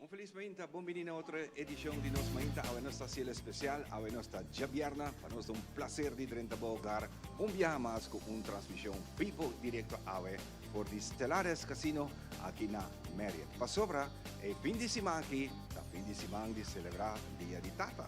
Un felis mainta, bon bini na otro edicion di Nos Mainta. Awe nos ta haciel especial, awe nos ta djabièrna. Pa nos ta un placer di drenta bo hogar un biaha mas cu un transmision vivo directo awe for di Stellares Casino aki na Marriott. Pasobra e fin di siman aki ta fin di siman di celebra Dia di Tata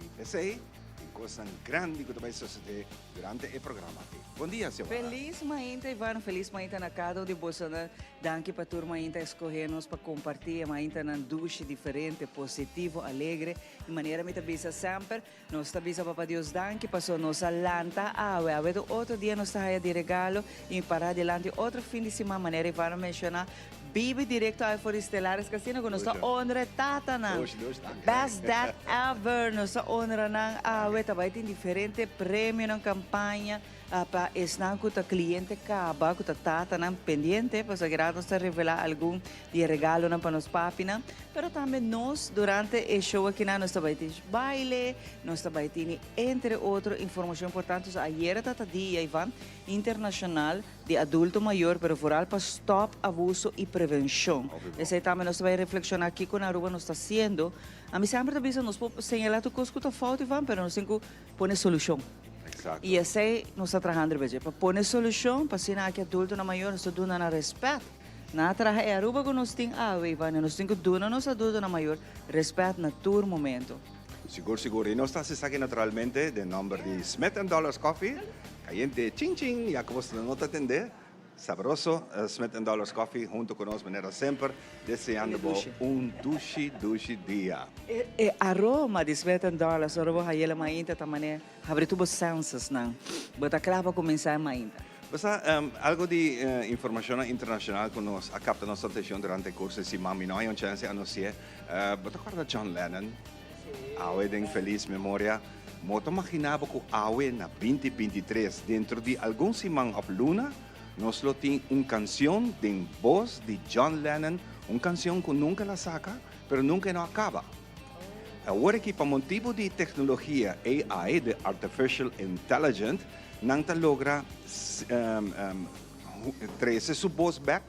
y p'esey tin cosnan grandi cu ta bay sucede durante e programa aki. Bon dia, Xiomara. Felis mainta Ivan, felis mainta na cada un di bosonan. Danki pa tur mainta escoge nos pa comparti e maintanan dushi, diferente, positivo, alegre. Y manera mi ta bisa semper, nos ta bisa Papa Dios danki paso nos a lanta awe. Awe ta otro dia nos ta haya di regalo y para dilanti otro fin di siman manera Ivan a menciona. Bibi directo awe for di Stellaris Casino cu nos ta honra e tatanan. Best dad ever! Nos ta honra nan awe. Ta bay tin diferente premionan, campaña pa esnan cu ta cliente caba, cu ta tatanan pendiente. Pasobra ki rato nos ta revela algun di e regalonan pa nos papinan. Pero tambe nos durante e show akinan nos ta bay tin baile, nos ta bay tini entre otro informacion importante. So ayera ta ta dia, Ivan, internacional di adulto mayor, pero vooral pa stop abuso y prevencion. Esey tambe nos ta bay reflexiona kico na Aruba nos ta haciendo. Ami semper ta bisa nos por señala tur cos cu ta fout Ivan, pero nos tin cu pone solucion. Y esey nos ta trahando riba dje, pa pone solucion pa asina aki adultonan mayor nos ta duna nan respet. Nan a traha e Aruba cu nos tin awe Ivan y nos tin cu duna nos adultonan mayor respet na tur momento. Sigur sigur y nos ta haci esaki naturalmente den nomber di Smith and Dollars Coffee, cayente chin chin ya cu boso no ta tende, sabroso Smith and Dollars Coffee hunto cu nos manera semper deseando bo un dushi dushi dia. E aroma di Smith and Dollars ora bo hay'el mainta ta mane habri tur bo senses nan, bo ta cla pa cuminsa e mainta. Bo sa, algo di informacionnan internacional cu nos a capta nos atencion durante e curso di siman, mi no hay un chance anunci'e. Bo ta corda John Lennon? Awe den feliz memoria. Bo ta magina bo cu awe na 2023, dentro di algun siman of luna, nos lo tin un cancion den voz di John Lennon, un cancion cu nunca el a saca, pero nunca e no a caba. Awor aki pa motibo di tecnologia AI, de Artificial Intelligent, nan ta logra trece su voz bek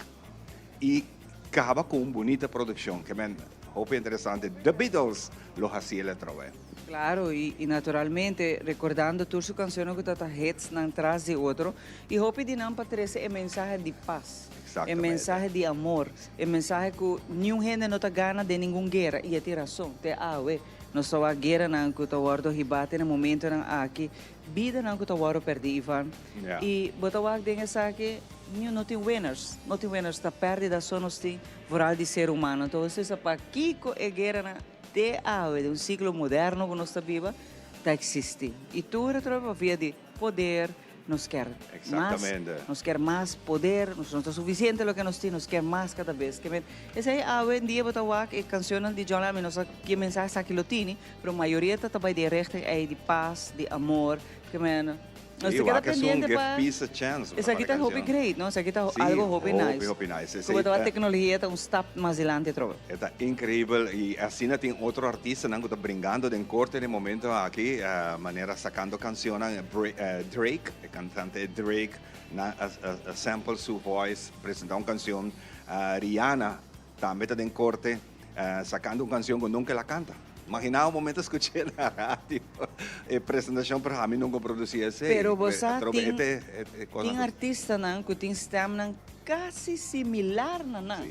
y caba cu un bunita produccion. Ke men hopi interesante. The Beatles lo haci el atrobe. Claro, y naturalmente recordando tur su cancionnan cu ta ta hits nan tras di otro y hopi di nan pa trece e mensahe di paz, e mensahe di amor, e mensahe cu niun hende no ta gana den ningun guera y e tin razon, te awe nos ta wak gueranan cu ta wordo hiba te na momentonan aki. Bidanan ku ta wòrdu pèrdí, Ivan. I bo ta wak den esaki, niun no tin winners. No tin winners, ta pèrdida so nos tin, vooral di ser humano. Entonces, sa pakiko e gueranan te awe, den un siglo moderno ku nos ta biba, ta eksistí. I tur e trobe pa via di poder, nos kier mas, nos kier mas poder, nos no ta sufisiente loke nos tin, nos kier mas kada bes. Ke men, esei awe en dia bo ta wak e kanshonnan di John Lennon, mi no sa ke mensahe esaki lo tini, Pero mayoria ta ta bai den richting ei di pas, di amor, ke men nos ta keda pendiente pa esaki ta hopi great no, esaki ta algo hopi nice. Hopi nice. Como ta tecnologia ta un stap mas dilanti atrobe. E ta increibel y asina tin otro artistanan cu ta bringando den corte den momento aki manera sacando cancionnan Drake, e cantante Drake nan a sample su voice presenta un cancion, Rihanna Tambe ta den corte sacando un cancion cu nunca el a canta. Imagina un momento scuché na radio e presentacion pero ami nunca produci esey. Pero bo sa tin tin artistanan cu tin stemnan casi similar na nan.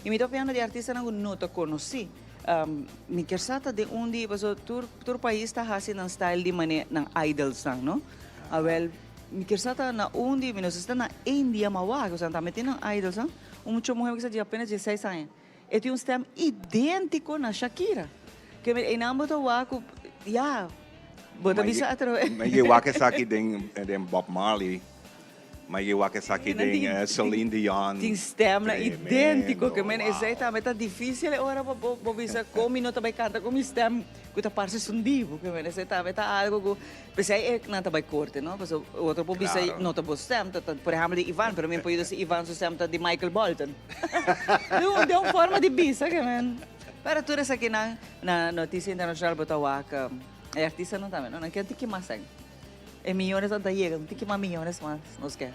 Y mi ta opiando di artistanan cu no ta conoci. Mi kier sa ta den un di pasobra tur tur pais ta haci nan style di mane nan idolsnan no. Awel mi kier sa ta na un di mi no sa si ta na India ma wak osea tambe tin nan idolsnan. Un mucha muher kisa di apenas dieseis aña. E tin un stem identico na Shakira. Ke men einan bo ta wak ku ya, bo ta bisa atrobe. Ma ye wak esaki den den Bob Marley. Ma ye wak esaki den Celine Dion. Tin stemnan identico. Ke men esei tambe ta dificil e ora pa bo bisa kon mi no ta bai canta ku mi stem ku ta parse sundibu. Ke men esei tambe ta algo ku. P'esei e nan ta bai korte, no? Pasobra otro por bisa no ta bo stem, ta ta por ehempel di Ivan, pero mi por yuda si Ivan su stem ta di Michael Bolton. Den un forma di bisa ke men. Pero tur esakinan na notisia internashonal bo ta wak e artistanan tambe, no? Nan ke tin ki mas sèn. E miyones nan ta yega, un tiki mas miyones mas nos ke.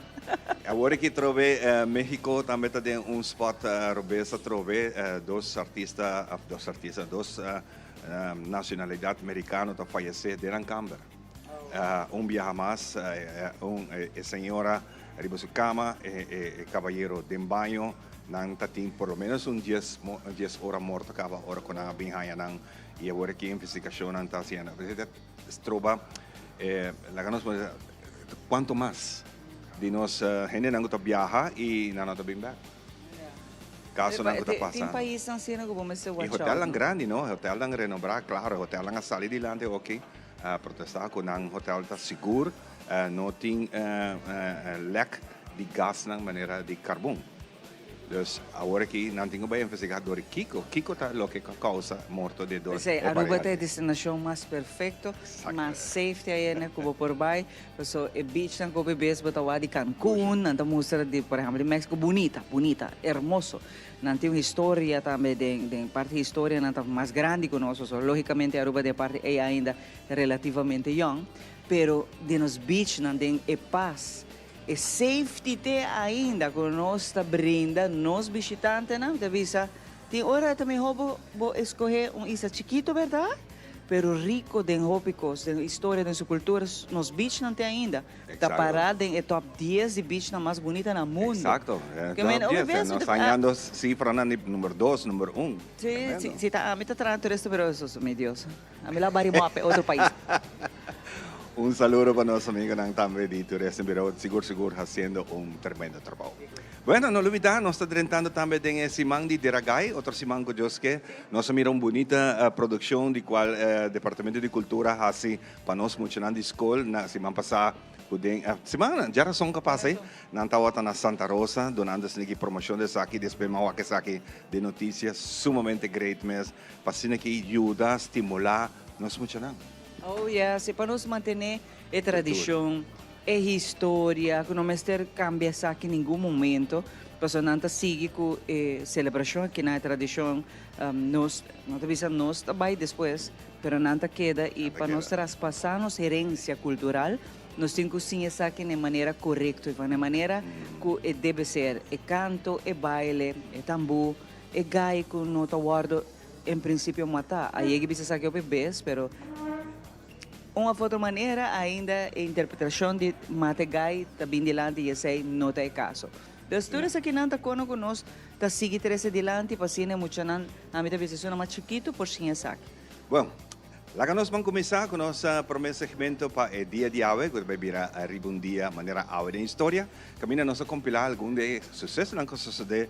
Awor aki trobe Mexico tambe ta den un spot robes atrobe. Dos artista, of dos artista, dos nacionalidad mericano ta fayece den nan camber. Un biaha mas un e señora riba su cama, e cabayero den baño. Nan ta tin por lo menos un dies dies ora morto caba ora cu nan a bin haya nan y awor aki investigacionnan ta haciendo. Stroba, laga nos pone cuanto mas di nos hendenan cu ta biaha y nan no ta bin bek. Casonan cu ta pasa. Tin paisnan asina cu bo mester watch out. Y hotelnan grandi no, hotelnan renombra, claro, hotelnan a sali dilanti hoki a protesta cu nan hotel ta sigur, no tin lek di gasnan manera di carbon. Dus awor aki nan tin ku bai investigá dor kiko, kiko ta loke a kousa morto di e dos P'esei Aruba ta e destinashon mas perfekto, mas safe te ayende ku bo por bai. Paso e beachnan ku hopi bes bo ta wak di Cancun, nan ta mustra di por ehèmpel di Mexico, bunita, bunita, hermoso. Nan tin un historia tambe den den parti historia nan ta mas grandi ku nos, pasobra logicamente Aruba den e parti ei ainda relativamente yòn, pero den nos beachnan den e pas. E safety te ainda cu nos ta brinda nos bishitantenan, ta bisa, tin ora ta mihor bo bo escoge un isla chikito berdad, pero rico den hopi cos, den historia, den su cultura, nos beachnan te ainda ta para den e top dies di beachnan mas bunita na mundo. Exacto, top dies, nos ta hañando cifranan di number dos, number un. Si, si, si ta ami ta traha turista pero mi Dios. Ami la bari moa pa e otro pais. Un saludo pa nos amigonan tambe di Toerism Bureau, sigur sigur haciendo un tremendo trabou. Bueno, no lubida, nos ta drentando tambe den e siman di Deragai, otro siman cu Dios ke. Nos a mira un bunita produccion di cual Departamento di Cultura haci pa nos muchanan di scol na siman pasa. Cu den e siman djarason cu a pasa ey, nan tawata na Santa Rosa dunando esaki promocion di esaki, despues mi a wak esaki den noticia, sumamente great mes. Pa asina ki yuda stimulá nos muchanan. Oh yes, i pa nos mantené e tradishon, e historia, ku no mester kambia esaki ningun momento, pasobra nan ta sigui ku e selebrashon aki nan, e tradishon, nos, no ta bisa nos ta bai despues, pero nan ta keda i pa nos traspasá nos herensia kultural, nos tin ku siña esaki na e manera korekto, na e manera ku e debe ser, e kanto, e baile, e tambú. E gai cu no ta wordo en principio mata. A yega bisa esaki hopi bes, pero un of otro manera ainda e interpretacion di mata e gai ta bin dilanti y esey no ta e caso. Dus tur esakinan ta cono cu nos ta sigui trece dilanti pa asina e muchanan, ami ta bisa esunnan mas chikito por siña esaki. Bon, laga nos ban kuminsá ku nos promé segmento pa e dia di awe, ku ta bai bira riba un dia manera awe den historia. Kaminda nos a kompilá algun di e susesonan ku a sosodé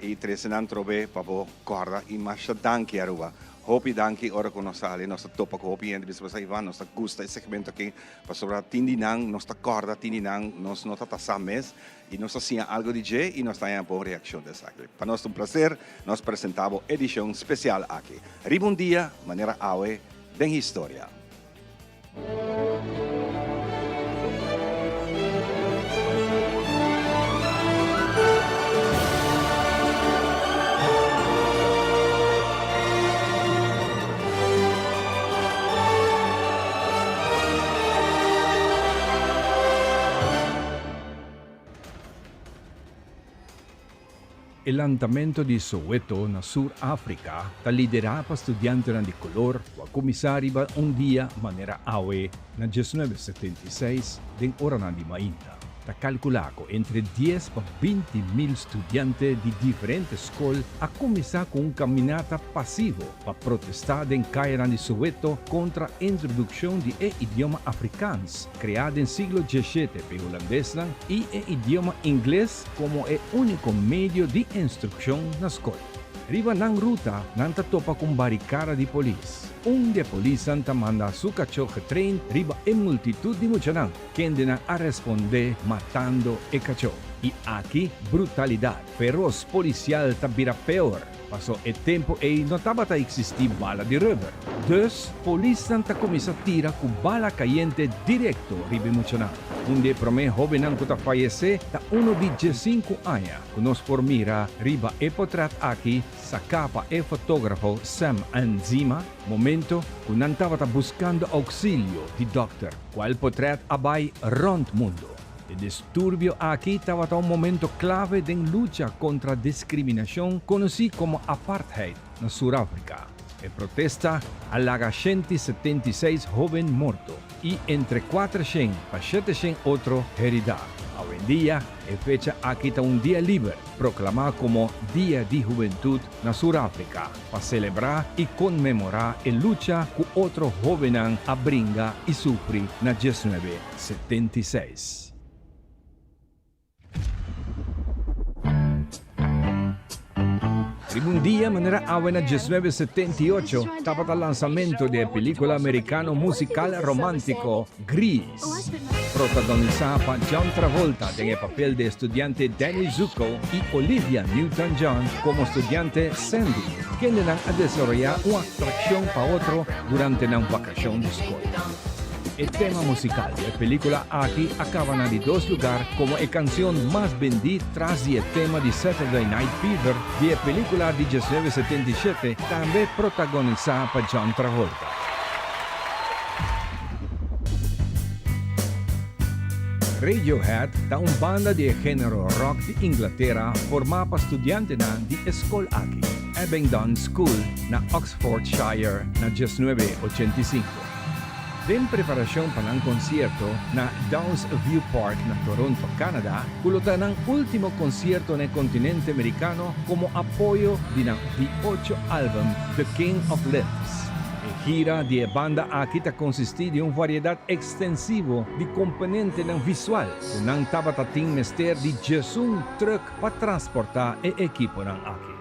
i trese nan trobe pa bo kòrda. I masha danki Aruba. Hopi danki ora ku nos sali nos ta topa ku hopi hende bisa bo sa Ivan nos ta gusta e segmento aki pasobra tin di nan nos ta kòrda tin di nan nos no ta ta sa mes i nos ta siña algu di dje i nos ta haña bon reakshon di esaki. Pa nos ta un plaser nos presentá bo edishon spesial aki riba un dia manera awe den historia. E lantamento di Soweto na Sur Afrika ta liderá pa studiantenan di kolor ku a kuminsá riba un dia manera awe na 1976 den oranan di mainta. Ta kalkulá ku entre dies pa 20 mil studiante di diferente skol a kuminsá ku un kaminata pasivo pa protestá den kayanan di Soweto kontra introdukshon di e idioma afrikaans kreá den siglo diesshete p'e hulandesnan i e idioma ingles komo e úniko medio di instrukshon na skol. Riba nan ruta nan ta topa ku un barikada di polis. Un di e polisnan ta manda su kachó getrein riba e multitut di muchanan, kendenan a respondé matando e kachó. Y aki brutalidad feroz policial ta bira peor, paso e tempo ey no tabata existi bala di rubber. Dus polisnan ta cuminsa tira cu bala cayente directo riba e muchanan. Un di e prome hobennan cu ta fayece ta uno di diescinco aña cu nos por mira riba e potret aki sacá pa e fotografo Sam Nzima momento cu nan tabata buscando auxilio di dokter, cual potret a bay rond mundo. E disturbio aki tabata un momento clave den lucha contra discriminacion conoci como apartheid na Sur Africa. E protesta a laga 176 hoben morto y entre 400 pa 700 otro herida. Awendia e fecha aki ta un dia liber, proclama como Dia di Hubentud na Sur Africa, pa celebra y conmemora e lucha cu otro hobennan a bringa y sufri na 1976. Riba un dia manera awe na 1978 tabata lansamento di e pelicula americano musical romantico Grease, protagonisa pa John Travolta den e papel di e studiante Danny Zuko y Olivia Newton-John como studiante Sandy, kendenan a desaroya un atraccion pa otro durante nan vacacion di scol. E tema musical di e pelicula aki a caba na di dos lugar como e cancion mas bendi tras di e tema di Saturday Night Fever di e pelicula di 1977, tambe protagonisa pa John Travolta. Radiohead ta un banda di e genero rock di Inglatera formá pa studiantenan di e skol aki, Abingdon School na Oxfordshire na 1985. Den preparashon pa nan konsierto na Downsview Park na Toronto, Canada, ku lo ta nan último konsierto na e kontinente merikano komo apoyo di nan di ocho álbum The King of Limbs. E gira di e banda aki ta konsistí di un variedat ekstensivo di komponentenan visual ku nan tabata tin mester di djesun trùk pa transportá e ekiponan aki.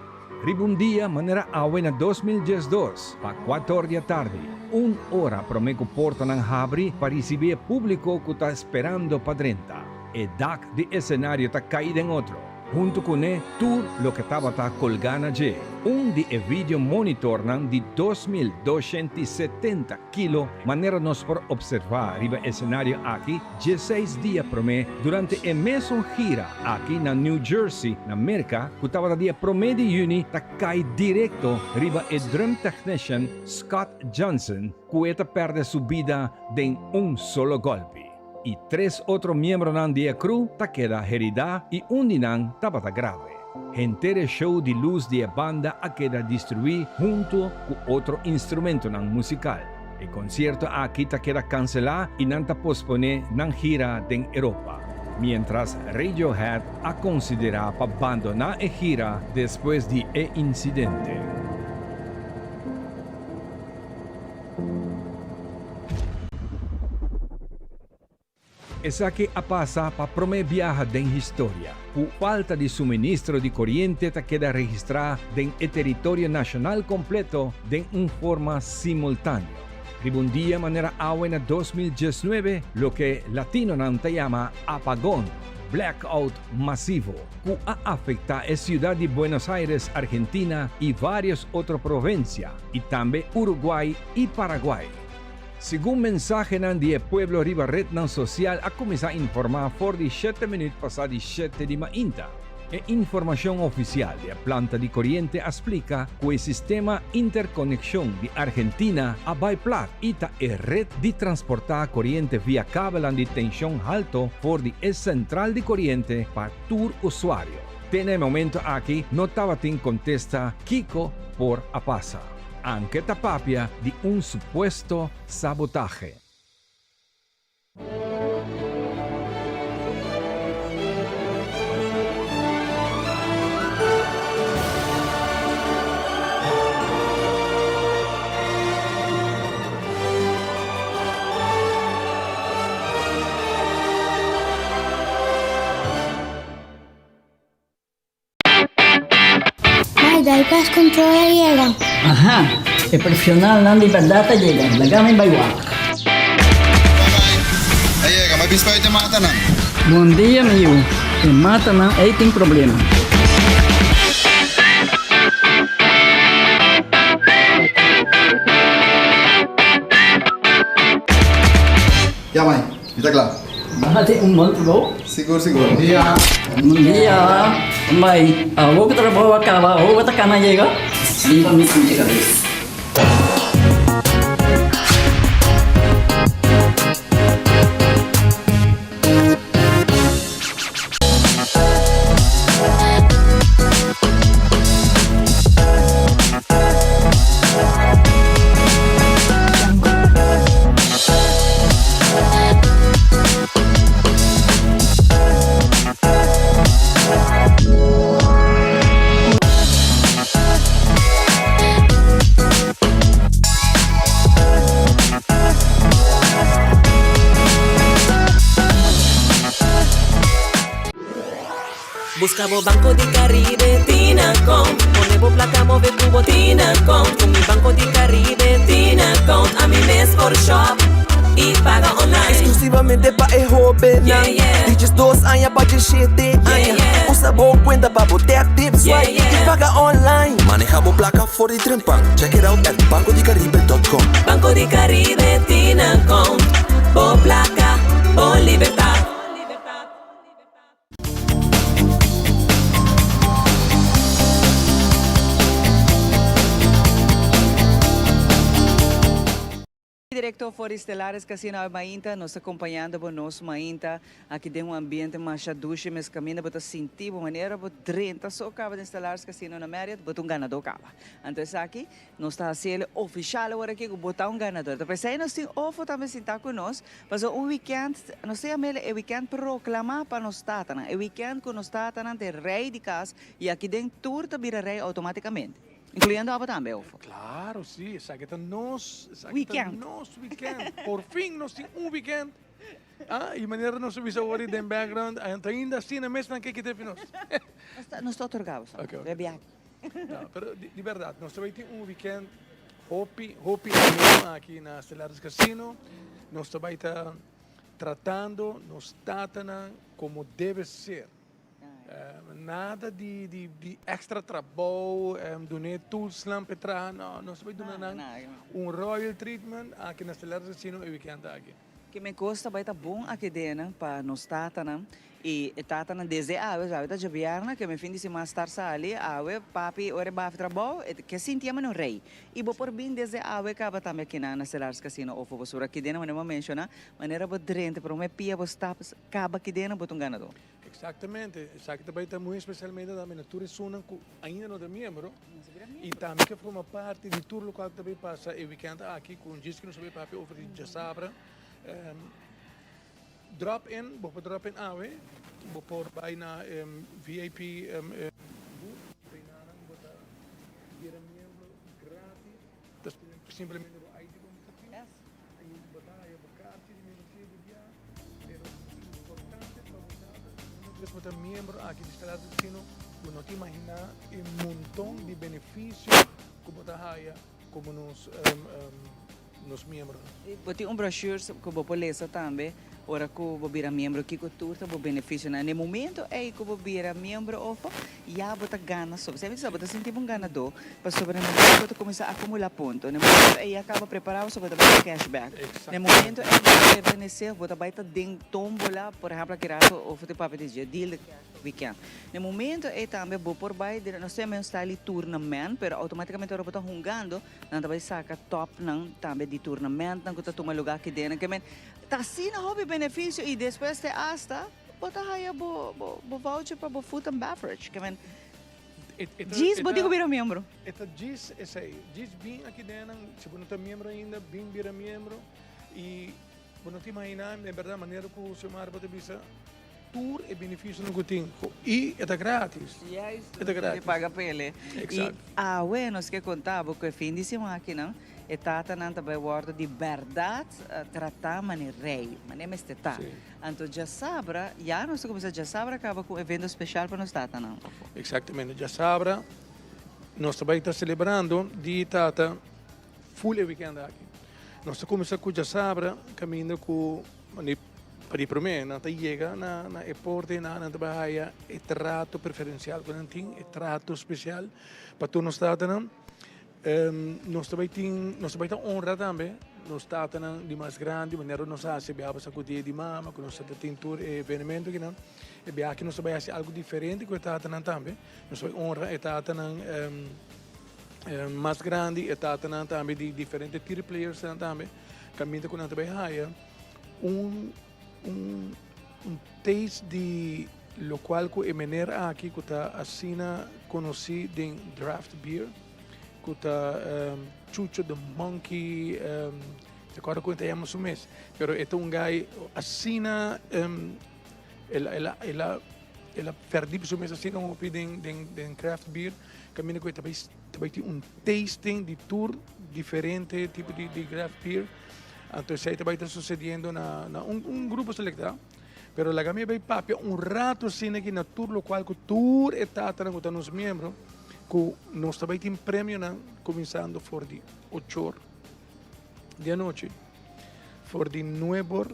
Riba un dia manera awe na 2012, pa kuator di atardi, un ora promé ku portanan habri pa risibí e públiko ku ta sperando pa drenta, e dak di esenario ta kai den otro. Huntu kuné tur loke tabata kolgá na dje, un di e video monitornan di 2270 kilo manera nos por observá riba esenario aki dieseis dia promé durante e mesun gira aki na New Jersey na Merka ku tabata dia promé di yüni ta kai direkto riba e drum technician Scott Johnson ku e ta pèrdè su bida den un solo gòlpi i tres otro miembronan di e crew ta keda heridá i un di nan tabata grave. Henter e show di lus di e banda a keda destruí huntu ku otro instrumentonan musikal. E konsierto aki ta keda kanselá i nan ta posponé nan gira den Europa. Miéntras Radiohead a konsiderá pa bandoná e gira despues di e insidente. Esaki a pasa pa promé biaha den historia ku falta di suministro di koriente ta keda registrá den e teritorio nashonal kompleto den un forma simultáneo. Riba un dia manera awe na 2019, loke latinonan ta yama apagón, blackout masivo, ku a afektá e siudat di Buenos Aires, Argentina i vários otro provensia, i tambe Uruguay i Paraguay. Segun mensahenan di e pueblo riba retnan sosial a kuminsá informá for di shete minüt pasá di shete di mainta. E informashon ofisial di e planta di koriente a splika ku e sistema interkonekshon di Argentina a bai plat i ta e ret di transportá koriente via kabelan di tenshon halto for di e sentral di koriente pa tur usuario. Te na e momento aki no tabatin kontesta kiko por a pasa. Anke ta papia di un supuesto sabotahe. Mai dal pest control a yega. Aha, e profesionalnan di berdad a yega, laga mi bai wak. Bye bye, a yega, mai bispa e te mata nan. Bon dia mi yu. E matanan ei tin problema. Ya mai, mi ta kla. Bo tin un bon trabou? Sigur, sigur. Bon dia. Bon dia. Mai, awor ku trabou a kaba, awor bo ta kana yega? Bin pa mi sinti kabes. Busca bo Banco di Caribe Tinacom Pone bo placa move cu bo Tinacom Cu mi Banco di Caribe Tinacom Ami mes por shop y paga online Exclusivamente pa e hobennan Yeah, yeah. Di 12 aña pa 17 aña Yeah, yeah. Usa bo cuenta pa bo tap, tip, swipe Yeah, yeah. y paga online Maneha bo placa for di trempan Check it out at bancodicaribe.com. Banco di Caribe Tinacom Bo placa, bo libertad. Directo for di Stellaris Casino awe mainta, nos ta compañando bo nos mainta aki den un ambiente masha dushi mes caminda bo ta sinti bo manera bo drenta so caba den Stellaris Casino na Marriott bo ta un ganador caba. Anto esaki nos ta haci el oficial awor aki cu bo ta un ganador. Ta pesey nos tin ofo tambe sinta cu nos pasobra un weekend nos ta yama el e weekend proclama pa nos tatanan, e weekend cu nos tatanan ta e rey di cas y aki den tur ta bira rey automaticamente. Incluyendo abo tambe, ofo? Claro, si, esaki ta nos, esaki ta Weekend. nos weekend. Por fin nos tin un weekend. Ah, y manera nos a bisa awor den background, ta ainda asina mes nan ke kita fi nos. Nos ta, nos ta otorga bo, Ok, ok. Be biaha. No, pero di, di berdad, nos ta bay tin un weekend hopi, hopi ameno aki na Stellaris Casino. Nos ta bay ta tratando nos tatanan como debe ser. Nada di di di extra trabou, dun'é toolsnan p'e traha, no, nos ta bai duna nan un royal treatment aki na Stellaris Casino e weekend aki. Ke men kos ta bai ta bon aki den pa nos tatanan i e tatanan desde awe, awe ta djabièrnè, ke men fin di siman star sali, awe papi ora e bafi trabou e ke sinti amo un rei i bo por bin desde awe kaba tambe akinan na Stellaris Casino ofo bo sur aki den manera bo a menshoná manera bo drenta promé pia bo stap kaba aki den bo ta un ganadó. Exactamente, esaki ta bay ta muy especialmente tambe na tur esunnan cu ainda no ta miembro y tambe ke forma parti di tur locual ta bay pasa e weekend aki cu un djis cu nos ta bay papia over di djasabra. Drop in, bo por drop in awe, bo por bay na VIP booth, bay nanan bo ta bira miembro gratis, ta simplemente bo ID bo mester tin y bo ta haya bo carchi di membresia di bia. Pero importante pa bo sa ta cu una bes bo ta miembro aki di Stelares Casino, bo no ta imagina e monton di beneficio cu bo ta haya como nos nos miembronan. Bo tin un brochure cu bo por lesa tambe ora cu bo bira miembro kico tur ta bo beneficionan. Na e momento ey cu bo bira miembro ofo ya bo ta gana so. Bo sa bo ta sinti bo un ganador pasobra na e momento bo ta cuminsa acumula punto. Na e momento ey ya caba prepara bo so bo ta bay cash back. Na e momento ey bo ta pertenece bo ta bay ta den tombola por ehemplo aki rato ofo tin papia di dje deal di cash pa weekend. Na e momento ey tambe bo por bay den nos ta yama un style di tournament pero automaticamente ora bo ta hungando nan ta bay saca topnan tambe di tournamentnan cu ta tuma lugar aki den. Ke men ta asina hopi beneficio y despues te hasta bo ta haya bo bo voucher pa bo food and beverage. Ke men djis bo tin cu bira miembro. E ta djis esey. Djis bin aki den nan, si bo no ta miembro ainda, bin bira miembro y bo no ta imagina en berdad manera cu Xiomara bo ta bisa tur e beneficionan cu tin y e ta gratis. Juist, E ta gratis. Te paga pele. Exacto. Y awe nos ke conta bo cu e fin di siman akinan e tatanan ta bay wordo di berdad trata mane rey, mane mester ta. Sí. Anto djasabra, ya nos ta cuminsa djasabra caba cu un evento special pa nos tatanan. Exactamente, djasabra nos ta bay ta celebrando di tata full e weekend aki. Nos ta cuminsa cu djasabra caminda cu mane. Pa di promé, nan ta yega na na e porta i nan ta bai haya e trato preferensial ku nan tin, e trato spesial pa tur nos tatanan. Nos ta bai tin, nos ta bai ta honra tambe nos tatanan di mas grandi, manera nos a hasi biaha pasa ku Dia di Mama, ku nos ta tin tur e evenemento akinan. E biaha aki nos ta bai hasi algu diferente ku e tatanan tambe. Nos ta bai honra e tatanan mas grandi, e tatanan tambe di diferente tiri playersnan tambe, kaminda ku nan ta bai haya un un un taste di lokual ku e mener aki ku ta asina konosí den draft beer. Ku ta Chucho the Monkey, te acorda ku e ta yama su mes, pero e ta un guy asina, el a el a el a el a perdí su mes asina hopi den den den craft beer, kaminda ku e ta bai ta bai tin un tasting di tur diferente tipo di di craft beer, anto esei ta bai ta sucediendo na na un un grupo selektá, pero laga mi bai papia un rato asina aki na tur lokual ku tur e tatanan ku ta nos miembro. Ku nos ta bai tin premionan kuminsando for di ochor di anochi, for di nuebor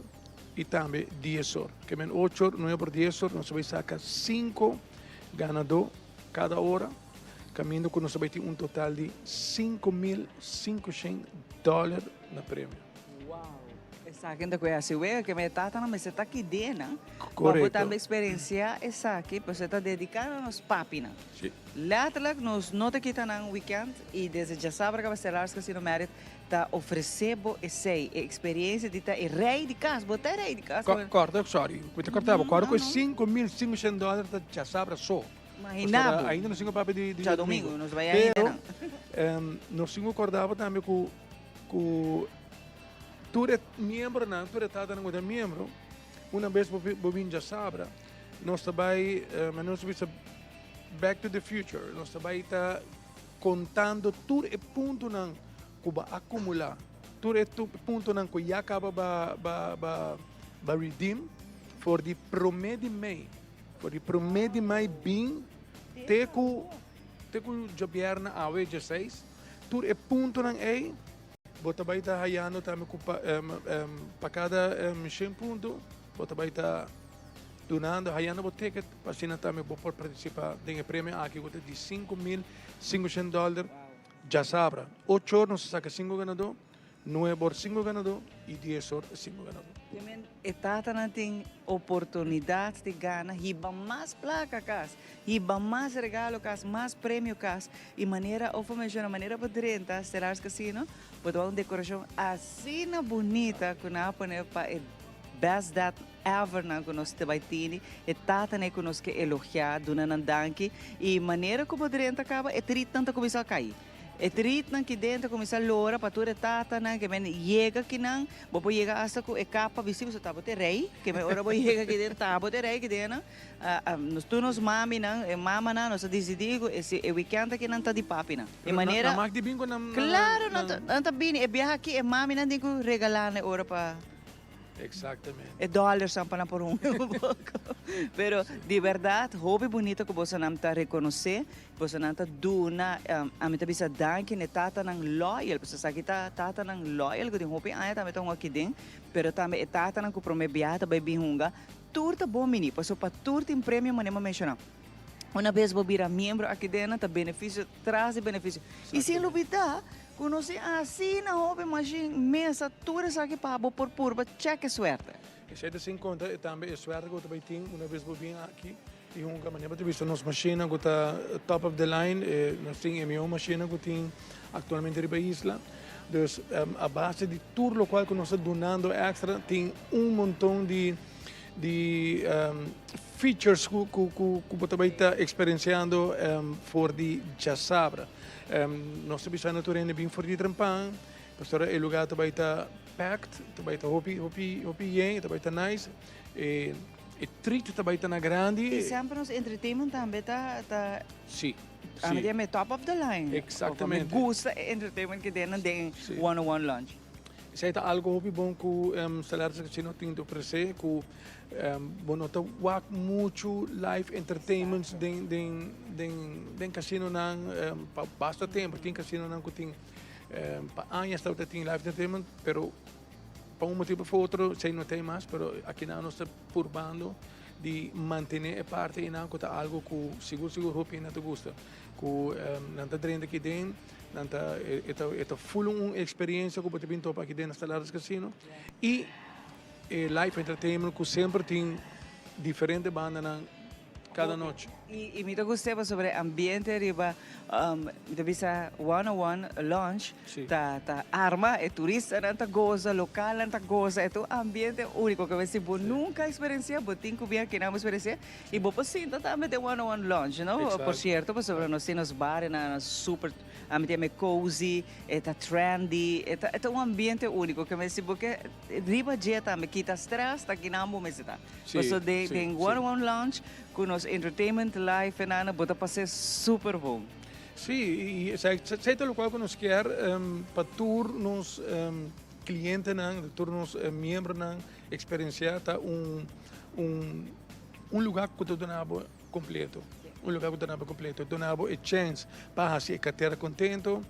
i tambe diesor. Ke men ochor, nuebor, diesor nos ta bai saka sinku ganadó kada ora, kaminda ku nos ta bai tin un total di 5500 dòler na premio. Wow! Esaki ta ku e hasi wega ke mi tatanan mester ta kidena pa bo tambe eksperensiá esaki, pasobra ta dediká na nos papinan. Letterlijk nos no ta kita nan weekend i desde djasabra kaba Stellaris Casino Marriott ta ofresé bo esei, e eksperensia di ta e rei di kas, bo ta e rei di kas. Kòrda, sorry, mi ta kòrta bo, kòrda ku e 5500 dòler ta djasabra so. Imagina bo. Ainda nos tin ku papia di djadomingo, nos bai ainda nan. Pero nos tin ku kòrda bo tambe ku ku tur e miembronan, tur e tatanan ku ta miembro, una bes bo bin djasabra, nos ta bai, nos ta bisa Back to the future, nos ta bai ta contando tur e puntonan cu bo a acumula, tur e puntonan cu ya caba ba ba ba ba redeem for di prome di mei, for di prome di mei bin te cu te cu djobierna awe djeseis, tur e puntonan ey bo ta bai ta hayando tambe cu pa pa cada shen punto bo ta bai ta Dunando, hayando bo ticket pa asina tambe bo por participa den e premio aki cu ta di 5500 dollar djasabra. Ocho or nos ta saca cinco ganador, nuebe or cinco ganador y dies or cinco ganador. Te e tatanan tin oportunidad di gana hiba mas placa cas, hiba mas regalo cas, mas premio cas y manera of a menciona manera bo drenta Stellaris Casino bo ta wak un decoracion asina bunita cu nan a pone pa e best dad Ever nan ku nos te bai tini, e tatanan ku nos ke elogiá, duna nan danki, i manera ku bo drenta kaba, e tritnan ta kuminsá kai. E tritnan ki den ta kuminsá lora pa tur e tatanan ke men yega kinan, bo por yega asta ku e kapa bisti pasobra ta bo te rei, ke men ora bo yega ki den ta bo te rei ki den nan. Nos tur nos maminan, e mamanan nos a disidí ku e si e wikènt akinan ta di papinan. E manera. Nan mak di bin ku nan. Klaro nan ta nan ta bini, e biaha aki e maminan tin ku regalá nan e ora pa. Exactamente. E dollars pa nan por hunga un poco. Pero di berdad hopi bunito cu bosonan ta reconoce, bosonan ta duna, ami ta bisa danki n'e tatanan loyal, pasobra esaki ta tatanan loyal cu tin hopi aña tambe ta hunga aki den, pero tambe e tatanan cu prome biaha ta bay bin hunga, tur ta bon bini, pasobra pa tur tin premio manera mi a menciona. Una bes bo bira miembro aki den nan ta beneficio tras di beneficio. Y sin lubida cu nos tin asina hopi machine, mesa, tur esaki pa bo por purba check e suerte. Esey ta sin conta e tambe e suerte cu bo ta bay tin una bes bo bin aki y hunga. Manera bo ta bisa nos machine cu ta top of the line, nos tin e miho machine cu tin actualmente riba isla. Dus a base di tur locual cu nos ta dunando extra tin un monton di di features ku ku ku ku bo ta bai ta eksperensiando for di djasabra. Nos ta bisa tur hende bin for di trempan, pasobra e lugá ta bai ta packed, ta bai ta hopi hopi hopi yen, ta bai ta nice. E e treat ta bai ta na grandi. I semper nos entertainment tambe ta ta Si, si. Ami top of the line. Exactamente. Mi gusta e entertainment ke den den 101 Lounge. Esei ta algo hopi bon ku Stellaris Casino tin ta ofresé ku bo no ta wak muchu live entertainments den den den den casinonan pa basta tempu. Tin casinonan ku tin pa añas tabata tin live entertainment pero. Pa un motibu of otro esei no ta ei mas, pero akinan nos ta purbando di mantené e parti einan ku ta algu ku sigur sigur hopi hende ta gusta. Ku nan ta drenta aki den, nan ta e ta e ta ful un eksperensia ku bo ta bin topa aki den na Stellaris Casino i e live entertainment ku semper tin diferente bandanan kada nochi. I mi ta gusta pasobra e ambiente riba mi ta bisa one on one lounge ta ta arma e turistanan ta goza, localnan ta goza, e ta un ambiente unico ke si bo nunca experiencia bo tin cu bin aki nan bo experiencia y bo por sinta tambe den one on one lounge no, por cierto pasobra nos tin nos barionan super ami ta yama e cozy, e ta trendy, e ta e ta un ambiente unico ke si bo ke riba dje tambe kita stress ta kinan bo mester ta. Paso den den one on one lounge Cu nos entertainment live enana bo ta pas'é super bon. Sí, y esey ta locual cu nos kier pa tur nos clientenan, tur nos miembronan experiencia ta un un un lugar cu ta duna bo completo, un lugar cu ta duna bo completo, duna bo e chance pa haci e cartera contento,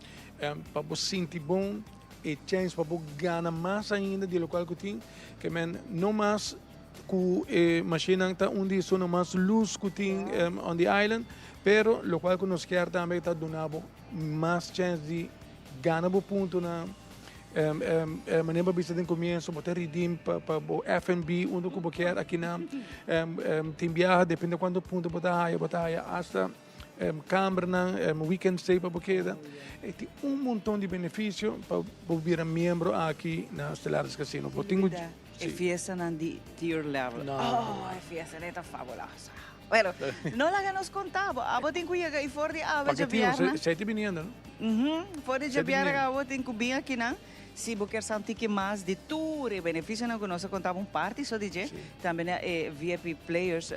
pa bo sinti bon, e chance pa bo gana mas ainda di locual cu tin, ke men no mas. Cu e machinenan ta un di esunnan mas luz cu tin on the island, pero locual cu nos kier tambe ta duna bo mas chance di gana bo puntonan. Manera bo a bisa den comienzo, bo ta redeem pa bo F&B unda cu bo kier akinan. Tin biaha depende cuanto punto bo ta haya, bo ta haya hasta cambernan, weekend stay pa bo keda. E tin un monton di beneficio pa bo bira miembro aki na Stellaris Casino. Bo tin cu. E fiestanan di tier level. Oh, e fiestanan ta fabuloso. Bueno, no laga nos conta bo. Abo tin cu yega y for di awe djabièrnè. Esei ta biniendo, no? Mhm. For di djabièrnè abo tin cu bin akinan. Si bo kier sa un tiki mas di tur e beneficionan cu nos a conta bo un parti so di dje, tambe na e VIP Players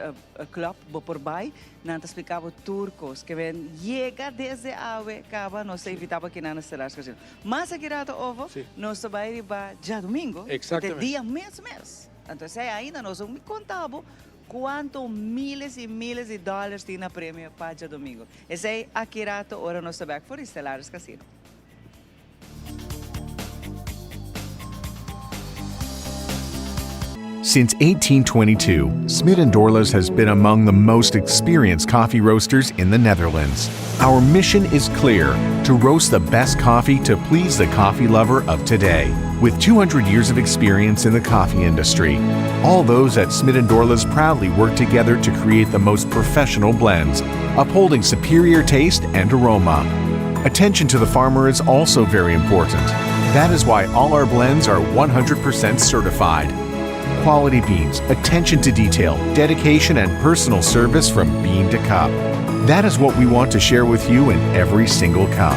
Club bo por bay. Nan ta splica bo tur cos. Ke ben yega desde awe caba nos ta invita bo akinan na Stellaris Casino. Mas aki rato ovo, nos ta bai riba djadumingo, ku ta e dia mes mes. Anto esei ainda nos no konta bo kuantu miles i miles di dòlars tin na premio pa djadumingo. Esei aki rato ora nos ta bèk for di Stellaris Casino. Since 1822, Smit and Dorlas has been among the most experienced coffee roasters in the Netherlands. Our mission is clear to roast the best coffee to please the coffee lover of today. With 200 years of experience in the coffee industry, all those at Smit and Dorlas proudly work together to create the most professional blends, upholding superior taste and aroma. Attention to the farmer is also very important. That is why all our blends are 100% certified. Quality beans, attention to detail, dedication, and personal service from bean to cup. That is what we want to share with you in every single cup.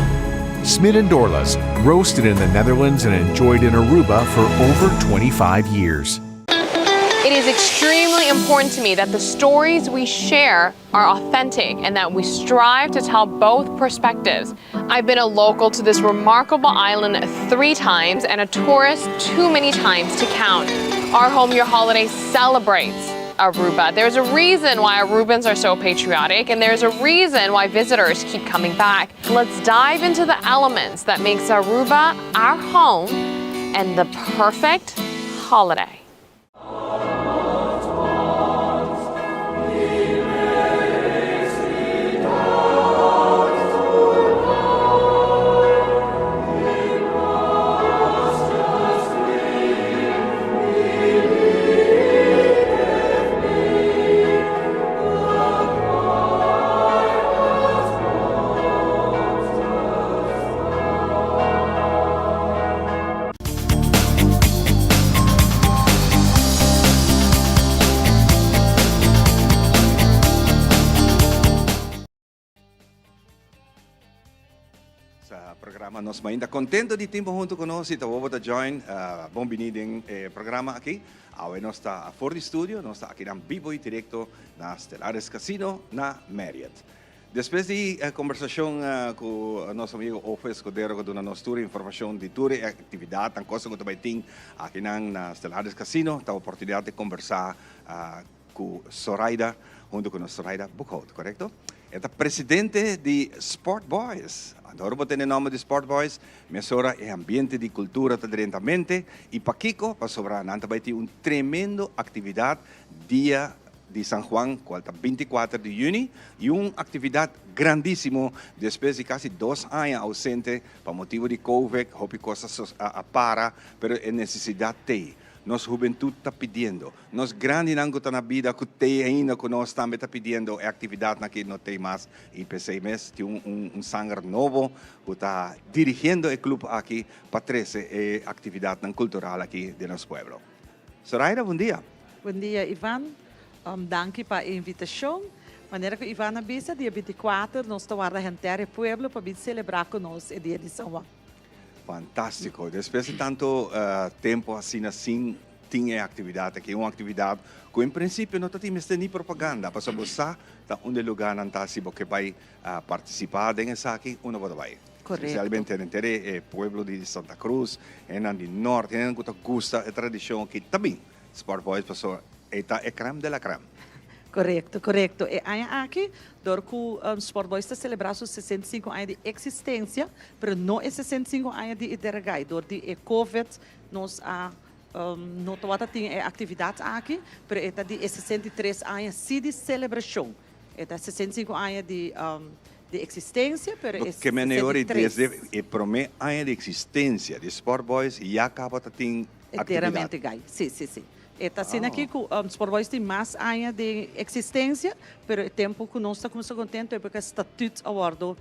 Smit and Dorlas, roasted in the Netherlands and enjoyed in Aruba for over 25 years. It is extremely important to me that the stories we share are authentic and that we strive to tell both perspectives. I've been a local to this remarkable island three times and a tourist too many times to count. Our Home Your Holiday celebrates Aruba. There's a reason why Arubans are so patriotic and there's a reason why visitors keep coming back. Let's dive into the elements that makes Aruba our home and the perfect holiday. Sa programa Nos Mainta contento di tin bo hunto cu nos y ta bo ta join uh, bon bini den eh, programa aki. Awe nos ta for di studio, nos ta aki dan bibo y directo na Stellaris Casino na Marriott. Despues di e kombersashon ku nos amigo Ofe Escudero ku duna nos tur informashon di tur e aktividatnan, kosnan ku ta bai tin akinan na Stellaris Casino, ta oportunidat di kombersá ku Soraida huntu ku nos Soraida Boekhout, korekto? E ta presidente di Sport Boys. Anto ora bo tende nomber di Sport Boys, mesora e ambiente di cultura ta drenta mente y pakico? Pasobra nan ta bay tin un tremendo actividad dia di San Juan cual ta 24 di juni y un actividad grandisimo despues di casi dos aña ausente pa motibo di Covid, hopi cos a para, pero e necesidad t'ey. Nos hubentud ta pidiendo. Nos grandinan ku ta na bida ku t'ei ainda ku nos tambe ta pidiendo e aktividatnan aki no t'ei mas i p'esei mes tin un un sanger nobo ku ta dirigiendo e klup aki pa trese e aktividatnan kultural aki den nos pueblo. Soraida, bon dia. Bon dia Ivan. Danki pa e invitashon. Manera ku Ivan a bisa, dia 24 nos ta warda henter e pueblo pa bin selebrá ku nos e dia di San Juan. Fantástiko. Despues di tantu tempu asina sin tin e aktividat aki, un aktividat ku en prinsipio no ta tin mester ni propaganda, pasobra bo sa ta unda e lugánan ta si bo ke bai partisipá den esaki, unda bo ta bai. Korekto. Spesialmente henter e pueblo di Santa Cruz, hendenan di nort, hendenan ku ta gusta e tradishon aki ta bin Sport Boys pasobra e ta e krèm de la krèm. Korekto, korekto. E aña aki, dor ku Sport Boys ta selebrá su 65 aña di eksistensia, pero no e 65 aña di e Deragai. Dor di e Covid nos a no tabata tin e aktividat aki, pero e ta di e 63 aña sí di selebrashon. E ta 65 aña di di eksistensia, pero e Ke mene ora i 63. desde e promé aña di eksistensia di Sport Boys ya kaba ta tin aktividat. Enteramente gai, sí, sí, sí. E ta asina aki ku Sport Boys tin mas aña di eksistensia, pero e tempu ku nos ta kuminsá kontentu e porque statut a wòrdu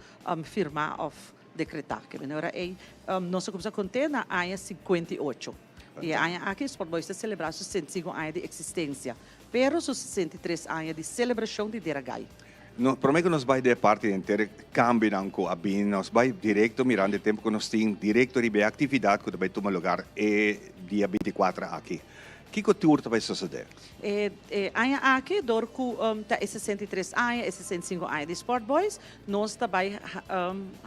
firmá òf dekretá. Ke manera ei nos a kuminsá kont'é na aña 58. I e aña aki Sport Boys ta selebrá su 65 aña di eksistensia, pero su 63 aña di selebrashon di Dera Gai. No, promé ku nos bai den e parti henter e kambionan ku a bini, nos bai direkto mirando e tempu ku nos tin direkto riba e aktividat ku ta bai tuma lugar e dia 24 aki. Kiko tur ta bai sosodé? E e aña aki, dor ku ta e 63 aña, e 65 aña di Sport Boys, nos ta bai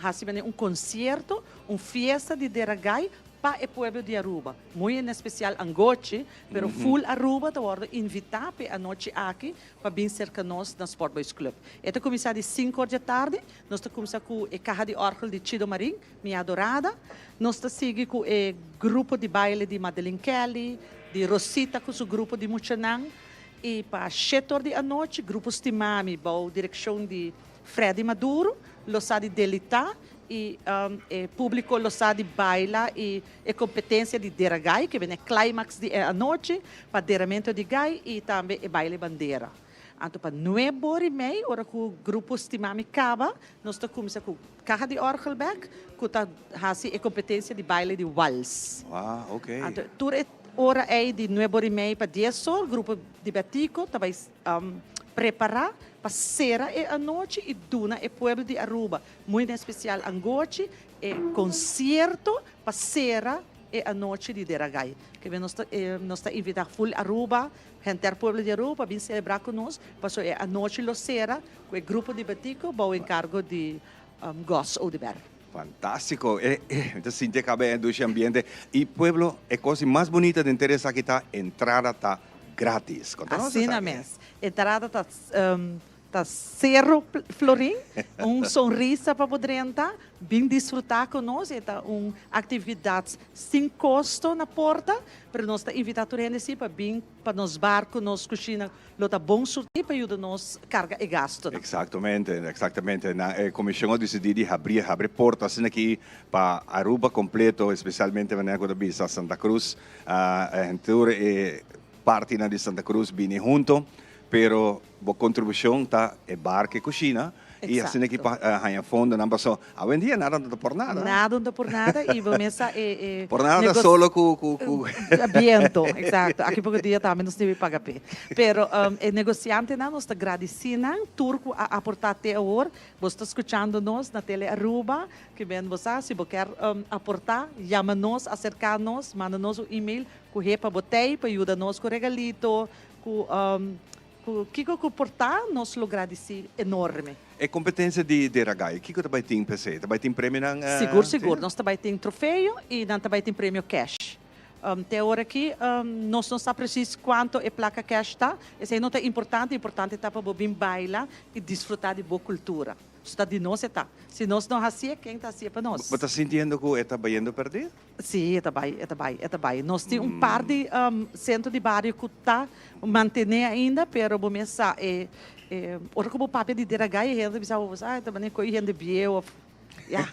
hasi manera un konsierto, un fiesta di Dera Gai pa e pueblo di Aruba, muy en especial Angochi, pero full Aruba ta wordo invita p'e anochi aki pa bin serka nos na Sport Boys Club. E ta kuminsá di sinku or dje tardi, nos ta kuminsá ku e kaha di òrgel di Chido Marin, Mi Adorada, nos ta sigui ku e grupo di baile di Madeline Kelly, di Rosita ku su grupo di muchanan, i pa shete or di anochi Grupo Stimami bou direkshon di Freddy Maduro lo sa di delitá i e públiko lo sa di baila i e kompetensia di dera gai ke bini e climax di e anochi pa deramento di gai i tambe e baile bandera. Anto pa nuebe ora i mei ora ku Grupo Stimami kaba nos ta kuminsá ku kaha di òrgel bèk ku ta hasi e kompetensia di baile di wals. Ah, ok. Anto tur e ora ei di nuebe ora i mei pa dies or Grupo di Betico ta bai prepará pa sera e anochi i duna e pueblo di Aruba, muy en espesial Angochi, e konsierto pa sera e anochi di Deragai. Ke nos ta nos ta invitá ful Aruba, henter pueblo di Aruba pa bin selebrá ku nos, pasobra e anochi lo sera ku e grupo di Betico bou enkargo di Gos Oduber. Fantástiko! E mi ta sinti e kaba e dushi ambiente. I pueblo, e kos di mas bunita den tur esaki ta entrada ta gratis. Konta nos Asina esaki. mes. Entrada ta Ta sero florin, un sonrisa pa bo drenta, bin disfruta cu nos, e ta un actividad sin costo na porta, pero nos ta invita tur hende si pa bin pa nos bar cu nos cushina lo ta bon surti pa yuda nos carga e gastonan. Exactamente, exactamente. Na e comision a dicidi di habri, habri porta asina aki pa Aruba completo, especialmente manera cu ta bisa Santa Cruz, en tur e partinan di Santa Cruz bini hunto, pero Bo kontribushon ta e bar ku e kushina i asina ki pa haña fondonan paso awendia nada no ta por nada. Nada no ta por nada i bo mes sa e e Por nada ta solo ku ku ku Biento, exacto. Aki poko dia tambe nos debe paga p'e. Pero e negosiantenan nos ta gradisí nan tur ku a aportá te awor. Bo ta skuchando nos na Tele Aruba, ki ben bo sa si bo kier aportá yama nos, aserká nos, manda nos un email ku he pa bo tei pa yuda nos ku regalito, ku Ku kiko ku por ta, nos lo gradisí enorme. E kompetensia di Deragai, kiko ta bai tin p'esei? Ta bai tin premionan? Sigur, sigur. Nos ta bai tin trofeo i nan ta bai tin premio cash. Te ora aki nos no sa presis kuantu e plaka cash ta. Esei no ta importante, importante ta pa bo bin baila i disfrutá di bo kultura. Su ta di nos e ta. Si nos no hasié, ken ta hasié pa nos? Bo ta sintiendo ku e ta bayendo pèrdí? Sí, e ta bai, e ta bai, e ta bai. Nos tin un par di sentro di bario ku ta mantené ainda, pero bo mes sa e e ora ku bo papia di Deragai e hende ta bisa bo, ah, e ta manera koe hende bieu òf ya.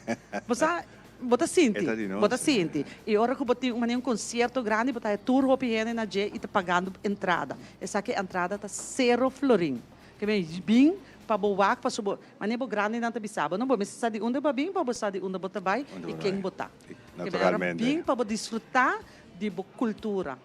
Bo sa, bo ta sinti, E ta di nos. bo ta sinti. I ora ku bo tin un manera un konsierto grandi bo ta haña tur hopi hende na dje i ta pagando entrada. Esaki entrada ta sero florin. Ke men bin pa bo wak pasobra bo manera bo grandinan ta bisa bo no bo mester sa di unda bo a bin pa bo sa di unda bo ta bai i ken bo ta. Ke men ora bin pa bo disfruta di bo kultura.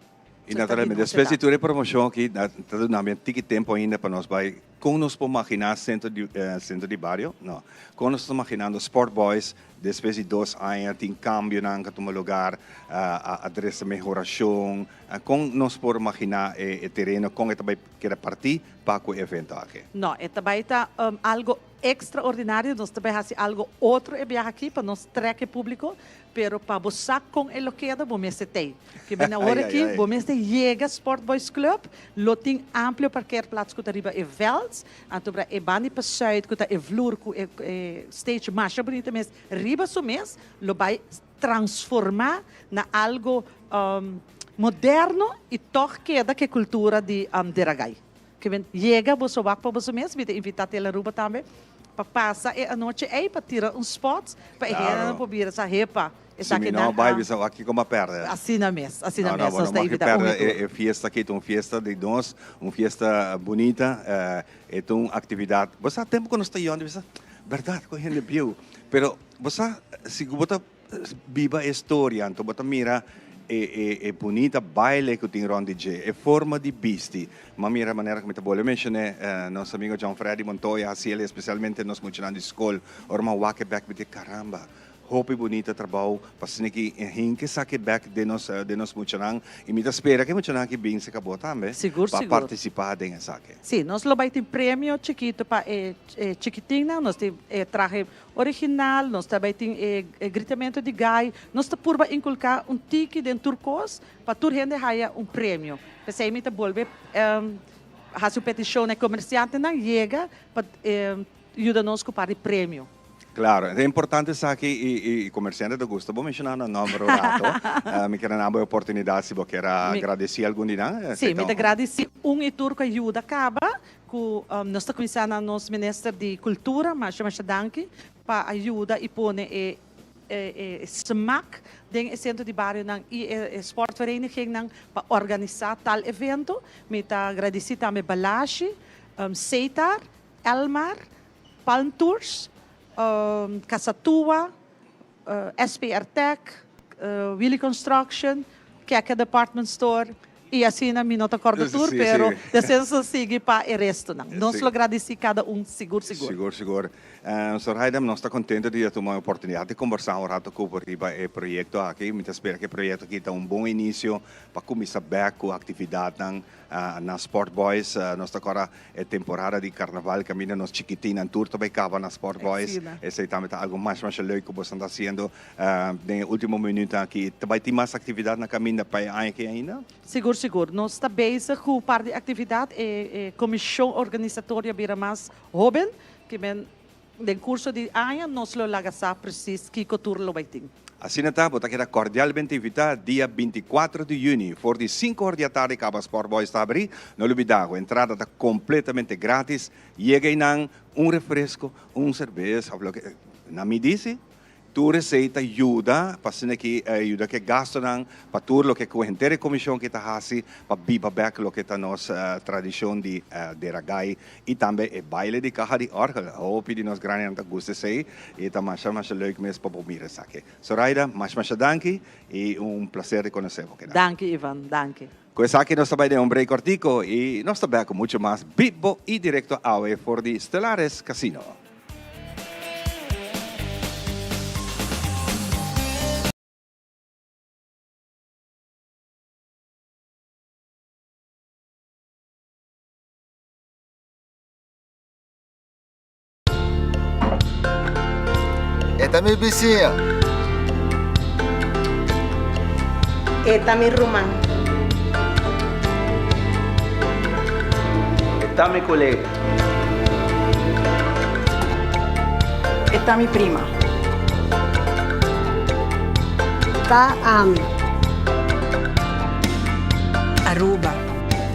I naturalmente despues di tur e promocion aki ta duna mi tiki tempo ainda pa nos bai kon nos por magina centro di centro di bario no kon nos ta maginando Sport Boys despues di dos aña tin cambionan ka tuma lugar a adresa mehoracion kon nos por magina e tereno kon e ta bai keda partí pa ku e evento aki? No, e ta bai ta algo extraordinario, nos ta bai hasi algo otro e biaha aki pa nos trek e publico, pero pa bo sa con e lo keda bo mester tei. Ke bini awor aki bo mester yega Sport Boys Club, lo tin amplio parkeerplaats ku ta riba e veld, anto bra e banda di pazuid ku ta e vloer ku e stage masha bunita mes riba su mes lo bai transforma na algo moderno y toch keda cu e cultura di Deragai. Ke men yega boso wak pa boso mes, mi ta invita Telaruba tambe pa pasa e anochi ey pa tira un spot pa e hendenan por bira sa hepa Si mi no bai bisa wak kico m'a perde. Asina mes, asina No, no, mes, bo nos no ta mag invita un perde y tur. e fiesta aki, ta un fiesta di nos, un fiesta bunita, e ta un actividad. Bo sa tempo cu nos ta yòn di bisa, berdad cu hende bieu, pero Bo sa, si ku bo ta biba e storia, anto bo ta mira e e e bunita baile ku tin rònt di dje, e forma di bisti. M'a mira manera ku mi ta bolbe menshoné nos amigo John Freddy Montoya hasi el, espesialmente nos muchanan di skol. Ora m'a wak e bèk mi di, karamba, hopi bunita trabou pa asina ki e hinke esaki bèk den nos den nos muchanan. I mi ta spera ku e muchanan aki bin serka bo tambe Sigur, pa sigur. partisipá den esaki. Sí, nos lo bai tin premio chikitu pa e e chikitinnan. Nos tin e trahe Original, nos ta bay tin e gritamento di gai, nos ta purba inculca un tiki den tur cos pa tur hende haya un premio. P'esey mi ta bolbe haci un peticion na e comerciantenan yega pa yuda nos cu par di premio. Claro, e ta importante esaki y comerciante ta gusta bo menciona nan nomber un rato. Mi kier a nan bo e oportunidad si bo kier a gradeci algun di nan. Si, mi ta gradici un y tur cu a yuda caba. Ku nos ta kuminsá na nos Minister di Kultura, masha masha danki pa a yuda i pone e e smak den e sentro di barionan i e sportverenigingnan pa organisá tal evento. Mi ta gradisí tambe Balashi, Setar, Elmar, Palm Tours, Casatua, SPR Tech, Willy Construction, Keke Department Store y asina mi no ta corda tur pero despues nos sigui pa e restonan. Nos lo gradici cada un sigur sigur. Sigur sigur. Sorhaida nos ta contento di a tuma e oportunidad di conversa un rato cu bo riba e proyecto aki. Mi ta spera cu e proyecto aki ta un bon inicio pa cuminsa bek cu actividadnan Na Sport Boys nos ta kòrda e temporada di karnaval kaminda nos chikitinnan tur ta bai kaba na Sport Boys. Esei tambe ta algu masha masha leuk ku boso ta hasiendo den e último minuutnan aki. Ta bai tin mas aktividat na kaminda pa e aña aki ainda? Sigur sigur. Nos ta bezig ku un par di aktividat. E komishon organisatorio a bira mas hóben. Ke men Den curso di aña nos lo laga sa precies kico tur lo bay tin. Asina ta, bo ta keda cordialmente invita dia 24 di juni for di sinku or di atardi caba Sport Boys ta habri. No lubida cu entrada ta completamente gratis. Yega eynan un refresco, un cerbes of loke nan mi dici. Tur esey ta yuda pa asina ki yuda ku e gastonan pa tur loke ku henter e komishon ki ta hasi pa biba bek loke ta nos tradishon di Deragai i tambe e baile di kaha di òrgel. Hopi di nos grandinan ta gusta esey i ta masha masha leuk mes pa bo mira esaki. Soraida, masha masha danki i un plaser di konosé bo keda. Danki Ivan, danki. Ku esaki nos ta bai den un break kòrtiku i nos ta bek ku muchu mas bibo i direkto awe for di Stellaris Casino. E ta mi bisiña. E ta mi ruman. E ta mi kolega. Ta mi prima. Ta ami. Aruba,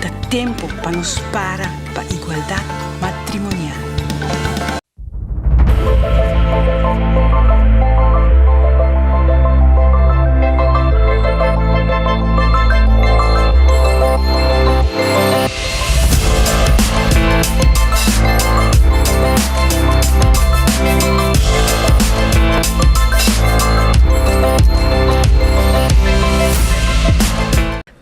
ta tempo pa nos para pa igualdad matrimonial.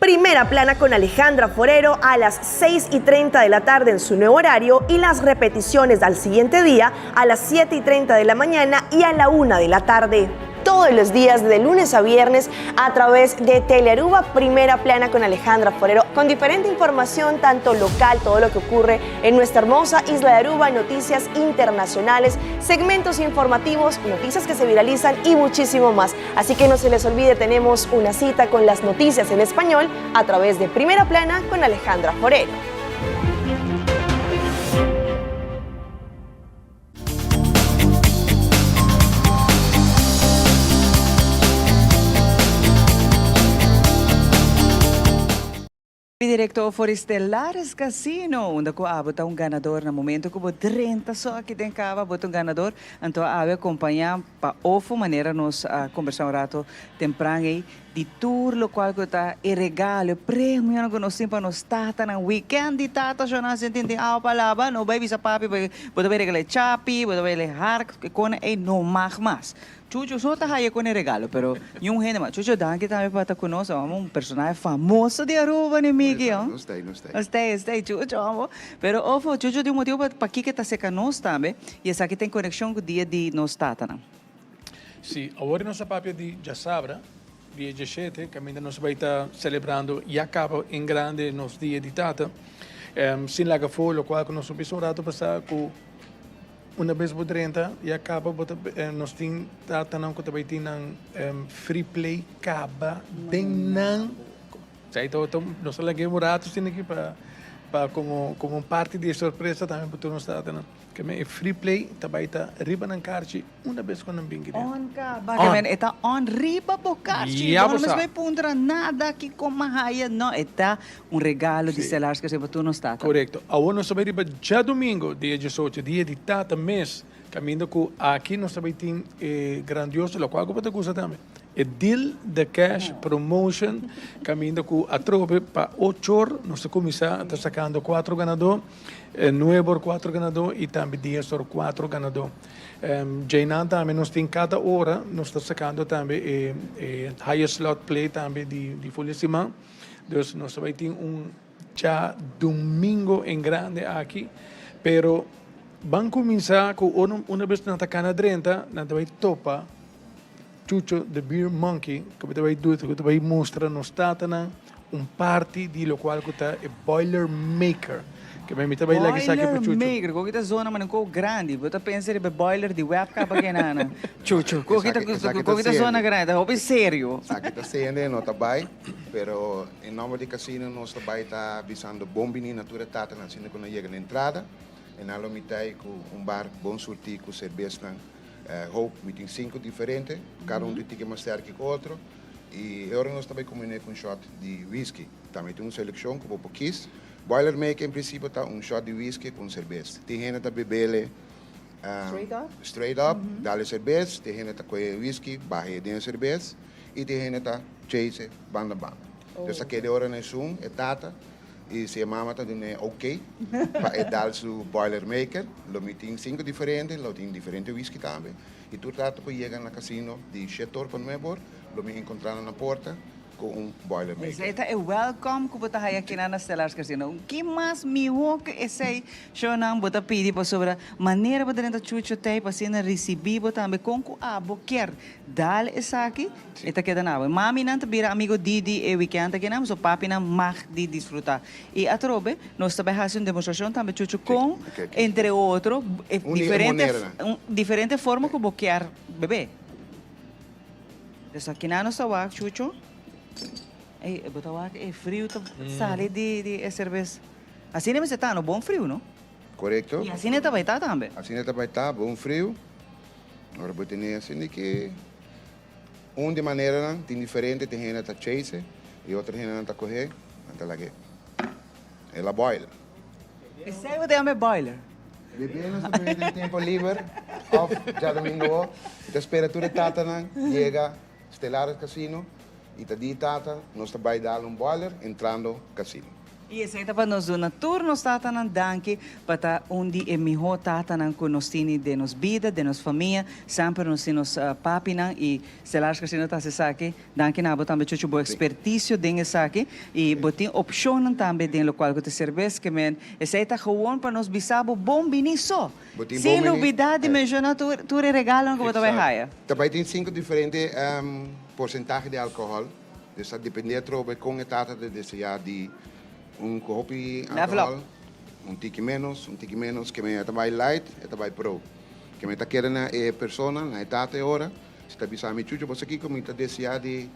Primera Plana con Alejandra Forero a las 6 y 30 de la tarde en su nuevo horario y las repeticiones al siguiente día a las 7 y 30 de la mañana y a la 1 de la tarde. Todos los días de lunes a viernes a través de Telearuba Primera Plana con Alejandra Forero, con diferente información, tanto local, todo lo que ocurre en nuestra hermosa isla de Aruba, noticias internacionales, segmentos informativos, noticias que se viralizan y muchísimo más. Así que no se les olvide, tenemos una cita con las noticias en español a través de Primera Plana con Alejandra Forero. Director for Estelares Casino, unda cu abo ta un ganador na momento cu bo drenta so aki den caba, bo ta un ganador, anto awe acompaña pa ofo manera nos a conversa un rato tempran ey di tur locual cu ta e regalo, e premionan cu nos tin pa nos tatanan, weekend di tata shona sinti tin awa pa laba, no bay bisa papi bo ta bay regala e chapi, bo ta bay regala e hark, e cona ey no mag mas. Chucho so ta haya con e regalo, pero niun hende mas. Chucho, danki tambe pa ta cu nos. Amo un personahe famoso di Aruba, ni Miki, oh. No stay, no stay. No stay, stay, Chucho, amo. Pero ofo, Chucho tin un motibo pa pakico e ta seca nos tambe, y esaki ta en conexion cu dia di nos tatanan. Si, awor nos a papia di djasabra, dia djeshete, caminda nos bay ta celebrando ya caba en grande nos dia di tata. Sin laga afo locual cu nos a bisa un rato pasa cu Una bes bo drenta ya caba bo ta nos tin tatanan cu ta bay tin nan free play caba den nan esey ta nos ta laga un rato asina aki pa pa como como un parti di e sorpresa tambe pa tur nos tatanan keme e free play ta bay ta riba nan karchi una bes cu nan bin aki den. On caba ke men e ta on riba bo karchi bo no mester bay puntra nada kico mahaya no e ta Un regalo di Stellaris ke pa tur nos tata. Korekto. Awor nos ta bai riba djadumingo, dia diesocho, dia di tata mes, kaminda ku aki nos ta bai tin e grandioso, lokual ku bo ta gusta tambe, e Deal the Cash Promotion, kaminda ku atrobe pa ocho or nos ta kuminsá ta sakando kuatro ganadó, nuebe or kuatro ganadó i tambe dies or kuatro ganadó. Djeinan tambe nos tin kada ora nos ta sakando tambe e highest slot play tambe di ful di siman. Dus nos ta bai tin un djadumingo en grande aki, pero ban kuminsá ku ora una bes nan ta kana drenta, nan ta bai topa Chucho the Beer Monkey ku ta bai du ku ta bai mustra nos tatanan un parti di lokual ku ta e Boiler Maker. Ke mi ta bai laga esaki pa Boiler Chucho. Maker, ku ta zona manera un kos grandi, bo ta pensa riba e boiler di web kaba kenana. Chucho, ku ta ku ta zona grandi, ta hopi serio. Esaki ta sende, no ta bai. Pero en nomber di casino nos ta bay ta bisando bon bini na tur e tatanan asina cu nan yega na entrada. E nan lo mitay cu un bar bon surti cu cerbesnan. Hope mi tin cinco diferente, cada un tin tiki mas sterki cu otro. Y e ora nos ta bay combine cu un shot di whisky. Tambe tin un seleccion cu bo por kies. Boilermaker en principio ta un shot di whisky cu un cerbes. Tin hende ta bebele Straight up? Straight up, dale cerbes. Tin hende ta coge whisky, baha den e cerbes. Y tin hende ta chase banda banda. Entonces a keda ora na esun e tata y si e mama ta dun'e ok pa e dal su boilermaker. Lo mi tin cinco diferente, lo tin diferente whisky tambe. Y tur tata cu yega na casino di shete or pa nuebe or lo mi encontra nan na porta cu un boilermaker. Esey ta e welcome cu bo ta haya aki na Stellaris Casino. Ki mas miho cu esey? Shownan bo ta pidi pasobra manera bo drenta Chucho tey pa asina ricibi bo tambe con cu abo kier Dal esaki, e ta keda na awe. Maminan ta bira amigo di di e weekend aki nan, so papinan mag di disfruta. Y atrobe, nos ta bay haci un demostracion tambe, Chucho, con, entre otro, e diferente, un diferente forma cu bo kier bebe. Dus aki nan nos ta wak, Chucho. Ey, bo ta wak e friu ta sali di di e cerbes. Asina mester ta, no? Bon friu, no? Corecto. Y asina e ta bay ta tambe. Asina e ta bay ta, bon friu. Ora bo tene asina ki un di maneranan, tin diferente, tin hende ta chase y otro hendenan ta coge, nan ta lag'é. El a boil. Esei bo ta yama e boiler? Bebe nos ta bebe den tempo liber of djadomingo bo. Mi ta spera tur e tatanan yega Stellaris Casino y ta di tata nos ta bay dal un boiler entrando casino. I esei ta pa nos duna tur nos tatanan danki pa ta un di e mihó tatanan ku nos tini den nos bida, den nos famia. Semper nos tin nos papinan i Stellaris Casino ta hasi esaki. Danki na abo tambe Chucho bo ekspertisio den esaki i bo tin opshonnan tambe den lokual ku ta serbes ke men. Esei ta gewon pa nos bisa bo bon bini so. Bo tin Sin bon bini. lubidá di menshoná tur tur e regalonan ku bo ta bai haya. Ta bai tin sinku diferente porsentahe di alkohòl. Dus ta depende atrobe kon e tata ta desea di un ku hopi Level up. alkohòl, un tiki ménos, un tiki ménos, ke men e ta bai light, e ta bai pro. Ke men ta keda na e persona, na e tata e ora, si ta bisa mi, Chucho, bo sa kiko mi ta desea di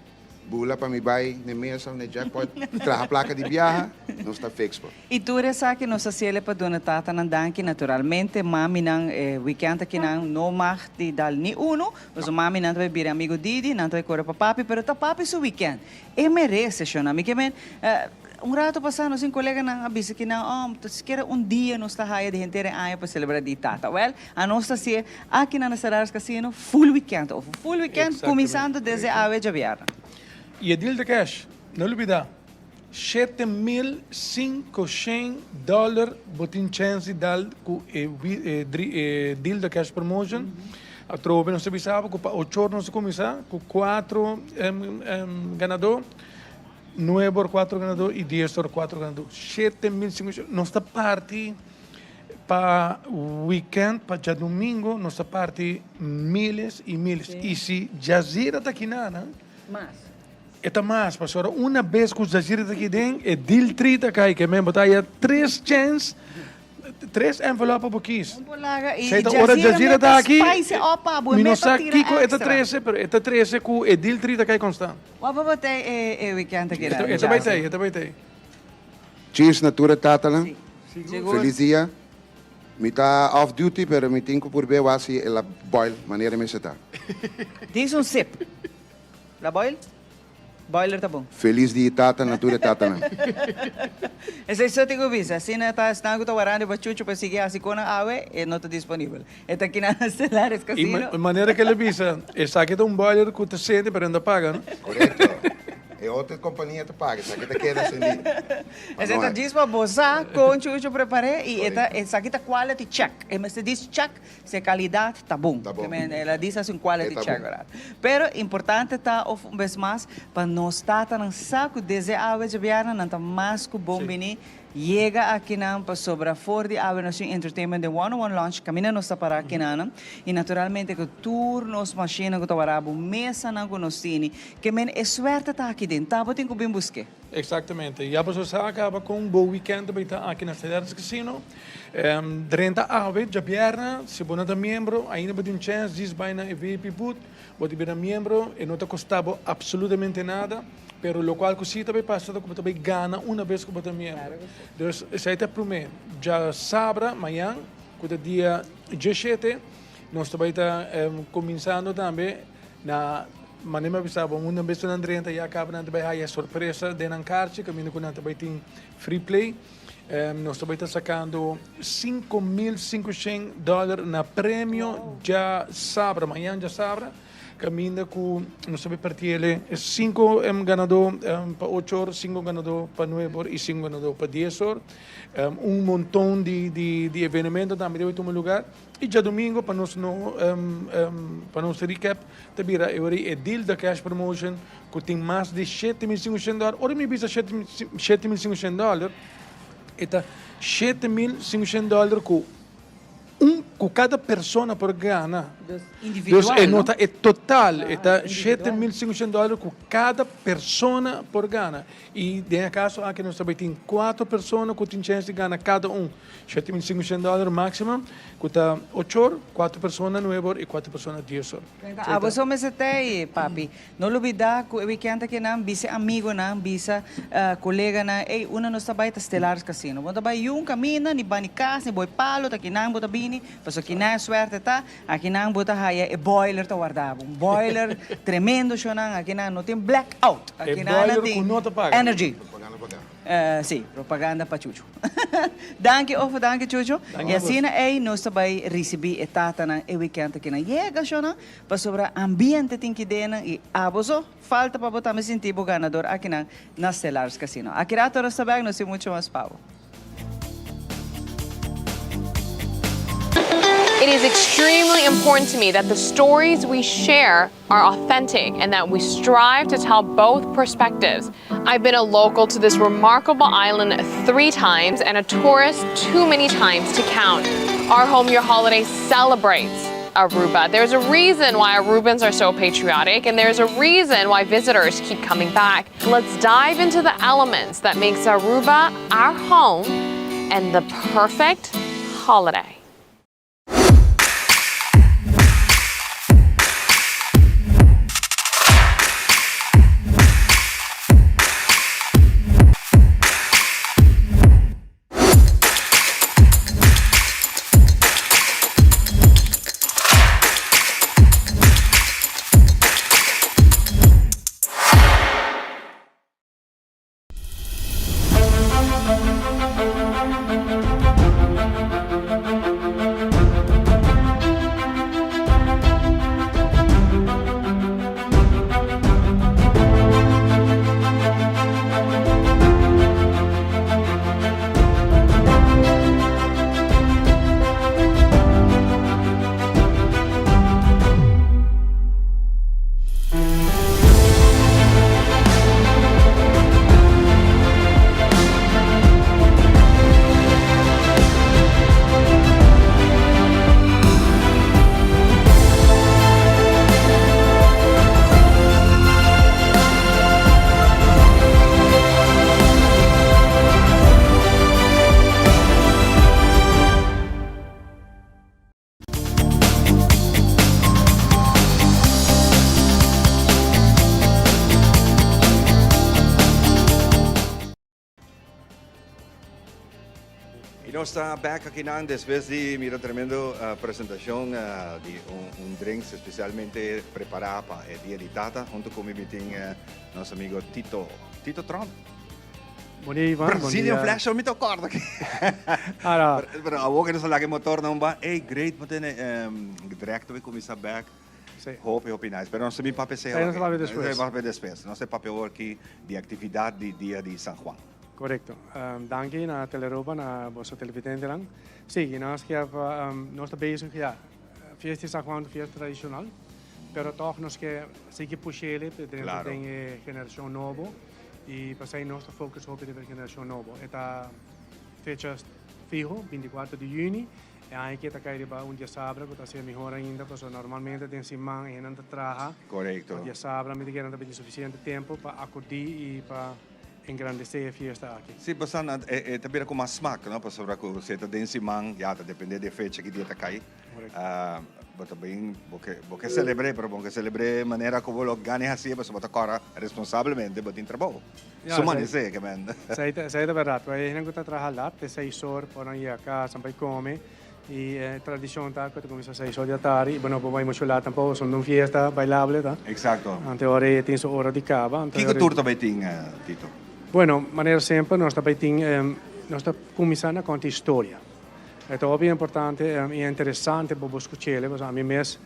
bula pa mi bai n'e mesa, n'e jackpot, traha plaka di biaha, nos ta fix bo. I tur esaki nos a hasiel pa duna tatanan danki naturalmente. Maminan e weekend akinan no mag di dal ni uno, pasobra maminan ta bai bira amigo Didi, nan ta bai kore pa papi, pero ta papi su weekend. E merece, shona. Mi ke men, un rato pasa nos tin koleganan a bisa kinan, oh, ta sikiera un dia nos ta haya di henter e aña pa celebra di tata. Well, anos ta hacié akinan na Stellaris Casino full weekend, of full weekend cuminsando desde awe djabièrnè. I e deal ta cash, no lubida. 7500 dòler bo tin chèns di dal ku e deal di cash promotion. Atrobe nos ta bisa bo ku pa ocho or nos ta kuminsá ku kuatro ganadó, nuebe or kuatro ganadó i dies or kuatro ganadó. 7500 nos ta parti pa wikènt, pa djadumingu nos ta parti miles i miles. I si Jazira ta kinanan. Mas. E ta mas, pasobra una bes ku Zaziri ta aki den, e deal tri ta kai, ke men bo ta haya tres chens, tres envelop pa bo kis. Un por laga i Sei ta ora Jazira Jazira ta meta aki, spice op pa bo, e mi no meta sa tira kiko e ta extra. trese, pero e ta trese ku e deal tri ta kai konstant. Wak pa bo tei e e weekend aki E ta nan, e ta bai Jazzy. tei, e ta bai tei. Cheers na tur e tatanan. Sigur. Feliz dia. Mi ta off duty pero mi tin ku purbe wak si el a boil manera mester ta. Dis un sip. La boil? Boiler ta bon. Felis di tata na tur e tatanan. Esei so tin ku bisa. Asina ta esnan ku ta warando pa Chucho pa sigui hasi konan awe, e no ta disponibel. E ta kina na Stellaris I Casino. manera ku el a bisa, esaki ta un boiler ku ta sende pero no ta paga, no? Korekto. E otro kompania ta paga, esaki ta keda sendí. Esei ta djis pa bo sa kon Chucho prepar'é i e ta esaki ta quality check. E mester djis check Si e calidad ta bon. Ta bon. Ke men el a bisa haci un quality E ta check bon. ora. Pero importante ta of un bes mas pa nos tatanan sa cu desde awe djabièrnè nan ta mas cu bon bini yega akinan pasobra for di awe nos tin entertainment den One on One Lounge caminda nos ta para akinanan y naturalmente cu tur nos machine cu ta wara bo mesanan cu nos tini ke men e suerte ta aki den ta bo tin cu bin buske. Exactamente. Ya boso sa caba con bo weekend ta bay ta aki na Stellaris Casino. Drenta awe djabièrnè, si bo no ta miembro, ainda bo tin un chèns, djis bai na e VIP booth, bo ta bira miembro, e no ta kosta bo apsolutamente nada, pero lokual ku si ta bai pasa ta ku bo ta bai gana una bes ku bo ta miembro. Dus esei ta e promé. Djasabra, mañan, ku ta dia djeshete, nos ta bai ta kuminsando tambe na manera mi a bisa bo, una bes ku nan drenta ya kaba nan ta bai haya sorpresa den nan karchi, kaminda ku nan ta bai tin free play. Nos ta bai ta sacando 5500 dollar na premio djasabra, mañan djasabra, caminda cu nos ta bai parti ele cinco ganador pa ocho or, cinco ganador pa nuebe or y cinco ganador pa dies or. Un monton di di evenemento tambe ta bai tuma lugar y djadomingo pa nos no pa nos recap ta bira e ora e deal da cash promotion ku tin mas di 7500 dòler. Ora mi bisa 7500 dòler, e ta 7500 dòler ku un ku kada persona por gana. Dus individual, Dus e no ta e total, e ta individual. 7500 dòler ku kada persona por gana. I den e kaso aki nos ta bai tin kuater persona ku tin chèns di gana kada un 7500 dòler máksimo, ku ta ocho or, kuater persona nuebe or i kuater persona dies or. Abo so mester ta ei, papi. No lubida cu e weekend aki nan bisa e amigonan, bisa coleganan, ey, unda nos ta bay ta Stellaris Casino. Bo no ta bay yun caminda, ni bani cas, ni boy palo, ta aki nan bo ta bini. bini, pasobra kinan e suerte ta, akinan bo ta haya e boiler ta warda bo. Un boiler tremendo shownan, akinan no tin black out, E akinan nan boiler ku tin no ta paga. energy. Si, propaganda pa Chucho. Danki Ofo, danki Chucho. Danki I na boso. asina ei nos ta bai risibí e tatanan e weekend akinan. Yega shownan, pasobra ambiente tin kidenan i abo so. Falta pa bo tambe sinti bo ganador akinan na Stellaris Casino. Aki rato nos ta bek, nos tin mucho mas pa bo. It is extremely important to me that the stories we share are authentic and that we strive to tell both perspectives. I've been a local to this remarkable island three times and a tourist too many times to count. Our Home Your Holiday celebrates Aruba. There's a reason why Arubans are so patriotic and there's a reason why visitors keep coming back. Let's dive into the elements that makes Aruba our home and the perfect holiday. Y nos ta back akinan despues di mira tremendo presentacion di un drinks especialmente prepara pa e dia di tata. Hunto cu mi mi tin nos amigo Tito, Tito Tromp. Bon dia Ivan, bon Brazilian dia. Flash, mi ta acorda ki. Ara. Pero awor que nos a laga e motor nan ba, ey great, bo tene direct bo cuminsa back. Sí. Hopi, hopi nice. Pero nos ta bin papia esey Nos ta awor. papia despues. Nos ta papia despues. Nos ta papia awor aki di actividad di dia di San Juan. Correcto. Danki na Telearuba, na boso televidentenan. Sí, y nos kier pa, nos ta bezig, ya, fiesta di San Juan ta fiesta tradicional, pero toch nos ke sigui push'e dentro den e generacion nobo. Y pasai nos ta focus hopi riba e generacion nobo. E ta fecha fiho, binticuatro di juni. E aña aki e ta cay riba un diasabra cu ta hacié mihor ainda pasobra normalmente den siman e hendenan ta traha. Corecto. Pa diasabra mi ta kere nan ta bini suficiente tempo pa acudi y pa engrandece e fiesta aki. Si, pasobra e ta bira cu mas smak, no? Pasobra cu si e ta den siman, ya ta depende di e fecha ki dia ta cay. Bo ta bin, bo ke, bo ke selebr'é, pero bo ke selebr'é manera ku bo lo gana e hasié, pasobra bo ta kòrda responsablemente bo tin trabou. Su manesé ke men. Esei ta, esei ta bèrdat. Pasobra e hende ku ta traha lat, te seis or por nan yega kas, nan bai kome, i e tradishon ta ku ta kuminsá seis or di atardi, i bo no por bai muchu lat tampoko, pasobra un fiesta bailable ta. Eksakto. Anto e ora ei tin su ora di kaba. Anto e Kiko ora ei. tur ta bai tin, Tito? Bueno, manera semper nos ta bai tin, nos ta kuminsá na konta historia. E ta hopi importante i interesante pa bo skuch'el, pasobra ami mes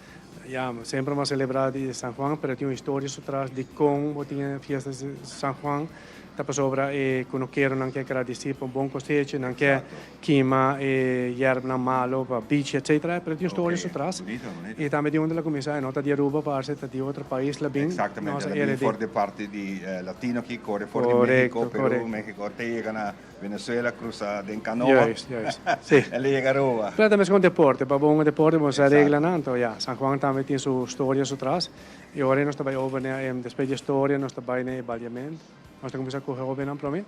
ya semper mi a selebrá di San Juan, pero tin un historia su tras di kon bo tin e fiesta di San Juan, ta pasobra e kunukeronan ke gradisí pa un bon kosecha, nan ke kima e yèrbnan malo pa bichi etsetera, pero tin un storia su tras. I tambe di unda el a kuminsá, e no ta di Aruba parse, ta di otro pais la bin. Exactamente, el a bin for di parti di latino aki, kore for di Mexico, Peru, Mexico, te yega na Venezuela cruza den canoa. Juist, juist. Si. El a yega Aruba. Pero tambe es con deporte. Pa bon deporte bo sa reglanan. Anto ya, San Juan tambe tin su storia su tras. Y ora nos ta bay over na e, despues di e storia nos ta bay na e baliament. Nos ta cuminsa coge hobennan prome.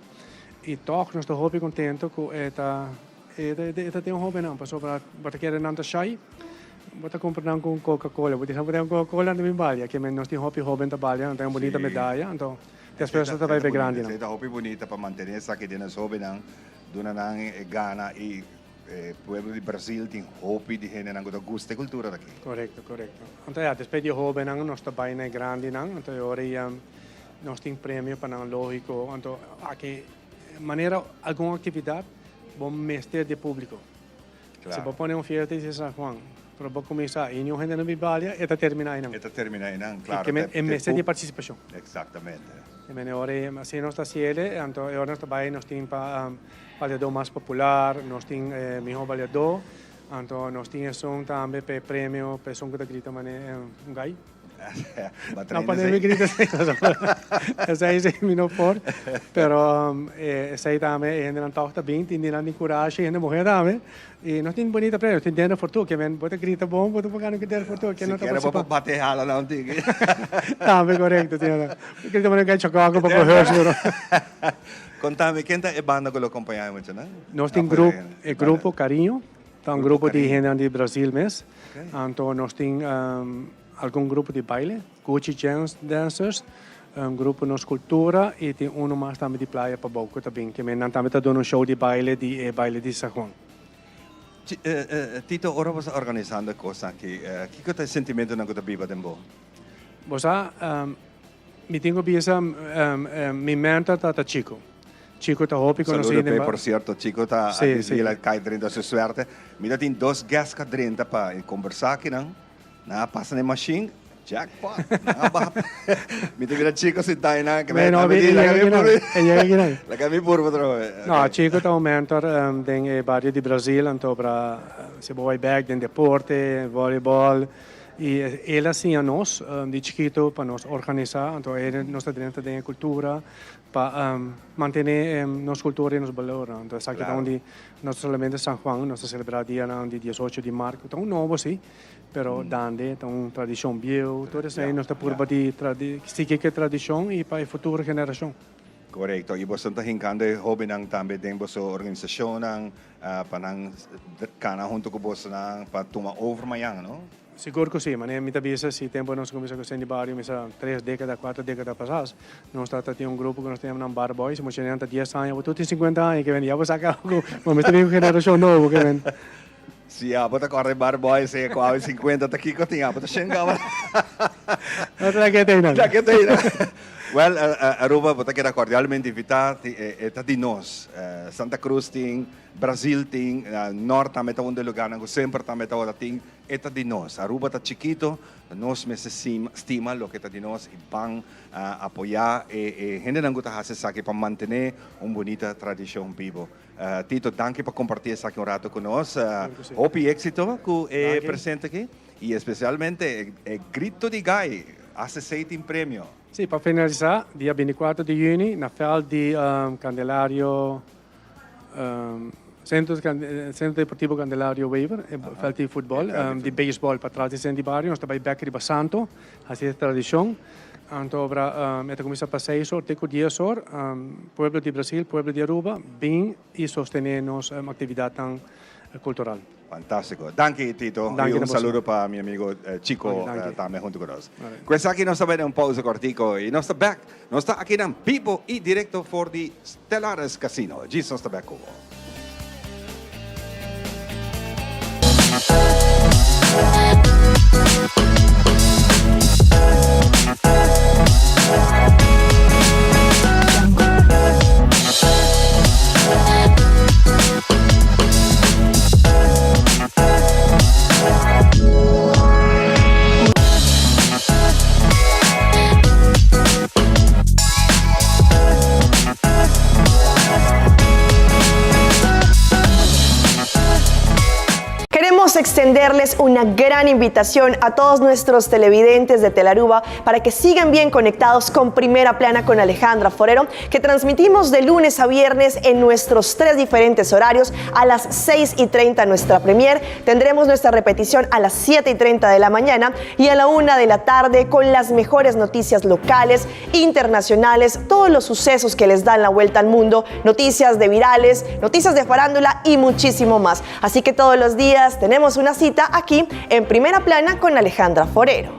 Y toch nos ta hopi contento cu e ta, e ta tin hobennan. Pasobra bo ta kere nan ta shy, bo ta cumpra nan cu Coca Cola. Bo di nan bo tin Coca Cola nan ta bin balia. Kimen nos tin hopi hoben ta balia, nan ta un bunita medaya. Anto. Despues ta bai p'e grandinan. Esei ta hopi bunita pa mantene esaki den nos hobennan, duna nan e gana i E pueblo di Brasil tin hopi di hendenan ku ta gusta e kultura aki. Korekto, korekto. Anto ya, despues di e hóbennan nos ta bai na e grandinan, anto e ora ei nos tin premio pa nan lógiko. Anto aki manera algun aktividat bo mester di e públiko. Si bo pone un fiesta di San Juan, pero bo kuminsá i niun hende no bin balia, e ta terminá einan. E ta terminá einan, klaro. E mester di partisipashon. Eksaktamente. E mene ora ei, asina nos ta hasiel, anto e ora nos ta bai nos tin pa baliadó mas popular, nos tin e mihó baliadó, anto nos tin esun tambe pa e premio pa esun ku ta grita manera un gai. No pone mi grita esei pasobra esei si mi no por, pero esei tambe e hendenan tòg ta bin, tin di nan tin kurashi, hende muhé tambe, i nos tin bunita premio, nos tin denter for tur, ke men bo ta grita bon bo ta por gana un denter for tur, ke no ta Sikiera bo partisipa. por bate hala nan tiki. Tambe korekto, tin razon. Bo grita manera un gai chokòko pa por hùrs pero. Kontami, ken ta e banda ku lo kompañá e muchanan? Nos tin grup, e grupo Cariño. Ta un grupo di hendenan di Brasil mes. Anto nos tin algun grupo di baile, Gucci Dancers, un grupo Nos Cultura y tin uno mas tambe di Playa Pabou cu ta bin. Ke men nan tambe ta duna un show di baile di e baile di San Juan. Tito, ora bo ta organisando e cosnan aki, kico ta e sentimentonan cu ta biba den bo? Bo sa, mi tin cu bisa mi mentor ta Chico. Chico ta hopi conoci Saludo den p'e ba. por cierto Chico ta Sí, a sí. dicir cay drenta su suerte. Mi ta tin dos guests ca drenta pa e conversa akinan. Nan a pasa na e machine, jackpot! Nan a baha. Mi ta mira Chico sinta einan. Me no vi, e yega akinan, e yega akinan. Laga mi purba otro vez. No, Chico ta un mentor den e bario di Brasil, anto bra si bo bay bek den deporte, volleyball, y el a siña nos di chikito pa nos organisa, anto nos ta drenta den e cultura. Pa mantené nos kultura i nos balornan. Anto esaki ta un di, no solamente San Juan, nos ta selebrá dianan di diesocho di mart, ku ta un nobo sí, pero dande ta un tradishon bieu. Tur esei nos ta purba di sigui ku e tradishon i pa e futuro generashon. Korekto. I boso ta hinkando e hóbennan tambe den boso organisashonnan pa nan kana huntu ku bosonan pa tuma over mañan, no? Sigur ku si. Manera mi ta bisa, si tempu nos a kuminsá ku Sendi Bario, mi sa tres dékada, kuater dékada pasá, nos tabata tin un grupo ku nos ta yama nan Bar Boys, mucha nan ta dies aña, bo tur tin sinkuenta aña ke bini, ya bo sa kaba ku bo mester bin ku generashon nobo ke bini. Si abo ta kòrda e Bar Boys e ku awe sinkuenta ta kiko tin abo ta shen kaba. No ta ke ta einan. Ta ke ta einan. Wèl, Aruba bo ta keda kordialmente invitá, e ta di nos. Santa Cruz tin, Brazil tin, Nort tambe ta un di e lugarnan ku semper tambe tabata tin. E ta di nos. Aruba ta chikito, nos mester stima loke ta di nos y ban apoya e hendenan cu ta haci esaki pa mantene un bunita tradicion bibo. Tito, danki pa comparti esaki un rato cu nos. Hopi exito cu e presente aki y especialmente e Grito di Gai, ACC tin premio. Si, pa finalisa, dia binticuatro di juni na veld di Candelario. Centro Centro Deportivo Candelario Wever, e veld di futbol, di baseball patras di Centro di Bario, nos ta bai bek riba Santo, hasi e tradicion. Anto obra e ta cuminsa pa seis or te cu dies or. Pueblo di Brasil, pueblo di Aruba, bin y sostene nos actividadnan cultural. Fantastico. Danki Tito. Y un saludo pa mi amigo Chico tambe hunto cu nos. Cu esaki nos ta bai den un pausa cortico y nos ta back. Nos ta akinan bibo y directo for di Stellares Casino. Djis nos ta back cu bo. Queremos extenderles una gran invitación a todos nuestros televidentes de Telaruba para que sigan bien conectados con Primera Plana con Alejandra Forero, que transmitimos de lunes a viernes en nuestros tres diferentes horarios a las 6 y 30 nuestra premier. Tendremos nuestra repetición a las 7 y 30 de la mañana y a la 1 de la tarde con las mejores noticias locales, internacionales, todos los sucesos que les dan la vuelta al mundo, noticias de virales, noticias de farándula y muchísimo más. Así que todos los días tenemos una cita aquí en Primera Plana con Alejandra Forero.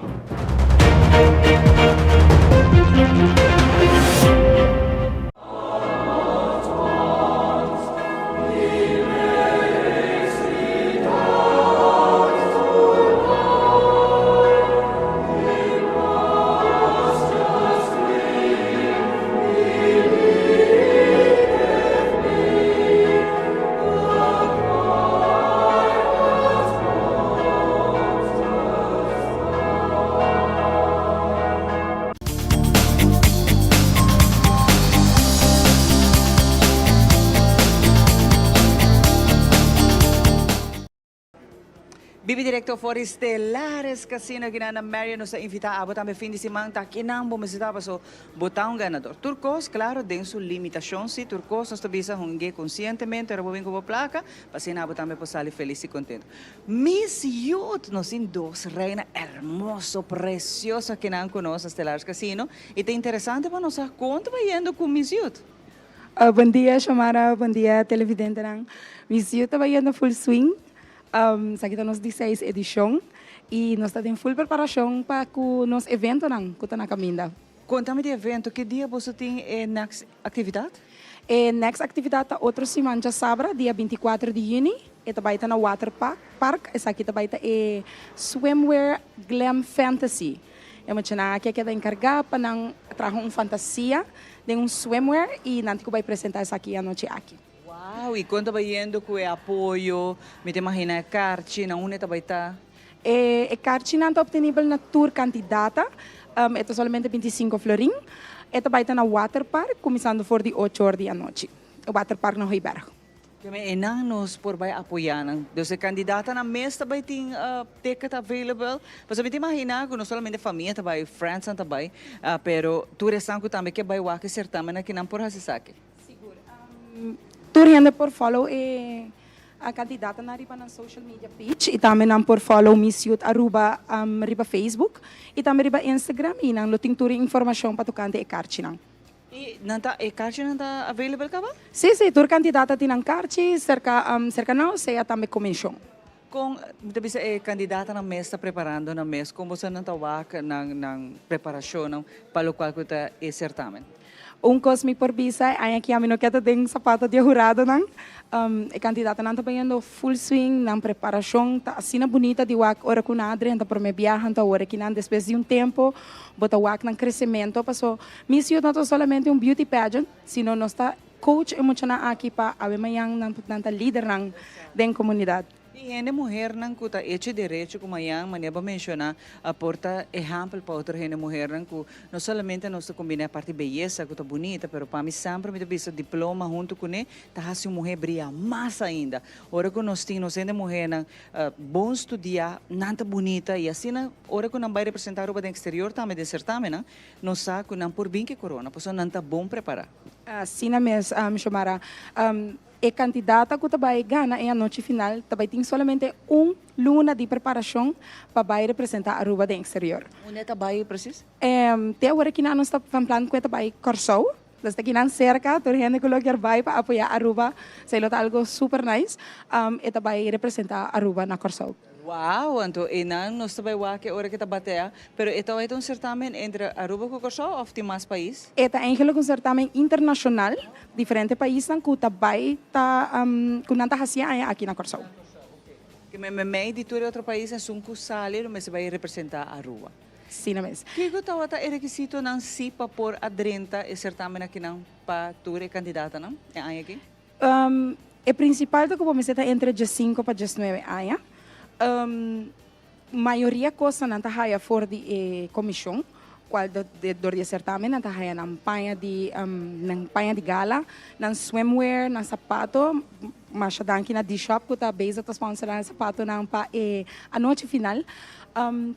Bibi directo for di Stellares Casino akinan na Marion. Nos ta invita abo tambe fin di siman ta akinan bo mester ta paso bo ta un ganador. Tur cos, claro, den su limitacion si, tur cos nos ta bisa hungue conscientemente ora bo bin cu bo placa, pa asina abo tambe por sali feliz y contento. Miss Youth! Nos tin dos reina hermoso, precioso akinan cu nos na Stellares Casino y ta interesante pa nos sa con ta bayendo cu Miss Youth. Bon dia Shomara, bon dia televidentenan. Miss Youth ta bayendo full swing. Esaki ta nos di seis edishon i nos ta den full preparashon pa ku nos eventonan ku ta na kaminda. Kontami di evento, ki dia boso tin e next aktividat? E next aktividat ta otro siman djasabra, dia 24 di yüni. E ta bai ta na Water Park. Esaki ta bai ta e Swimwear Glam Fantasy. E muchanan aki a keda enkargá pa nan traha un fantasia den un swimwear i nan tin ku bai presentá esaki e anochi aki. Wow, y con ta bayendo cu e apoyo? Mi ta imagina e carchi, na unda e ta bay ta? E e carchinan ta obtenibel na tur candidata. E ta solamente 25 florin. E ta bay ta na Waterpark, cuminsando for di ocho or di anochi. Waterpark na Hooiberg. Keme enan nos por bay apoya nan? Dus e candidatanan mes ta bay tin ticket available? Pasobra mi ta imagina cu no solamente famia ta bay, friendsnan ta bay, pero tur esnan cu tambe ke bay wak e certamen aki nan por haci esaki. Sigur. Tur hende por follow e candidatanan riba nan social media page y tambe nan por follow Miss Youth Aruba riba Facebook y tambe riba Instagram y nan lo tin tur e informacion pa tocante e carchinan. Y nan ta e carchinan ta available caba? Si, si, tur candidata tin nan carchi cerca cerca nan o sea tambe comision. Con mi ta bisa e candidatanan mes ta preparando nan mes? Con boso nan ta wak nan nan preparacionnan pa locual cu ta e certamen? Un cos mi por bisa, e aña aki ami no keda den sapato di e huradonan. E candidatanan ta bayendo full swing, nan preparacion ta asina bunita di wak ora cu nan a drenta prome biaha, anto awor aki nan despues di un tempo bo ta wak nan crecemento, paso Miss Youth no ta solamente un beauty pageant, sino nos ta Coach e muchanan aki pa awe mañan nan nan ta lidernan den comunidad. Y hende muhernan cu ta hecho y derecho cu mañan, manera bo a menciona, a por ta ehempel pa otro hende muhernan cu no solamente nos ta combina e parti beyesa cu ta bunita, pero pa mi semper mi ta bisa diploma hunto cune ta haci un muher bria mas ainda. Ora cu nos tin nos hende muhernan bon studia, nan ta bunita y asina ora cu nan bay representa Aruba den exterior tambe den certamennan, nos sa cu nan por bin cu e corona pasobra nan ta bon prepara. Asina mes, Xiomara. E kandidata ku ta bai gana e anochi final ta bai tin solamente un luna di preparashon pa bai representá Aruba den eksterior. Unda e ta bai presis? Te awor aki nan nos ta van plan ku e ta bai Kòrsou. Nos ta kinan serka, tur hende ku lo kier bai pa apoyá Aruba, esei lo ta algu super nice. E ta bai representá Aruba na Kòrsou. Wow, anto einan nos ta bai wak e ora ke ta batea, pero e ta bai ta un certamen entre Aruba ku Kòrsou òf tin mas pais? E ta eigenlijk un certamen internashonal, diferente paisnan ku ta bai ta ku nan ta hasi aña aki na Kòrsou. Ke men memei di tur e otro pais esun ku sali lo mester bai representá Aruba. Asina mes. Kiko tabata e rekisitonan si pa por a drenta e certamen akinan pa tur e kandidatanan e aña aki? E principal ta cu bo mester ta entre diescinco pa diesnuebe aña. Mayoria cosnan nan ta haya for di e comision, cual dor di e certamen nan ta haya nan paña di nan paña di gala, nan swimwear, nan sapato. Masha danki na D-Shop cu ta bezig ta sponsora nan sapatonan pa e anochi final.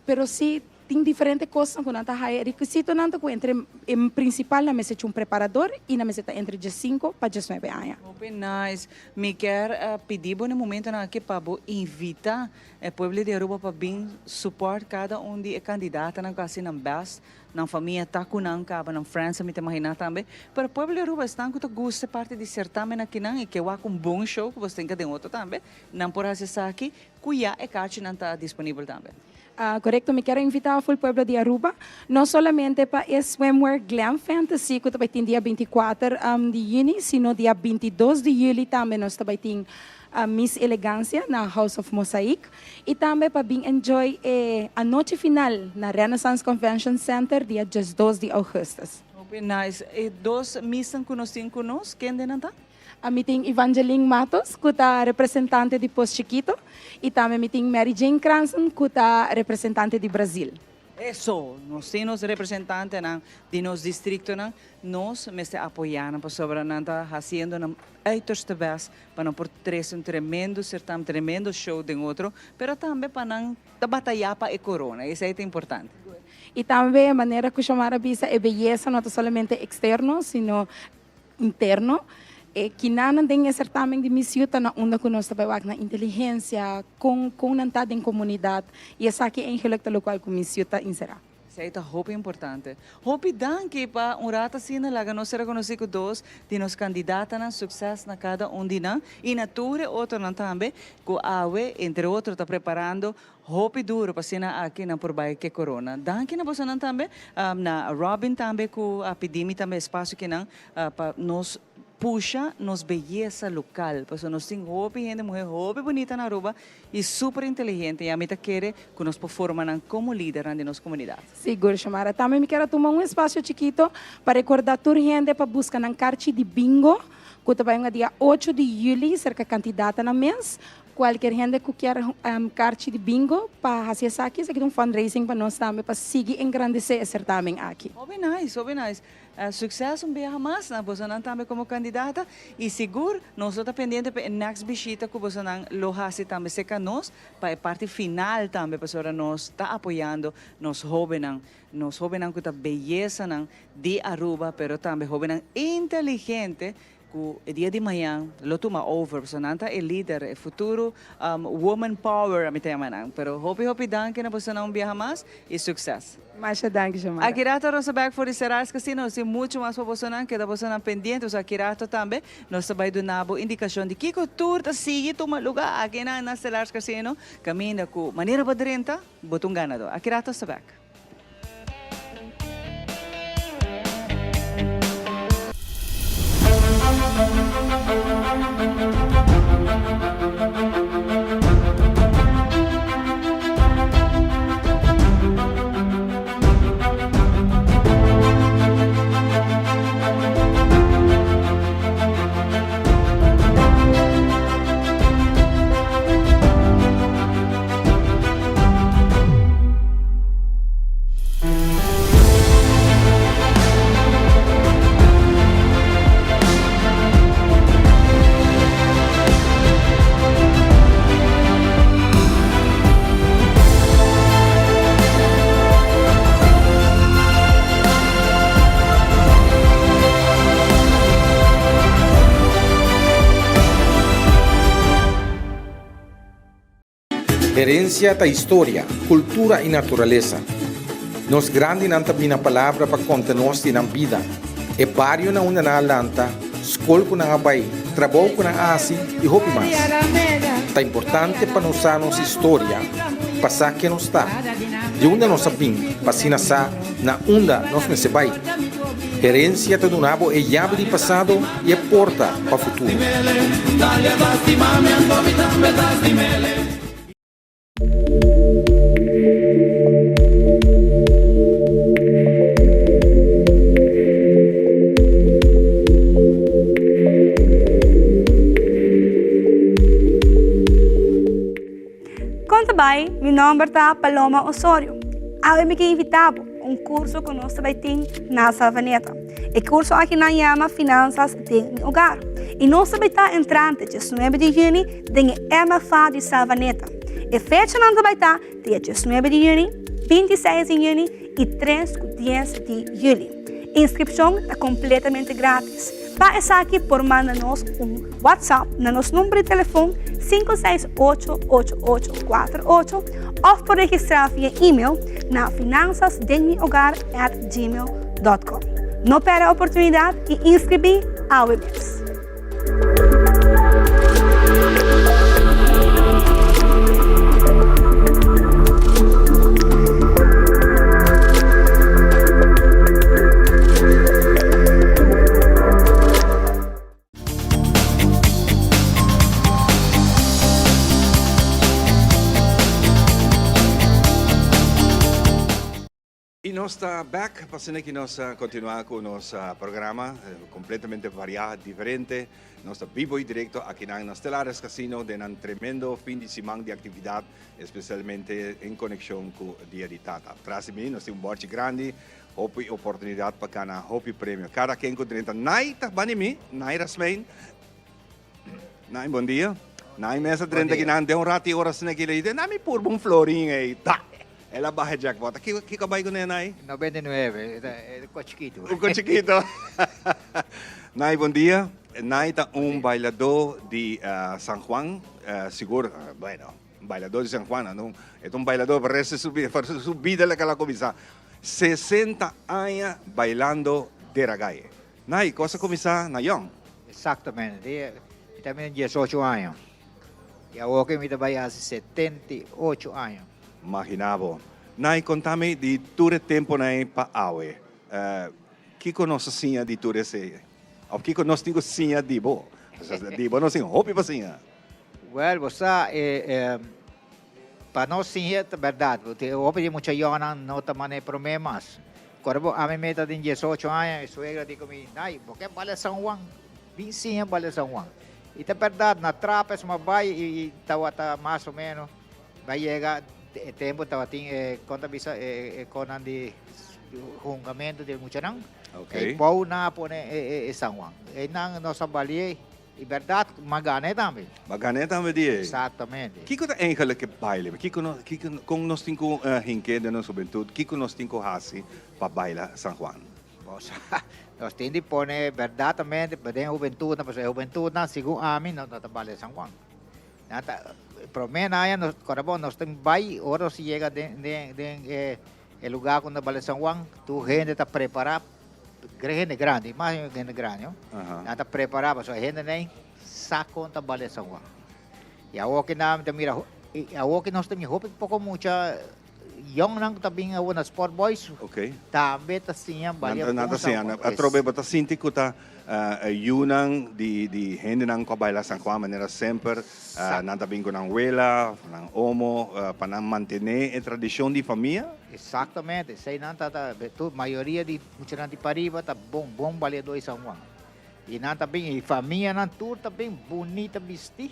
Pero si Tin diferente kosnan ku nan ta haya. E rekisitonan ta ku entre e prinsipal nan mester un preparador i nan mester ta entre diesinko pa diesnuebe aña. Hopi nice. Mi kier pidi bo na e momentonan aki pa bo invita e pueblo di Aruba pa bin support kada un di e kandidatonan ku hasi nan best. Nan famia ta ku nan kaba, nan friends mi ta imagina tambe. Pero pueblo di Aruba esnan ku ta gusta e parti di sertamen akinan i ke wak un bon show ku bo tin den otro tambe, nan por hasi esaki ku ya e kachinan ta disponibel tambe. Korekto, mi kier a invitá aful pueblo di Aruba, no solamente pa e Swimwear Glam Fantasy ku ta bai tin dia 24 di yüni, sino dia 22 di yüli tambe nos ta bai tin Miss Elegancia na House of Mosaic i tambe pa bin enjoy e anochi final na Renaissance Convention Center dia 12 di ougùstùs. Hopi nice. E dos Missnan ku nos tin ku nos, kende nan ta? Mi tin Evangeline Matos ku ta representante di Pos Chikito i tambe mi tin Mary Jane Cranson ku ta representante di Brazil. Eso, nos tin nos representantenan di nos districtonan, nos mester apoya nan pasobra nan ta haciendo nan uiterste best pa nan por trece un tremendo certamen, tremendo show den otro, pero tambe pa nan ta bataya pa e corona, esey ta importante. Y tambe e manera cu Xiomara a bisa, e beyesa no ta solamente externo, sino interno. E kinanan den e certamen di Miss Youth ta na unda cu nos ta bay wak nan inteligencia, con con nan ta den comunidad y esaki eigenlijk ta locual cu Miss Youth ta insera. Esey ta hopi importante. Hopi danki pa un rato asina laga nos ser reconoci cu dos di nos candidatanan succes na cada un di nan y na tur e otronan tambe cu awe entre otro ta preparando Hopi duro pa asina aki nan por bai ke corona. Danki na bosonan tambe, na Robin tambe cu a pidi mi tambe espacio kinan pa nos pusha nos beyesa local. Pasobra nos tin hopi hende muher hopi bunita na Aruba y super inteligente y ami ta kere cu nos por forma nan como lidernan di nos comunidad. Sigur, Xiomara. Tambe mi kier a tuma un espacio chikito pa recorda tur hende pa busca nan carchi di bingo cu ta bai un dia ocho di juli cerca candidatanan mes. Cualkier hende cu kier carchi di bingo pa haci esaki, esaki ta un fundraising pa nos tambe pa sigui engrandece e certamen aki. Hopi nice, hopi nice. Succes un biaha mas na bosonan tambe como candidata y sigur nos lo ta pendiente pa e next bishita cu bosonan lo haci tambe cerca nos pa e parti final tambe pasobra nos ta apoyando nos hobennan, nos hobennan cu ta beyesanan di Aruba pero tambe hobennan inteligente Cu e dia di mañan lo tuma over, pasobra nan ta e lider, e futuro woman power ami ta yama nan. Pero hopi hopi danki na bosonan un biaha mas y succes. Masha danki Xiomara. Aki rato nos ta bek for di Serars Casino, nos tin mucho mas pa bosonan, keda bosonan pendiente, pasobra aki rato tambe nos ta bay duna bo indicacion di kico tur ta sigui tuma luga aki na na Serars Casino, caminda cu manera bo drenta, bo ta un ganador. Aki rato nos ta bek. Herencia ta historia, cultura y naturalesa. Nos grandinan ta bina palabra pa conta nos di nan bida, e bario na unda nan a lanta, scol cu nan a bay, trabou cu nan a haci y hopi mas. Ta importante pa nos sa nos historia pa sa ken nos ta, di unda nos a bin pa asina sa na unda nos mester bay. Herencia ta duna bo e yabi di pasado y e porta pa futuro. Kon ta bai? Mi nòmber ta Paloma Osorio. Awe mi ke invitá bo un kurso ku nos ta bai tin na Savaneta. E kurso aki nan yama Finansas den mi Hogar i nos ta bai ta entrante diesnuebe di yüni den e MFA di Savaneta. E fechanan ta bai ta dia diesnuebe di yüni, bintiseis di yüni i tres ku dies di yüli. Inskripshon ta kompletamente gratis. Pa esaki por manda nos un WhatsApp na nos number di telefon 5688848 òf por registrá via email na finansasdenmihogar@gmail.com. No pèrdè e oportunidat i inskribí awe mes! I nos. Nos ta bek pa asina ki nos continua cu nos programa completamente varia, diferente. Nos ta bibo y directo akinan na Stellares Casino den nan tremendo fin di siman di actividad, especialmente en conexion cu Dia di Tata. Tras di mi nos tin un borchi grandi, hopi oportunidad pa gana hopi premio. Cada ken cu drenta Nay ta bani mi, Nay Rasmijn. Nay, bon dia. Nay mes a drenta akinan den un rati ora asina ki lei, na mi purba un florin ey, ta! El a baha e jackpot. Kiko, kiko a bai kuné, Nay? 99, e un ko chikito. Un ko chikito. Nay, bon dia. Nay ta un bailadó di San Juan. Sigur, bueno, un bailadó di San Juan, anto e ta un bailadó pa resto di su bida, pa su bida loke el a kuminsá. 60 aña bailando Deragaye. Nay, kos a kuminsá na yòn. Exactamente. Mi ta bini 18 aña. I awor ke mi ta bai hasi 78 aña. Magina bo. Nay, konta mi di tur e temponan ei pa awe. Kiko nos a siña di tur esei? Of kiko nos tin ku siña di bo? Di bo nos tin hopi pa siña. Wèl, bo sa, pa nos siña ta bèrdat. Hopi di mucha yònnan no ta manera promé mas. Kòrda bo, ami mi ta den diesocho aña, mi suegra di ku mi, Nay, bo ke bala San Juan? Bin siña bala San Juan. I ta bèrdat, na Trappes mi a bai i tabata mas o ménos. Ba yega e tempo tabatin e kon ta bisa e konan di hungamento di e muchanan. Okay. E bou nan a pone e San Juan. Einan nos a balié y berdad m'a gané tambe. B'a gané tambe di ei. Exactamente. Kiko ta eigenlijk e baile? Kiko no kiko kon nos tin ku hink'é den nos hubentud? Kiko nos tin ku hasi pa baila San Juan? Bo sa nos tin di pone berdadamente den hubentudnan pasobra e hubentudnan segun ami no ta balia San Juan. Nan ta prome nan aña nos kora bon nos tin bai ora nos yega den den den e e lugar ku nos bala San Juan tur hende ta prepara hende grandi mas hende grandi no nan ta prepara pasobra e hendenan sa kon ta bala San Juan y awor ki nan ta mira awor ki nos ta mira hopi poko mucha Yongnan ku ta bin awor na Sport Boys tambe ta siña balia Nan ta bon San siña. Juan. Atrobe bo ta sinti ku ta yunan di di hendenan ku a baila San Juan manera semper nan ta bin ku nan wela, nan omo pa nan mantené e tradishon di famia? Exactamente, esei nan ta ta tur mayoria di muchanan di pariba ta bon bon baliadó di San Juan. I nan ta bin i famianan tur ta bin bunita bistí.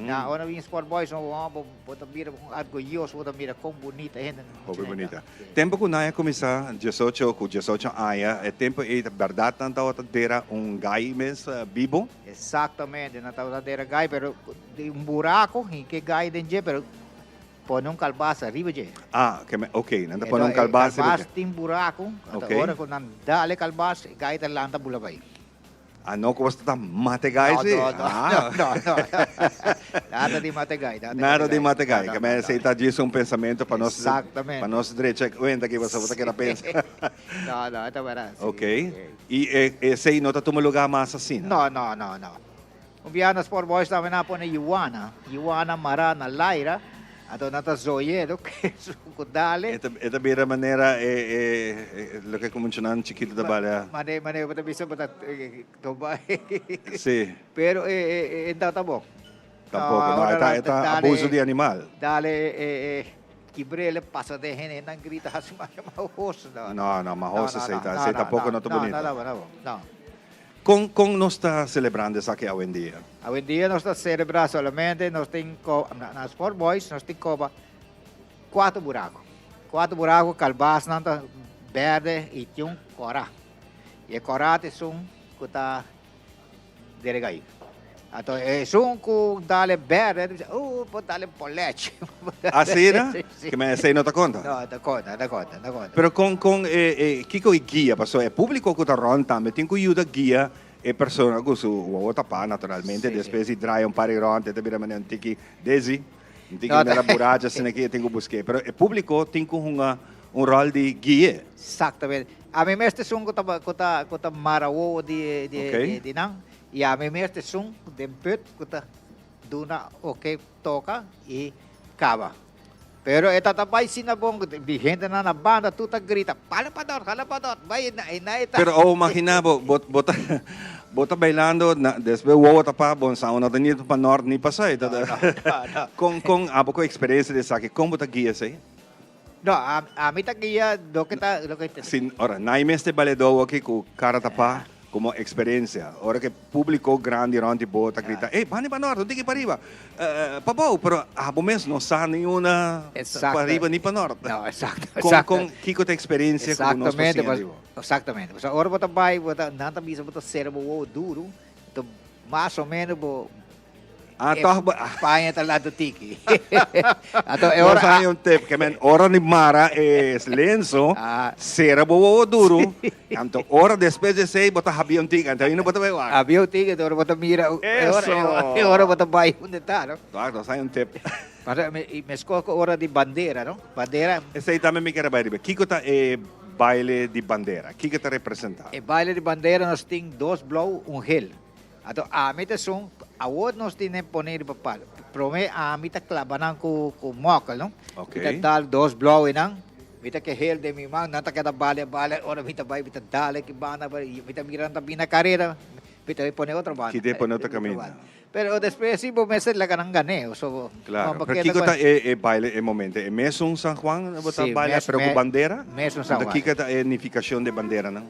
Na ora bin Sport Boys no bo bo ta mira orguyoso bo ta mira kon bunita hende nan Hopi bunita. Tempo ku nan a kuminsá diesocho ku diesocho aña e tempo ei ta bèrdat nan tabata dera un gai mes bibo? Exactamente nan tabata dera gai pero di un buraco hinke gai den dje pero pone un kalbas ariba dje. Ah ke me ok nan ta pone un kalbas riba dje. Kalbas tin buraco anto ora ku nan dale kalbas e gai ta lanta bula bai. Ah no ku boso ta mata e gai si? No, no, no, no, no. Nada di mata e gai. Nada di mata e gai. Ke men esei ta djis un pensamentu pa nos Exactamente. pa nos drecha e kuenta ki boso ta keda pensa. No, no, e ta berdad. Ok. I esei no ta tuma luga mas asina? No, no, no, no. Un biaha na Sport Boys tambe nan a pone yuana, yuana mará na laira, anto nan ta zoyedo ku dale. E ta bira manera e loke ku muchanan chikitu ta balia. Mane mane bo ta bisa bo ta toba. Si. Pero e no ta bon. Tampoco, no, e ta abuso di animal. Dale e kibrele pasa den hende, nan grita hasi masha mahos. No, no, mahos esei ta, esei tampoco no ta bunito. No, no, no, no. Kon kon nos ta selebrando esaki awendia? Awendia nos ta selebrá solamente nos tin ko na Sport Boys nos tin koba kuater buraku. Kuater buraku kalbasnan ta berde i tin un kòrá. I e kòrá ta esun ku ta deregai. Anto esun ku dale berde ta bisa uh bo dale bolèchi. Asina? Ke men esei no ta konta? No, ta konta, ta konta, ta konta. Pero kon kon e e kiko e guia? Pasobra e públiko ku ta rònt tambe tin ku yuda guia e persona ku su wowo tapá naturalmente. Despues di draai un par di rònt e ta bira manera un tiki dizzy, un tiki manera burachi asina ki e tin ku busk'é. Pero e públiko tin ku hunga un ròl di gui'é. Exactamente. Ami mes ta esun ku ta ku ta ku ta mara wowo di di di nan i ami mes ta esun den put ku ta duna oke toka i kaba. Pero e ta bai sina bon di hendenan na banda tur ta grita, Hala pa dort, hala pa dort, bai e na e ta. Pero awo magina bo, bo bo ta bo ta bailando na despues wowo ta pa bon sa no ta ni pa nort ni pa zuid. No, no, no. Kon kon abo ku experiencia di esaki kon bo ta guia esei? No, ami ta guia loke ta loke ta. Sin, ora, nai mester baledó aki ku kara tapá komo eksperensia. Ora ku e públiko grandi rònt di bo ta grita, Ey, bani pa nòrt, un tiki pariba, pabou, pero abo mes no sa ni una pariba ni pa nòrt. No, eksakto, Kon, eksakto. kon, kiko ta eksperensia ku nos por siña di bo? Eksaktamente. Pasobra ora bo ta bai, bo ta, nan ta bisa bo ta sera bo wowo duru, enton mas o menos bo Ah, e toch bo paña ta lato tiki. Anto e Nos ora haña un tip, ke men ora di mara e lenso, sera bo wowo duru, anto ora despues di esei bo ta habia un tiki, anto ainda bo ta bai wak. Habia un tiki, anto ora bo ta mira, e ora, Eso! e ora bo ta bai unda ta, no? Toch, nos haña un tip. Pasobra mi, i meskos ku ora di bandera, no? Bandera. Esei tambe mi kier a bai riba. Kiko ta e baile di bandera? Kiko ta representa? E baile di bandera nos tin dos blou, un gel. Anto ami ta esun, awor nos tin e pone riba palo. Prome ami ta claba nan cu cu mokkel, no? Ok. Mi ta dal dos blou einan, mi ta kehel den mi man, nan ta keda bale bale, ora mi ta bai mi ta dal aki banda, mi ta mira nan ta bini na carera, mi ta pone otro banda. Kite pone otro caminda. Pero despues si bo mester laga nan gane, so bo Claro, no pero keda kiko con ta e e baile e momento? E mesun San Juan bo ta Sí, baila mes pero cu me bandera? mesun San Anto Juan. kiko ta e nificacion di banderanan?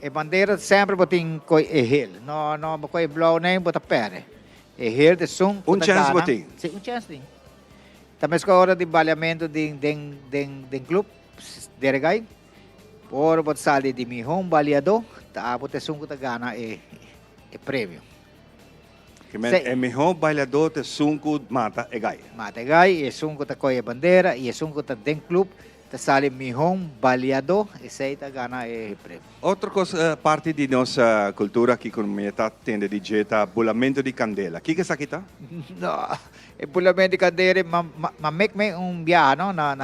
E bandera semper bo tin koe e hel. No, no, bo koe e blauw nee, bo ta perde. E hel ta esun ku Un ta chance bo gana. tin? Si, un chance tin. Ta meskos ora di baliamentu den, den, den, den club, deregai. Ora bo ta sali di mihó un baliadó, ta abo ta esun ku ta gana e, e premio. Ke men, e mihó bailadó ta esun ku mata e gai. Mata e gai, i esun ku ta kohe e bandera, i esun ku ta den club ta sali mihó baliadó, esei ta gana e premio. Otro kos parti di nos kultura aki ku mi ta tende di dje ta bulamento di kandela. Kiko esaki ta? No, e bulamento di kandela ma mek me un biaha no na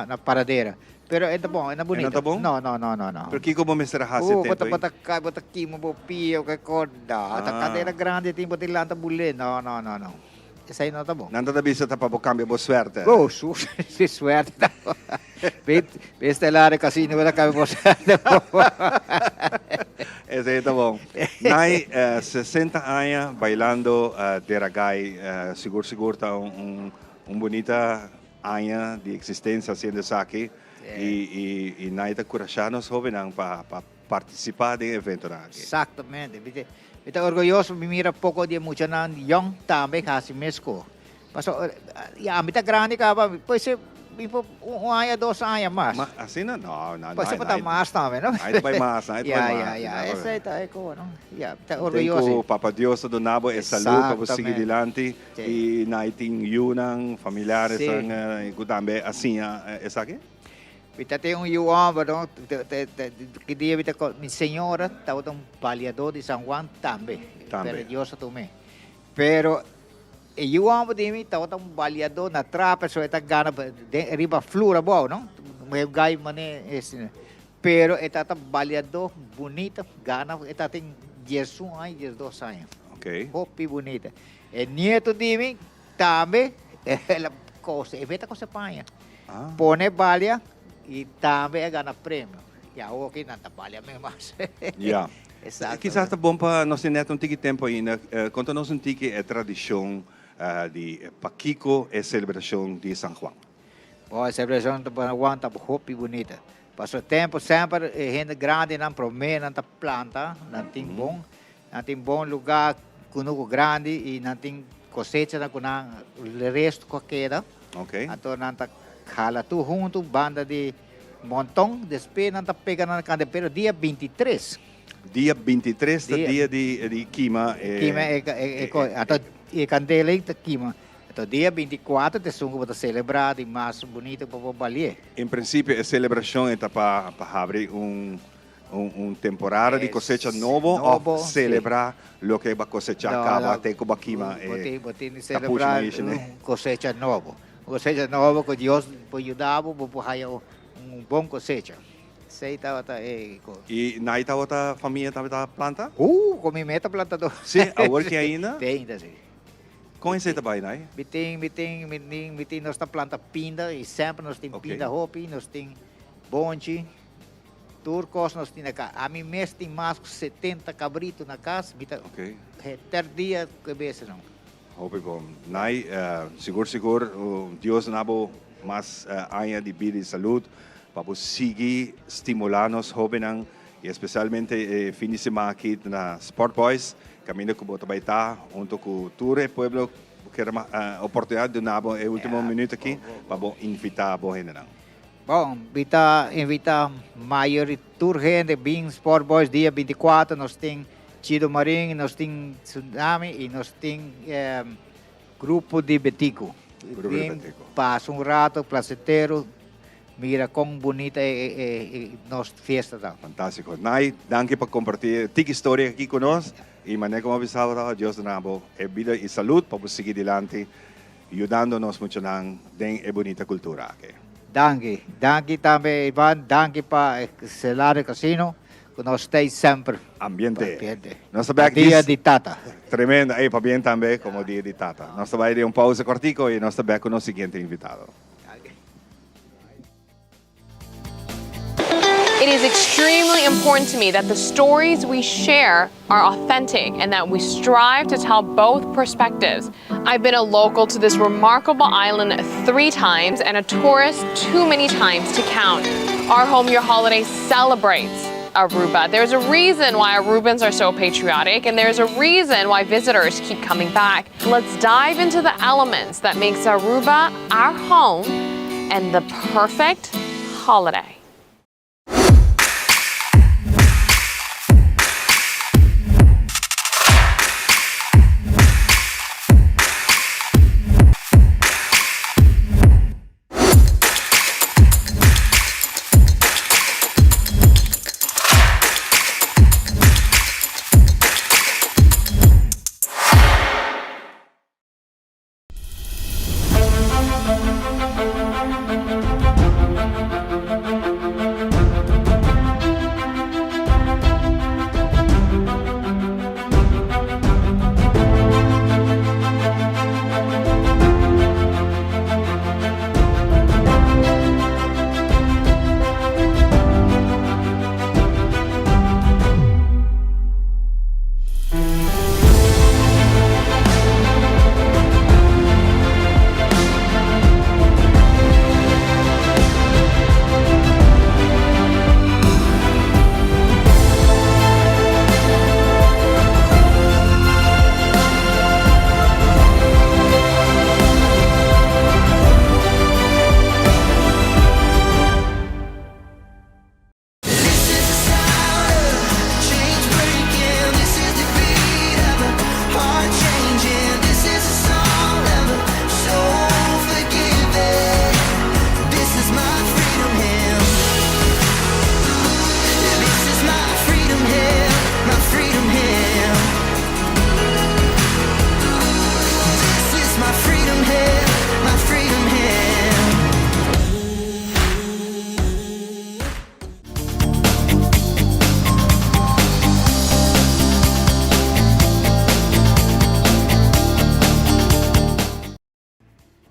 na Paradera. Pero e ta bon, e na E bunito. no ta bon? No, no, no, no, no. Pero kiko bo mester a hasi Uh, tempo bo ta ei? bo ta kai, bo ta kima bo pia, ke konda. Ta Ah. kandela grandi tin bo tin lanta bulé. No, no, no, no. Esei no ta bon. Nan ta ta bisa ta pa bo kambia bo suerte. Oh, su, si suerte ta bon. Bit, bista el área casino bo ta kambia bo suerte. Esei ta bon. Nai, eh, 60 aña bailando eh, Deragai, eh, sigur sigur ta un, un, un bunita aña di existencia haciendo esaki y, y, y Nai ta curasha nos hobennan pa, pa participa den e eventonan aki. Exactamente. Mi ta, mi ta orguyoso mi mira poco di e muchanan young tambe haci mesco. Paso, ya, mi ta grandi caba, puede ser mi por un aña, dos aña mas. Ma, asina? No, no, Puede ser por ta mas tambe, no? Ahí ta bay mas, ahí ta Ya, bay ya, mas. ya, esey ta e cosa, no? Ya, mi ta Ten orguyoso. cu Papa Dios ta duna bo e salud pa bo sigui Exactamente. dilanti Sí. y na e tin yunan, familiares Sí. cu tambe a siña esaki? Mi ta tin un yu homber, no? Ki dia mi ta con mi señora tabata un baleador di San Juan tambe. Tambe. Pero Dios a tum'é. Pero e yu homber di mi tabata un baleador na trapa, so e ta gana den riba flur abou, no? E gai mane esei. Pero e tabata baleador bunita, gana, e tabatin diesun aña, diesdos aña. Ok. Hopi bunita. E nieto di mi Tambe el a kose, e meta kose paña. Pone balia y tambe a gana premio. Y awor aki nan ta balia mes mas. Ya. Exacto. Kisas ta bon pa nos tin net un tiki tempo ainda. Konta nos un tiki e tradishon di pakiko e selebrashon di San Juan. Bo, e selebrashon di San Juan ta hopi bunita. Pasobra tempo semper e hende grandinan prome nan ta planta, nan tin bon Nan tin bon lugá, kunuku grandi i nan tin kosechanan ku nan resto ku a keda. Anto nan ta hala tur huntu banda di monton, despues nan ta pega nan kante, pero dia bintitres. Dia bintitres ta dia di kima e. Kima e kos, anto e kandela ei ta kima. Anto dia bintikuater ta esun ku bo ta selebrá di mas bunito pa bo balié. En prinsipio e selebrashon e ta pa habri un Un temporada di cosecha nobo of celebra loke ba cosecha caba te cu ba kima e Bo tin di tapushi celebra maishi ne. un cosecha nobo. Un cosecha nobo cu Dios por yuda bo, bo por haya un bon cosecha. Esey tabata e cos. Y nay tabata famia tabata planta? Cu mi meta plantador. Si, awor ki ainda? Te ainda si. Con esey ta bay nay? Mi tin, mi tin, mi tin, mi tin, nos ta planta pinda y semper nos tin pinda hopi, nos tin bonchi. Tur kos nos tin na kas. Ami mes tin mas ku setenta kabritu na kas. Mi ta henter dia ku e bestianan. Hopi bon. Nai, sigur sigur Dios na bo. mas aña di bida y salud pa bo sigui stimula nos hobennan y especialmente e fin di siman aki na Sport Boys caminda cu bo ta bay ta hunto cu tur e pueblo. Bo kier oportunidad duna bo e ultimo minuut aki pa bo invita bo hendenan. Bon, mi ta invita mayor y tur hende bin Sport Boys dia 24, nos tin Chido Marin, nos tin Tsunami y nos tin Grupo di Betico. Grupo di Betico. Pasa un rato placentero, mira con bunita e nos fiesta ta. Fantastico. Nay, danki pa comparti e tiki historia aki cu nos. Y manera como a bisa bo tabata, Dios duna bo e bida y salud pa bo sigui dilanti yudando nos muchanan den e bunita cultura aki. Danki. Danki tambe Ivan, danki pa Celario Casino cu nos stay semper. Ambiente. Ambiente. Nos ta bek Dia di Tata. Tremendo. Ey, pabien tambe como Dia di Tata. Nos ta bay den un pausa cortico y nos ta bek cu nos siguiente invitado. It is extremely important to me that the stories we share are authentic and that we strive to tell both perspectives. I've been a local to this remarkable island three times and a tourist too many times to count. Our Home Your Holiday celebrates Aruba. There's a reason why Arubans are so patriotic and there's a reason why visitors keep coming back. Let's dive into the elements that makes Aruba our home and the perfect holiday.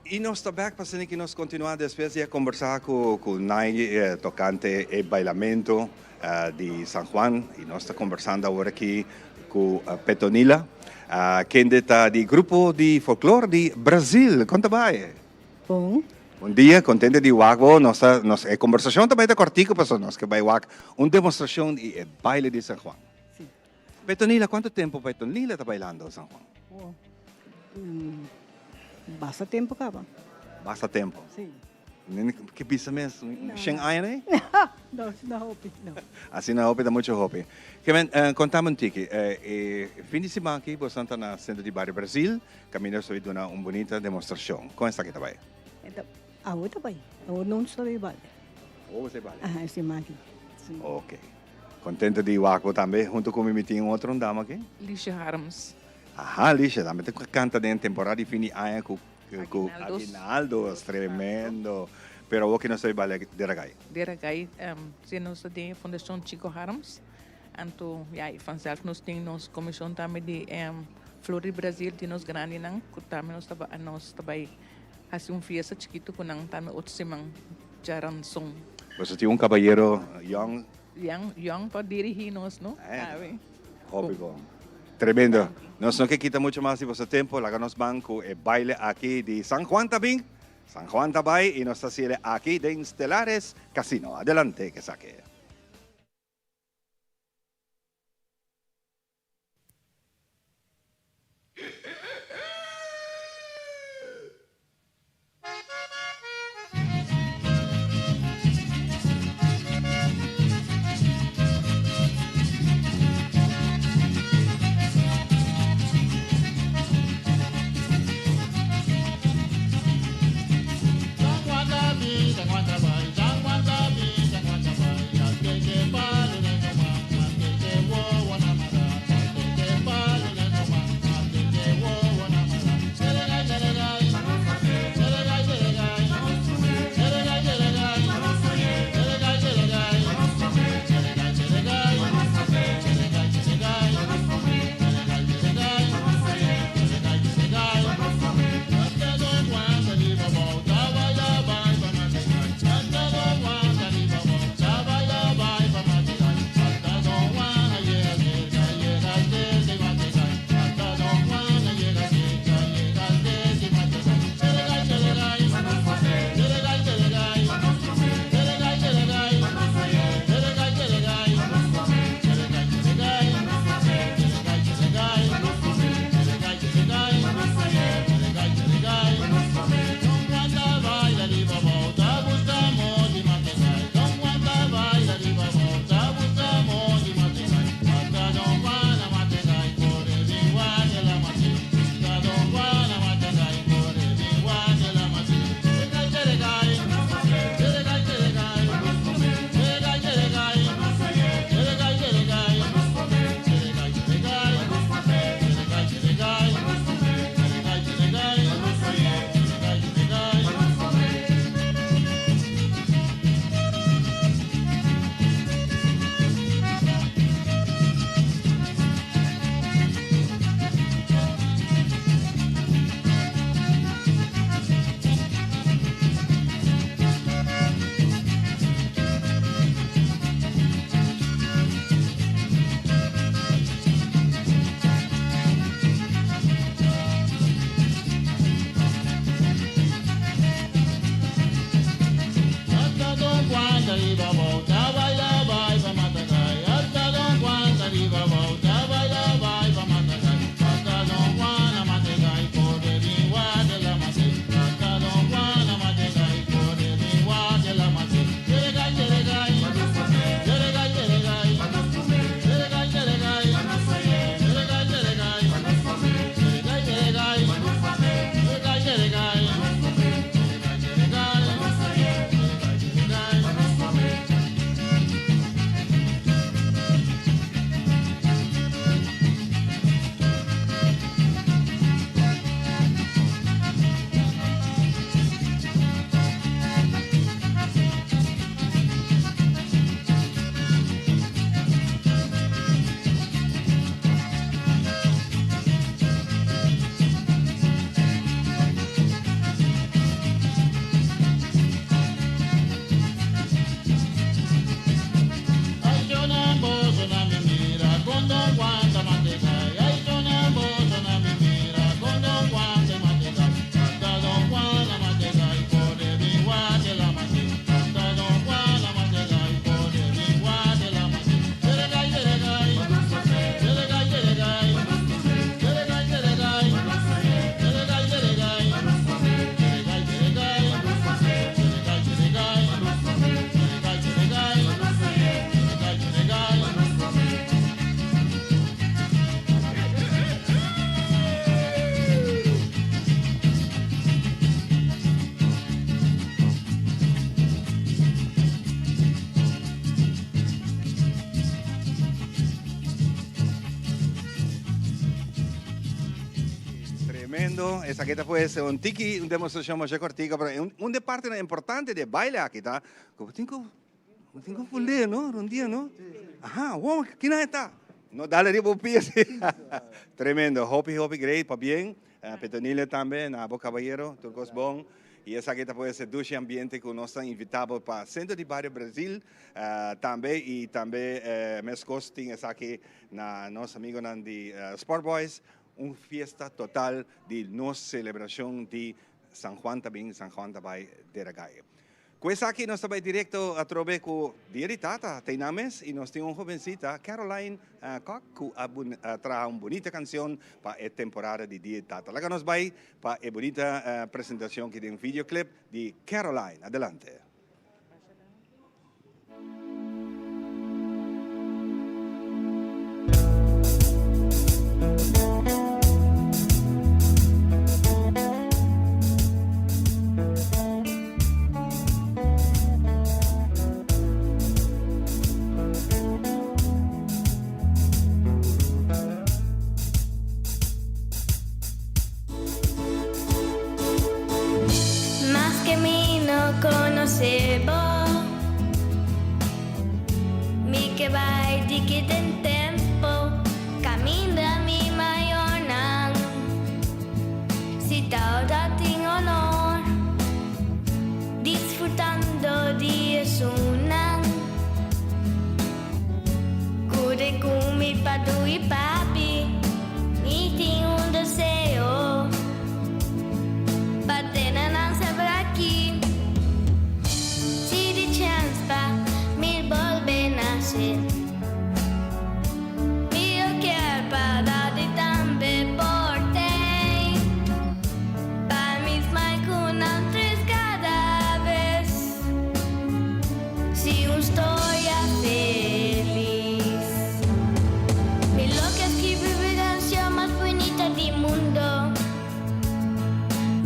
Y nos ta bek pa asina ki nos continua despues di a conversa cu cu Nay tocante e bailamento di San Juan y nos ta conversando awor aki cu Petonila kende ta di grupo di folklore di Brazil. Con ta bay? Bon. Bon dia, contento di wak bo. Nos ta, nos, e conversacion ta bay ta cortico pasobra nos ke bay wak un demostracion di e baile di San Juan. Si. Petonila, cuanto tempo Petonila ta bailando San Juan? Oh, basta tempo caba. Basta tempo? Si. Ke bisa mes? Shen aña nei? No, asina hopi no. Asina hopi ta mucho hopi. Ke men, contame un tiki, e fin di siman aki boso ta na Centro di Bario Brasil, Caminda so duna un bunita demostracion. Con esaki ta bay? Awo ta bay. Awo nos ta bay bale. Awo bo ta bay bale? Aha, e siman aki. Si. Ok. Contento di wak bo tambe. Hunto cu mi mi tin un otro un dama aki. Lisha Harms. Aha, Lisha tambe ta canta den temporada di fin di aña cu cu Aguinaldos. Tremendo. Pero awo ki nos ta bay bale Deragay. Deragay, si nos ta den e Fundacion Chico Harms. Anto ya y vanzelf nos tin nos comision tambe di Flor di Brasil di nos grandinan cu tambe nos ta nos ta bay haci un fiesta chikito cu nan tambe otro siman djaranson. Boso tin un cabayero young? Young, young pa dirigi nos no. Eh, hopi bon. Tremendo. Nos no ke kita mucho mas di boso tempo, laga nos ban cu e baile aki di San Juan ta bin. San Juan ta bai y nos ta haciele aki den Stellares Casino. Adelante esaki. Tremendo. Esaki ta pues un tiki, un demostracion masha cortico, pero un, un de partenan importante di e baile aki ta cu bo tin cu, bo tin cu ful'é, no? Rondia, no? Aha, wow, kinan e ta? No dale riba bo pia si. Tremendo. Hopi, hopi great. Pabien. Petonile tambe na bo cabayero. Tur cos bon. Y esaki ta pues e dushi ambiente cu nos ta invita bo pa Centro di Bario Brazil tambe y tambe mescos tin esaki na nos amigonan di Sport Boys. Un fiesta total di nos celebracion di. San Juan ta bin, San Juan ta bai dera gai. Ku esaki nos ta bai direkto atrobe ku Dia di Tata ta einan mes i nos tin un hobencita, Caroline Kock, ku a traha un bunita kansion pa e temporada di Dia di Tata. Laga nos bai pa e bunita presentacion ki den videoclip di Caroline. Adelante. Maske mi no konosé bo, mi ke bai diki den tempo kaminda mi mayornan si tawata tin honor, disfrutando di esunnan ku de ku mi padu i papi. Mi tin un deseo pa tene nan semper aki. Si di chèns pa mi bolbe nase, mi lo kier pa dadi tambe por tei. Pa mi smile ku nan tris kada bes. Si un storia felis. Mi lo ke skibi mi canción mas bunita di mundo.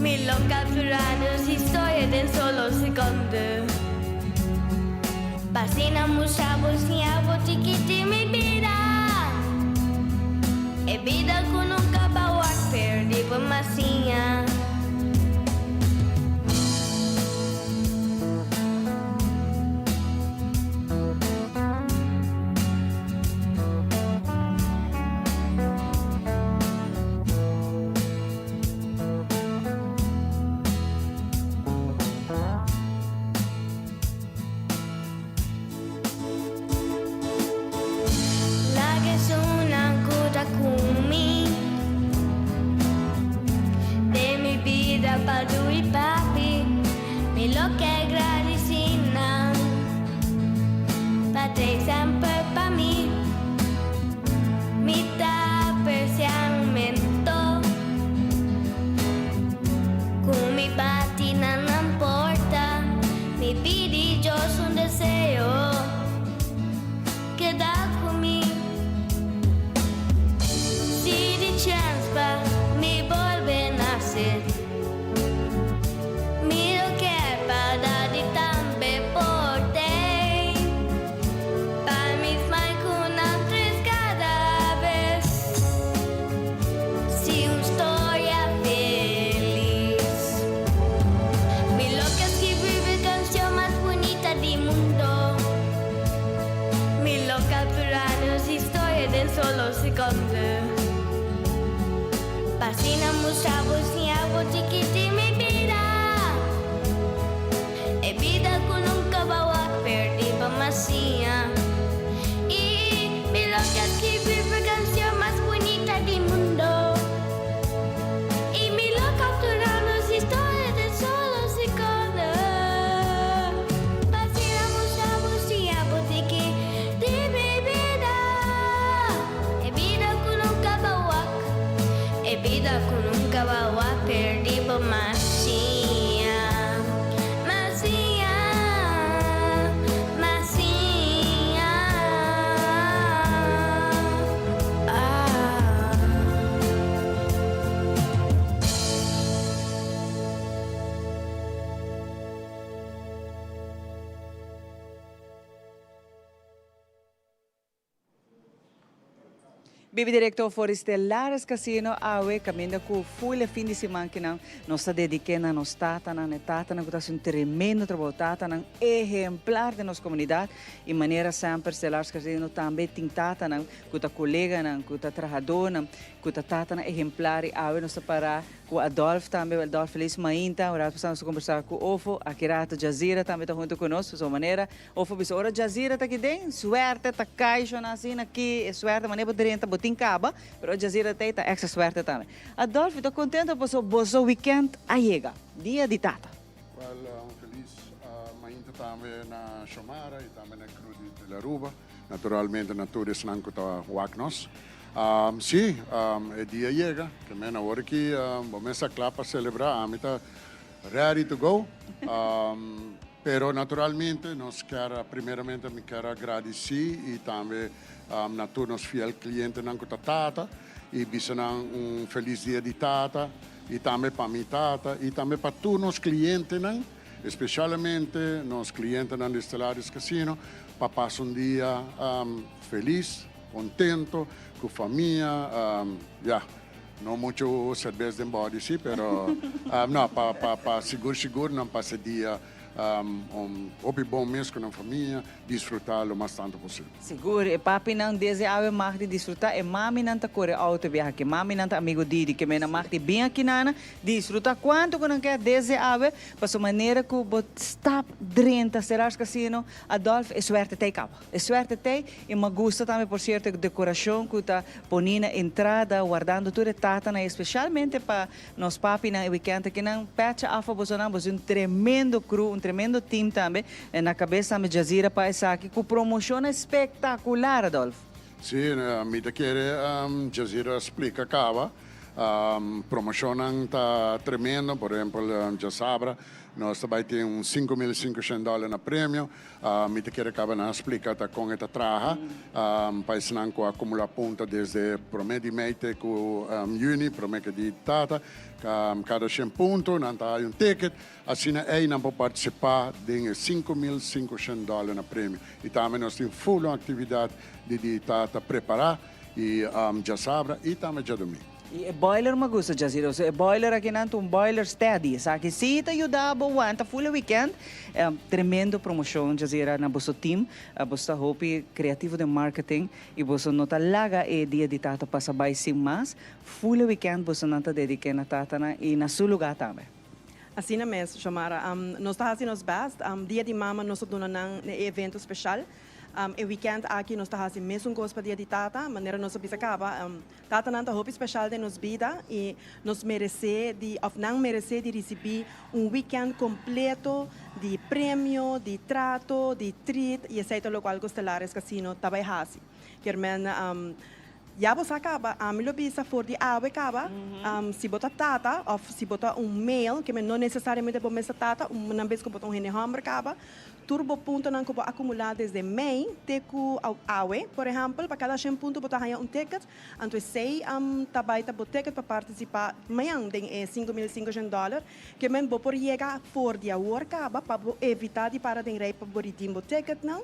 Mi lo captura nos historia den solo secondo. Pa asina mustra bo siña bo chikiti mi bida. E bida cu nunca ba wak perdi bo mas siña. Laga esunnan ku ta ku mi Den mi bida padu i papi Mi lo ke gradisí nan Pa trei semper pa mi Mi ta apresiá momento Ku mi bati na nan porta Mi pidi Dios un deseo Keda ku mi Si di chèns pa mi bolbe nase Mi lo kier pa dadi tambe por tei Pa mi smile ku nan tris kada bes Si un storia felis Mi lo ke skibi e kanshon mas bunita di mundo. Mi lo captura nos historia den solo secondo. Pa asina mustra bo siña bo chikiti mi bida. E bida cu nunca bo a perdi pa mas siña. Y mi lo ke scribi e cancion mas bunita di mundo. Y mi lo captura nos historia den solo secondo. Pa asina mustra bo siña bo tiki di mi bida. E bida ku nunka bo wak. E bida ku nunka bo wak perdi bo mas siña. Mas siña. Mas siña. Ah. Bibi Director for di Stellares Casino awe caminda cu full e fin di siman kinan nos ta dedique na nos tatanan, e tatanan cu ta haci un tremendo trabou, tatanan ehemplar den nos comunidad y manera semper Stellares Casino tambe tin tatanan cu ta coleganan, cu ta trahadornan, cu ta tatanan ehemplar y awe nos ta para Cu Adolf tambe, Adolf Feliz Mainta, un rato pasado nos a conversa cu Ofo, aki rato Jazira tambe ta hunto cu nos, so manera Ofo bisa ora Jazira ta aki den, suerte ta cay shona asina aki, e suerte manera bo drenta bo. tin caba, pero Jazira tey ta extra suerte tambe. Adolf, mi ta contento paso boso weekend a yega, dia di tata. Wel, un feliz mainta tambe na Xiomara y tambe na e crew di Telearuba. Naturalmente na tur esnan cu ta wak nos. Si, e dia yega, ke men awor aki bo mes ta cla pa celebra, ami ta ready to go. Pero naturalmente nos kier, primeramente mi kier a gradici y tambe na tur nos fiel clientenan cu ta tata y bisa nan un feliz dia di tata y tambe pa mi tata y tambe pa tur nos clientenan, especialmente nos clientenan di Stellaris Casino pa pasa un dia feliz, contento cu famia, ya. No mucho cerbes den body si, pero no, pa pa pa sigur sigur nan pasa e dia un hopi bon mes cu nan famia, disfruta lo mas tanto posibel. Sigur, e papinan desde awe mag di disfruta, e maminan ta core auto biaha aki, maminan ta amigo Didi, ke men a mag di bin aki nana, disfruta cuanto cu nan kier desde awe, pasobra manera cu bo stap drenta Stellaris Casino, Adolf, e suerte ta e caba. E suerte t'ei y m'a gusta tambe por cierto e decoracion cu ta poni na entrada wardando tur e tatanan y especialmente pa nos papinan e weekend akinan pecha afo bosonan boso un tremendo crew un tremendo team tambe na cabes tambe Jazira pa esaki cu promocionnan espectacular Adolf. Si, mi ta kere Jazira splica caba. Promocionnan ta tremendo, por ehempel djasabra nos ta bay tin un 5500 dollar na premio. Mi ta kere kaba nan splika ta kon e ta traha pa esnan ku a kumulá punto desde promé di mei te ku yüni, promé ke di tata. Kada shen punto nan ta haña un ticket. Asina ei nan por partisipá den e 5500 dòler na premio. I tambe nos tin full un aktividat di di tata prepará i djasabra i tambe djadumingu. I e boiler mi a gusta djasira pasobra e boiler akinan ta un boiler steady. Esaki si ta yuda bo wanta full e weekend. Tremendo promocion djasira na boso team. Boso ta hopi creativo den marketing y boso no ta laga e dia di tata pasa bay sin mas. Full e weekend bosonan ta dedike na tatanan y na su lugar tambe. Asina mes, Xiomara. Nos ta haci nos best. Dia di mama nos ta duna nan e evento special. E weekend aki nos ta haci mesun cos pa dia di tata. Manera nos a bisa caba, Tatanan ta hopi special den nos bida y nos merece di of nan merece di ricibi un weekend completo di premio, di trato, di treat y esey ta locual cu Stellaris Casino ta bay haci. Kier men ya bo sa caba, ami lo bisa for di awe caba, si bo ta tata of si bo ta un male, kier men no necesariamente bo mes ta tata, un bes cu bo ta un hende homber caba, Tur bo puntonan ku bo akumulá desde mei te ku awe, por ehèmpel, pa kada shen punto bo ta haña un ticket, anto esei ta bai ta bo ticket pa partisipá mañan den e 5500 dòler. Ke men bo por yega for di awor kaba pa bo evitá di para den rei pa bo redeem bo ticketnan.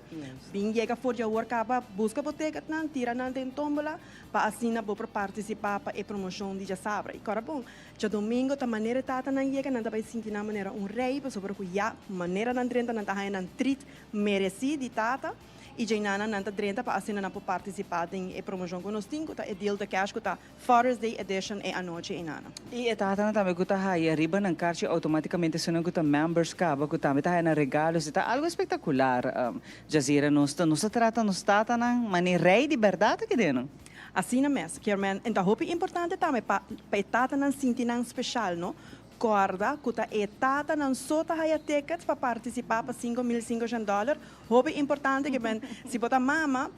Bin yega for di awor kaba, buska bo ticketnan, tira nan den tómbola pa asina bo por partisipá pa e promoshon di djasabra. I kòrda bon, Djadomingo ta manera e tatanan yega, nan ta bai sinti nan manera un rei, pasobra ku ya manera nan drenta nan ta haña nan trit meresí di tata, i djainana nan ta drenta pa asina nan por partisipá den e promoshon ku nos tin, ku ta e Deal the Cash ku ta Father's Day Edition e anochi einana. I e tatanan tambe ku ta haya riba nan karchi outomátikamente esunnan ku ta members kaba ku tambe ta haya nan regalo, si ta algu espektakular, Jazira, nos ta nos ta trata nos tatanan manera rei di bèrdat aki den nan. Asina mes, kier men en ta hopi importante tambe pa pa e tatanan sinti nan special, no? Corda cu ta e tatanan so ta haya tickets pa participa pa 5500 dollar, hopi importante kier men si bo ta mama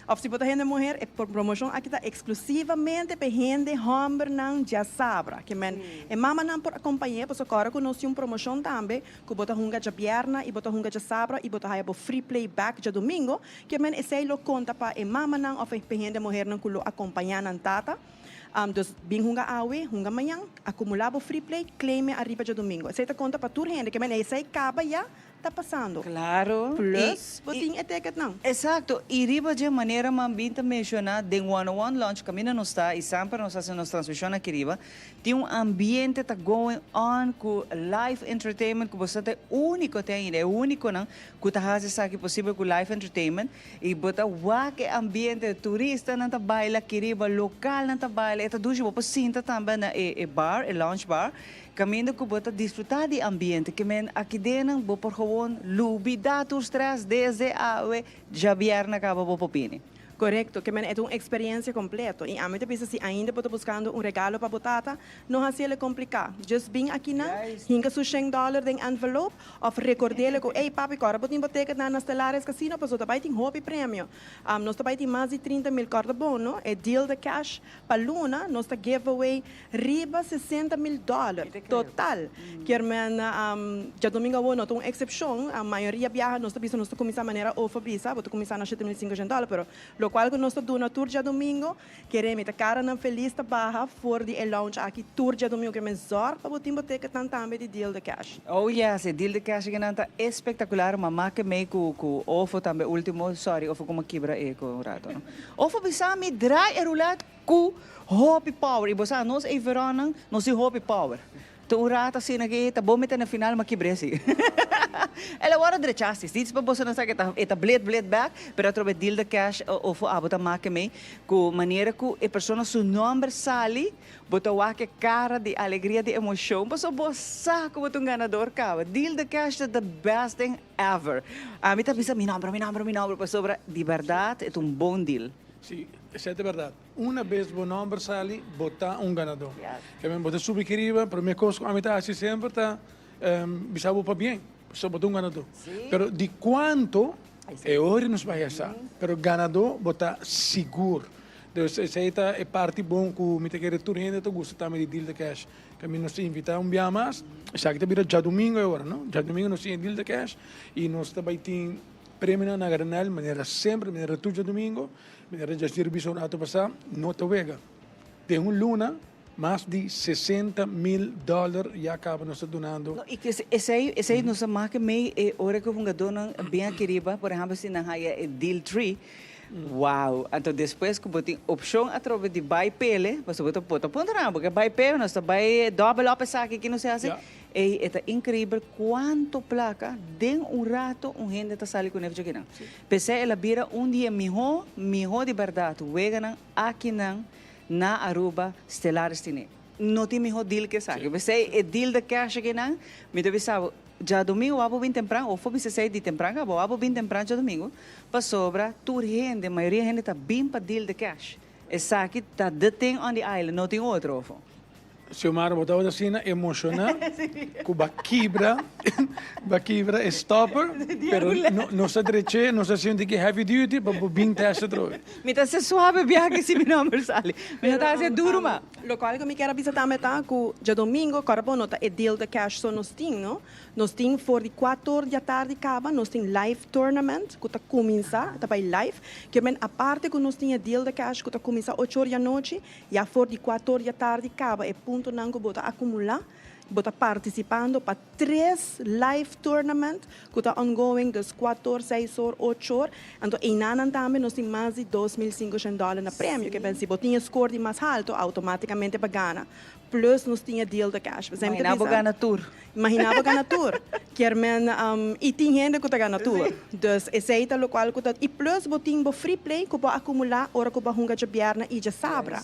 of si bo ta hende muher e promocion aki ta exclusivamente pa e hende hombernan djasabra, kier men e mamanan por acompañe pasobra corda cu nos tin un promocion tambe cu bo ta hunga djabierna y bo ta hunga djasabra y bo ta haya bo free play back djadomingo, Ke men esei lo konta pa e mamanan òf e hende muhernan ku lo akompañá nan tata. Dus bin hunga awe, hunga mañan, akumulá bo free play, claim e ariba djadumingu. Esei ta konta pa tur hende. Ke men esei kaba ya ta pasando. Claro. Plus bo tin e ticketnan. Exacto. Y riba dje manera man bin ta menciona den One on One Lunch caminda nos ta y semper nos haci nos transmision aki riba, Tin un ambiente ta going on cu live entertainment cu boso ta e unico te ainda, e uniconan cu ta haci esaki posibel cu live entertainment y bo ta wak e ambiente, turistanan ta baila aki riba, localnan ta baila, e ta dushi, bo por sinta tambe na e bar, e lounge bar, caminda cu bo ta disfruta di ambiente, ke men aki dennan bo por gewoon lubida tur stress desde awe djabièrnè caba bo por bini. Korekto, ke men e ta un eksperensia kompleto. I ami ta bisa si ainda bo ta buskando un regalo pa bo tata, no hasi el kompliká. Just bin akinan, hinka su shen dòler den envelop òf rekord'é ku, ey papi, kòrda bo tin bo ticketnan na Stellaris Casino pasobra ta bai tin hopi premio. Nos ta bai tin mas di 30 mil, kòrda bon no, e deal de cash pa luna nos ta give away riba 60 mil dòler total. Kier men djadomingo awor no ta un eksepshon, mayoria biaha nos ta bisa nos ta kuminsá manera Ofo bisa, bo ta kuminsá na 7500 dòler, pero lokual ku nos ta duna tur djadomingo, kere mi ta karanan felis ta baha for di e lounge aki tur djadomingo, kier men zòrg pa bo tin bo ticketnan tambe di deal de cash. Oh yes, e deal de cash akinan ta espektakular, mama ke mei ku ku Ofo tambe ultimo, sorry Ofo ku mi a kibra e ku un rato no. Ofo bisa mi draai e roulette Ku hopi power. I bo sa, nos Everonnan, nos tin hopi power. Ta un rato asina ki ta bon mete na final, ma kibr'é si. El a wòrdu drechá si. Dits pa boso no sa ku e ta blet blet bèk, pero atrobe deal de cash ofo abo ta make mei ku manera ku e persona su nòmber sali, bo ta wak e kara di alegria, di emoshon, pasobra bo sa ku bo ta un ganador kaba. Deal de cash ta the best thing ever. Ami ta bisa mi nòmber, mi nòmber, mi nòmber, pasobra di bèrdat e ta un bon deal. Sí, esei ta bèrdat. Una bes bo nòmber sali, bo ta un ganadó. Kèmen bo ta subi aki riba, promé kos ku ami ta hasi semper ta bisa bo pabien, pasobra bo ta un ganadó. Pero di kuantu, e ora nos bai a sa. Pero ganadó bo ta sigur. Dus esei ta e parti bon ku mi ta kere tur hende ta gusta tambe di Deal the Cash. Kèmen nos ta invitá un bia mas, esaki ta bira djadumingu e ora, no? Djadumingu nos tin e Deal the Cash i nos ta bai tin. Premionan na granel manera semper, manera tur djadumingo, manera dja sirbi un rato pasá, no ta wega. Den un luna, mas di 60 mil dòler ya kaba nos ta dunando. No, i ku esei, esei nos a maka mei e ora ku hungadónan bin aki riba, por ehèmpel si nan haya e deal tree, wow! Anto despues ku bo tin opshon atrobe di bai pele, pasobra bo ta bo ta puntra nan, bo ke bai pele, nos ta bai dòbel òp esaki, ki nos hasi? Ey, e ta increibel cuanto placa den un rato un hende ta sali cu nef djakinan. P'esey el a bira un di e miho, miho di berdad weganan akinan na Aruba Stellaris tine. No tin miho deal cu esaki. P'esey e deal de cash akinan, mi ta bisa bo, djadomingo wou a bo bin tempran, of bo bisa esey di tempran caba, wou a bo bin tempran djadomingo, pasobra tur hende, mayoria hende ta bin pa deal de cash. Esaki ta the thing on the island, no tin otro, ofo. Xiomara, bo tabata asina emociona cu bo a kibra, bo a kibra e stopper, pero nos a dreche, nos a haci un tiki heavy duty pa bo bin test atrobe. Mi ta haci suave biaha si mi nomber sali. Mi no ta haci duro ma. Locual cu mi kier a bisa tambe ta cu djadomingo, corda bo no ta e deal de cash so nos tin, no. Nos tin for di cuator di atardi caba nos tin live tournament cu ta cuminsa, ta bay live. Kier men aparte cu nos tin e deal de cash cu ta cuminsa ocho or di anochi, Ya for di kuator di atardi kaba e puntonan ku bo ta akumulá, bo ta partisipando pa tres live tournament ku ta ongoing, dus kuator, seis or, ocho or. Anto einanan tambe nos tin mas di 2500 dòler na premio. Ke ben si bo tin e score di mas halto, outomátikamente bo gana. Plus nos tin e deal de cash. Imagina bo gana tur. Imagina bo gana tur. Kier men, i tin hende ku ta gana tur. Dus esei ta lokual ku ta. I plus bo tin bo free play ku bo a akumulá ora ku bo a hunga djabièrnè i djasabra.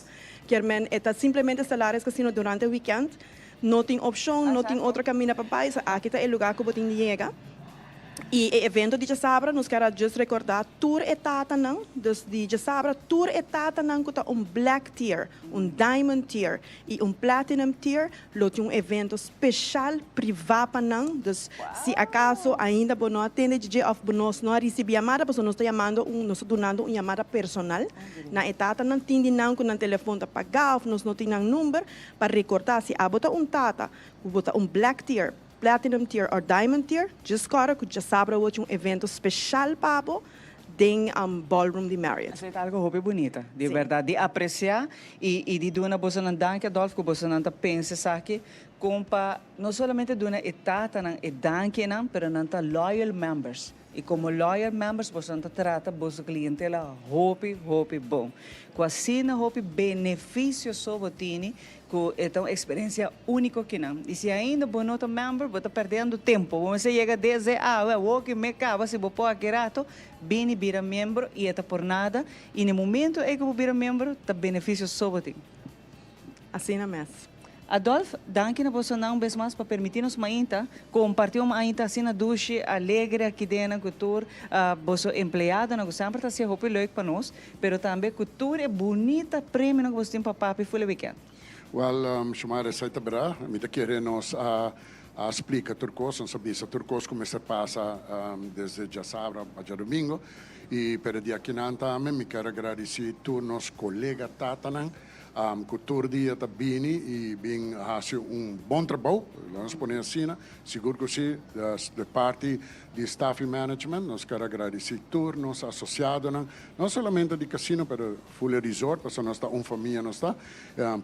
Kier men, e ta simplemente Stellaris Casino durante wikènt. No tin opshon, no tin otro kaminda pa bai. So aki ta e lugá ku bo tin di yega. I e evento di djasabra nos kier a just rekordá tur e tatanan, dus di djasabra tur e tatanan ku ta un black tier, un diamond tier i un platinum tier lo tin un evento speshal privá pa nan, dus si akaso ainda bo no a tende dje òf bo nos no a risibí yamada pasobra nos ta yamando un nos ta dunando un yamada personal na e tatanan, tin di nan ku nan telefon ta pagá òf nos no tin nan number pa rekordá si abo ta un tata ku bo ta un black tier. Platinum Tier or Diamond Tier, djis kòrda ku djasabra awor tin un evento speshal pa bo den ballroom di Marriott. Esei ta algo hopi bunita, di bèrdat, di apresiá i i di duna bosonan danki Adolf ku bosonan ta pensa esaki kon pa no solamente duna e tatanan e dankinan pero nan ta loyal members i komo loyal members bosonan ta trata boso klientela hopi hopi bon ku asina hopi benefisio so bo tini Cu e ta un experiencia unico kinan. Y si ainda bo no ta member, bo ta perdiendo tempo. Bo mester yega desde awe, awo ki me caba, si bo por aki rato, bini bira miembro y e ta por nada. Y na e momento ey cu bo bira miembro, ta beneficio so bo tin. Asina mes. Adolf, danki na bosonan un bes mas pa permiti nos mainta comparti un mainta asina dushi, alegre aki den nan cu tur boso empleadonan cu semper ta hacia hopi leuk pa nos, pero tambe cu tur e bunita premionan cu boso tin pa papi ful e weekend. Wel, Shomara, esai ta berdad. Mi ta kere nos a a splica tur cos, nos a bisa tur cos cu mester pasa desde djasabra pa djadomingo. Y pero di akinan tambe mi kier a gradici tur nos colega tatanan Cu tur dia ta bini y bin haci un bon trabou, lo nos pone asina, sigur cu si, de parti di staff y management nos kier a gradici tur nos asociadonan, no solamente di casino pero full e resort, pasobra nos ta un famia nos ta,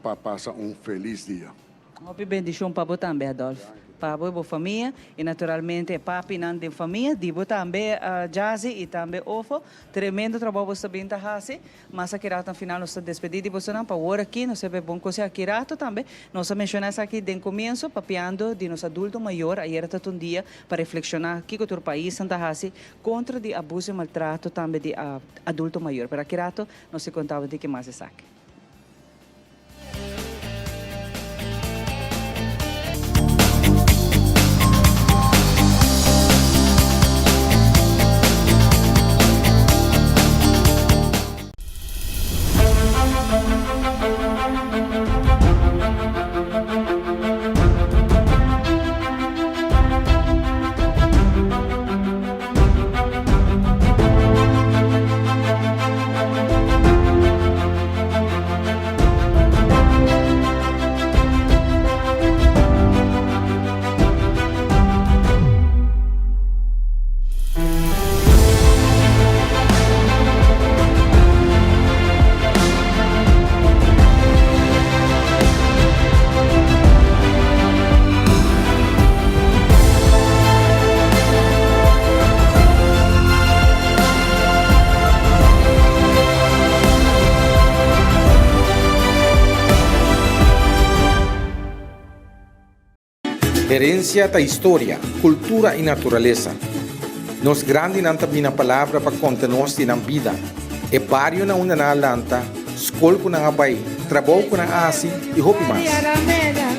pa pasa un feliz dia. Hopi bendicion pa bo tambe Adolf, pa bo y bo famia y naturalmente e papinan den famia di bo tambe Jazzy y tambe Ofo, tremendo trabou bo sta bin ta haci, mas aki rato na final nos ta despedi di bosonan pa wor aki nos hebe bon cose aki rato tambe nos a menciona esaki den comienzo papiando di nos adulto mayor ayer ta un dia pa reflexiona kico tur paisnan ta haci contra di abuso y maltrato tambe di adulto mayor pero aki rato nos ta conta bo diki mas esaki. Herencia ta historia, cultura y naturalesa. Nos grandinan ta bina palabra pa conta nos di nan bida, e bario na unda nan a lanta, scol cu nan a bay, trabou cu nan a haci y hopi mas.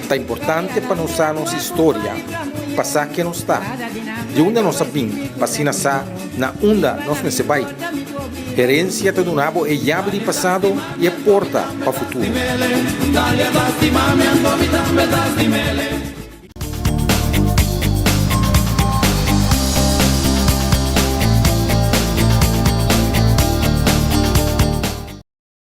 Ta importante pa nos sa nos historia, pa sa ken nos ta, di unda nos a bin, pa asina sa Na unda nos mester bai? Herencia ta duna bo e yabi di pasado y e porta pa futuro.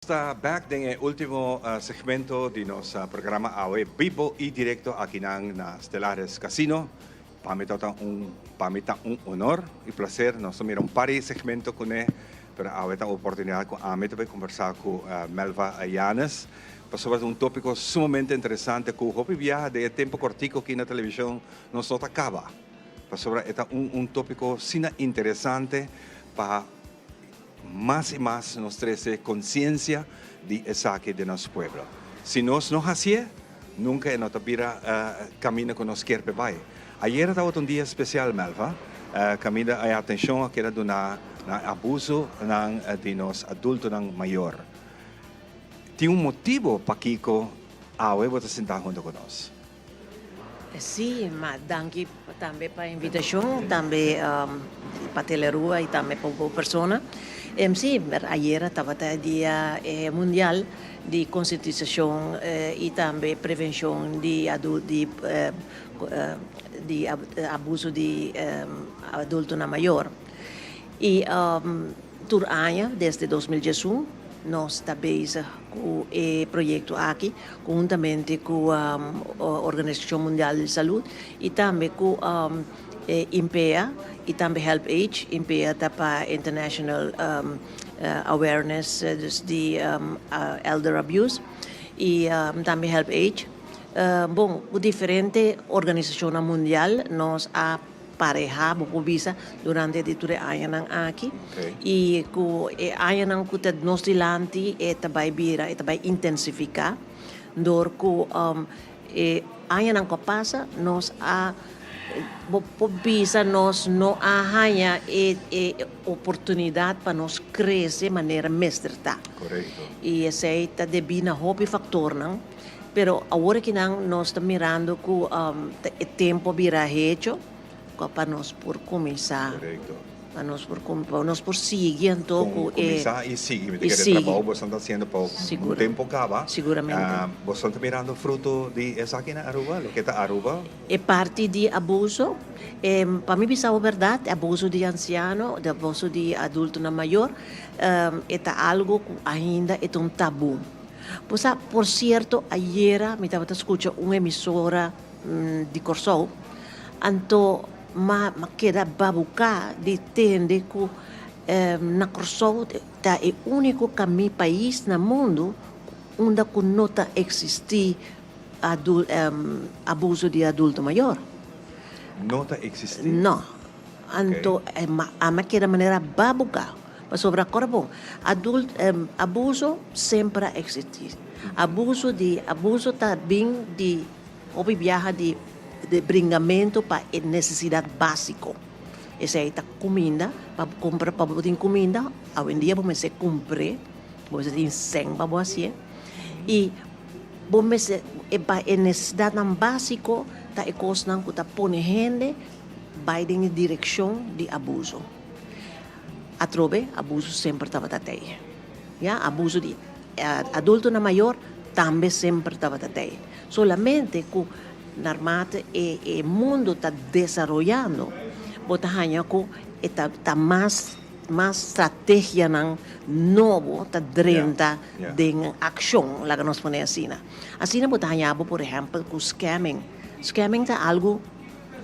Ta bek den e ultimo segmento di nos programa awe bibo y directo akinan na Stellares Casino. Pa mi ta un pa mi ta un honor y placer nos ta mira un par di segmento cune pero awe ta un oportunidad cu ami ta bay conversa cu Melva Yanes pasobra ta un topico sumamente interesante cu hopi biaha den e tempo cortico aki na television nos no ta caba pasobra e ta un un topico asina interesante pa Mas i mas nos trese konsiensia di esaki den nos pueblo. Si nos no hasié, nunka e no ta bira kaminda ku nos kier p'e bai. Ayera tabata un dia spesial, Melva, kaminda e atenshon a keda duná na e abusonan di nos adultonan mayor. Tin un motibu pakiko awe bo ta sintá huntu ku nos. Sí, ma danki tambe pa e invitashon, tambe pa Telerua i tambe pa bo persona. Sí, ayera tabata e dia mundial di konsientisashon i tambe prevenshon di di abuso di adultonan mayor. I tur aña desde 2011 nos ta bezig ku e proyekto aki konhuntamente ku Organisashon Mundial di Salud i tambe ku IMPEA i tambe HelpAge. IMPEA ta pa International Awareness dus di Elder Abuse i tambe HelpAge. Bon, ku diferente organisashonnan mundial nos a Pareha bo por bisa durante di tur e añanan aki y cu e añanan cu ta nos dilanti e ta bay bira, e ta bay intensifica door cu e añanan cu a pasa nos a bo por bisa nos no a haya e e oportunidad pa nos crece manera mester ta. Y esey ta debi na hopi factornan. Pero awor akinan nos ta mirando ku ta e tempu a bira hecho pa nos por kuminsá. Pa nos por pa nos por sigui anto ku e. Kuminsá i sigui. Mi ta kere trabou boso ta hasiendo pa un tempu kaba. Siguramente. Boso ta mirando fruto di esaki na Aruba, loke ta Aruba? E parti di abuso, pa mi bisa bo bèrdat, e abuso di ansiano, di abuso di adultonan mayor, e ta algu ku ainda e ta un tabú. Bo sa, por sierto, ayera mi tabata skucha un emisora di Kòrsou, anto m'a keda babuká di tende ku na Kòrsou ta e úniko kami pais na mundu unda ku no ta eksistí abuso di adulto mayor. No ta eksistí? No. Anto a keda manera babuká. Pasobra kor bon, adult abuso semper a eksistí. Abuso di abuso ta bin di hopi biaha di di bringamentu pa e nesesidat básiko. Esei ta kuminda, pa bo kumpra pa bo tin kuminda, awendia bo mester kumpr'é, bo mester tin sèn pa bo hasié. I bo mester e pa e nesesidatnan básiko ta e kosnan ku ta pone hende bai den e direkshon di abuso. Atrobe abuso semper tabata tei. Ya, abuso di adultonan mayor tambe semper tabata tei. Solamente ku narmate e e mundo ta desaroyando, bo ta haña ku e ta ta mas mas strategianan nobo ta drenta den akshon, laga nos pone asina. Asina bo ta haña bo por ehèmpel ku scamming. Scamming ta algu.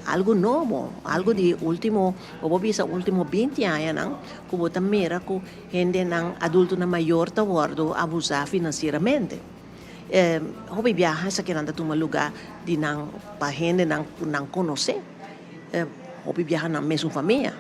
Algu nobo, algu di ultimo, bo por bisa ultimo binti añanan ku bo ta mira ku hendenan, adultonan mayor ta wòrdu abusá finansieramente. Hopi biaha esakinan ta tuma lugá di nan pa hendenan ku nan konosé, hopi biaha nan mesun famia.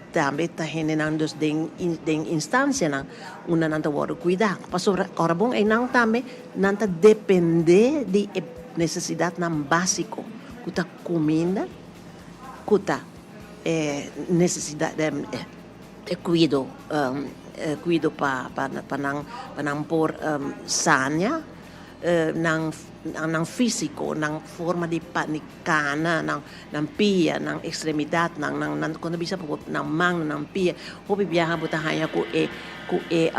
Tambe ta hendenan dus den den instansianan unda nan ta wòrdu kuidá. Pasobra ora bon einan tambe nan ta dependé di e nesesidatnan básiko ku ta kuminda, ku ta e nesesidat e kuido kuido pa pa nan pa nan por sania nan nan físiko, nan forma di kana, nan nan pia, nan ekstremidatnan, nan nan kon ta bisa bo nan man, nan pia. Hopi biaha bo ta haña ku e ku e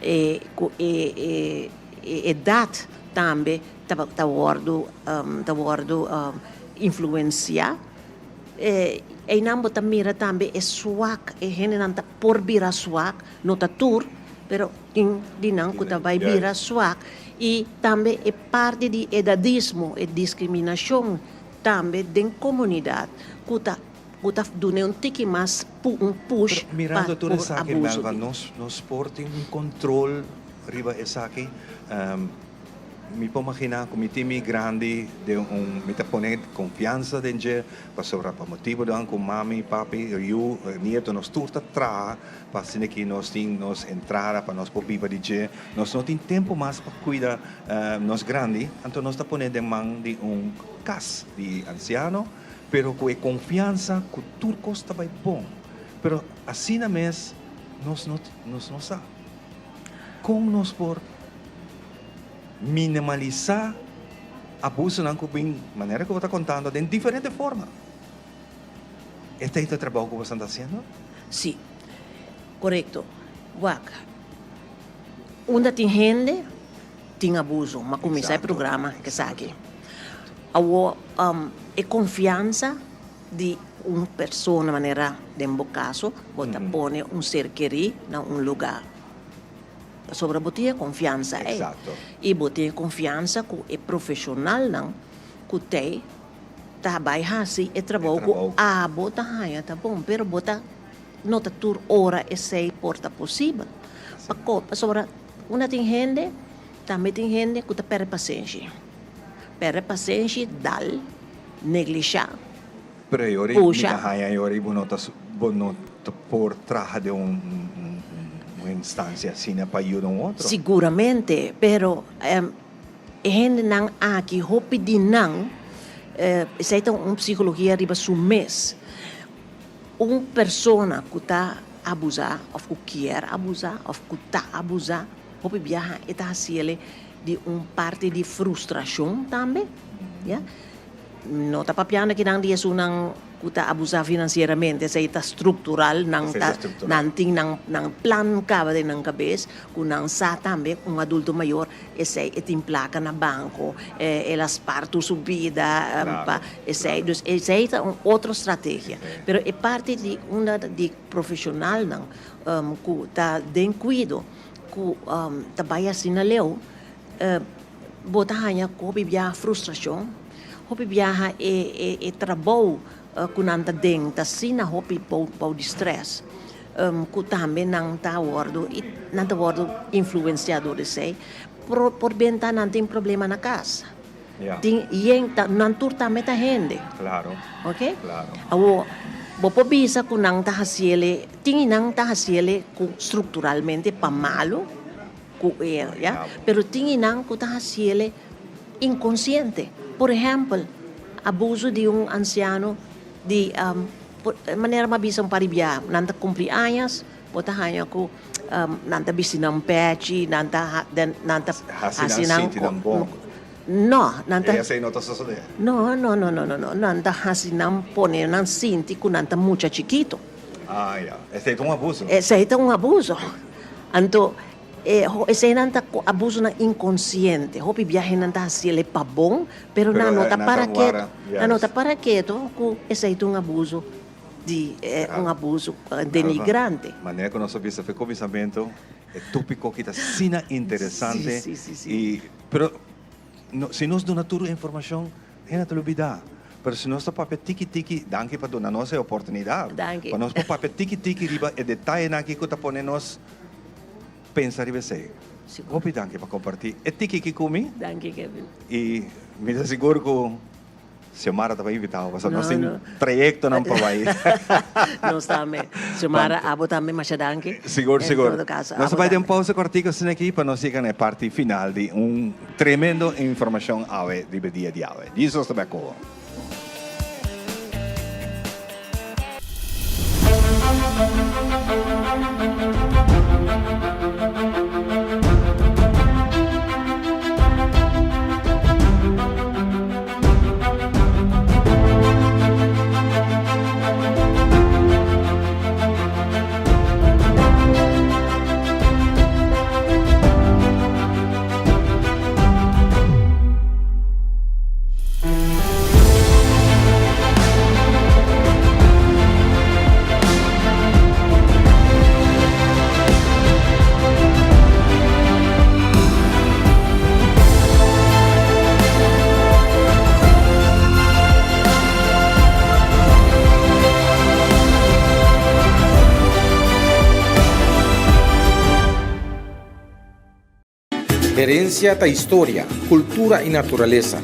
e ku e e e edat tambe ta ta wòrdu ta wòrdu influensiá. Einan bo ta mira tambe e swak, e hendenan ta por bira swak, no ta tur, pero tin di nan ku ta bai bira swak. I tambe e parti di edadismo, e diskriminashon tambe den komunidat ku ta ku ta dun'é un tiki mas un push Pero mirando pa tur por esaki, abuso Melva, di. nos nos por tin un control riba esaki? Mi por magina cu mi tin mi grandi den un, mi ta pone confiansa den dje, pasobra pa motibonan cu mami, papi, yu, nieto, nos tur ta traha pa asina ki nos tin nos entrada pa nos por biba di dje. Nos no tin tempo mas pa cuida nos grandi, anto nos ta pone den man di un cas di anciano, pero cu e confiansa cu tur cos ta bay bon. Pero asina mes nos no nos no sa con nos por minimalisa abusonan cu bin manera cu bo ta contando den diferente forma. Esta e trabou cu boso ta haciendo? Sí, corecto. Wak, unda tin hende, tin abuso. M'a cuminsa e programa cu esaki. Awor, e confiansa di un persona, manera den bo caso, bo ta pone un ser keri na un lugar. Pasobra bo tin e confiansa ei. Y bo tin e confiansa cu e profesionalnan cu t'ei ta bai hasi e trabou ku abo ta haña ta bon, pero bo ta no ta tur ora esei por ta posibel. Pako? Pasobra unda tin hende, tambe tin hende ku ta pèrdè pasenshi. Pèrdè pasenshi, dal, neglishá, Pero e ora mi pusha. ta haña e ora bo no ta bo no ta por traha den un un instansia asina pa yuda un otro. Siguramente, pero E hendenan aki, hopi di nan, esei ta un psicologia riba su mes. Un persona cu ta abusa of cu kier abusa of cu ta abusa, hopi biaha e ta haciele di un parti di frustrashon tambe, ya. No ta papiando kinan di esunnan ku ta abusá finansieramente, esei ta struktural, nan ta nan tin nan nan plan kaba den nan kabes ku nan sa tambe un adulto mayor esei e tin plaka na banko, el a spar tur su bida pa esei, dus esei ta un otro strategia. Pero e parti di unda di profeshonalnan ku ta den kuido ku ta bai asina leu, Bo ta haña ku hopi biaha frustrashon, hopi biaha e trabou ku nan ta den ta asina hopi bou di strès ku tambe nan ta wòrdu nan ta wòrdu influensiá dor esei. Por benta nan tin problema na kas. Tin yen ta nan tur tambe ta hende. Oke? Awor bo por bisa ku nan ta hasiele tin i nan ta hasiele ku strukturalmente pa malu. Ku el, ya. Pero tin inan ku ta hasiele inkonsiente. Por ehèmpel, abuso di un ansiano di manera mi a bisa un par di bia, nan ta kumpli añas, bo ta haña ku nan ta bisti nan pèchi, nan ta nan ta hasi nan sinti nan bon. No, nan ta. E esei no ta sosodé. No, no, no, no, no, no. Nan ta hasi nan pone nan sinti ku nan ta mucha chikitu. Ah, ya. Esei ta un abuso. Esei ta un abuso. Anto, e eseinan ta abusonan inkonsiente. Hopi biahe nan ta hasi el pa bon, pero nan no ta para ketu. Nan no ta para ketu ku esei ta un abuso di un abuso denigrante. Manera ku nos a bisa fe kuminsamentu, e tópiko aki ta asina interesante. Sí, sí, sí. I, pero si nos duna tur e informashon, hende ta lubidá. Pero si nos ta papia tiki tiki, danki pa duna nos e oportunidat. Danki. Pa nos por papia tiki tiki riba e detayenan aki ku ta pone nos pensa riba esei. Sigur. Hopi danki pa kompartí e tiki aki ku mi. Danki Kevin. I mi ta sigur ku Xiomara ta bai invitá bo pasobra No, nos tin no. trayektonan pa bai. Nos tambe. Xiomara, abo tambe masha danki. Sigur, En sigur. todo caso, Nos ta abo bai den tambe. pausa kortiko asina aki pa nos yega na e parti final di un tremendo informashon awe riba e dia di awe. Jesus ta bai kobo. Herencia ta historia, cultura y naturalesa.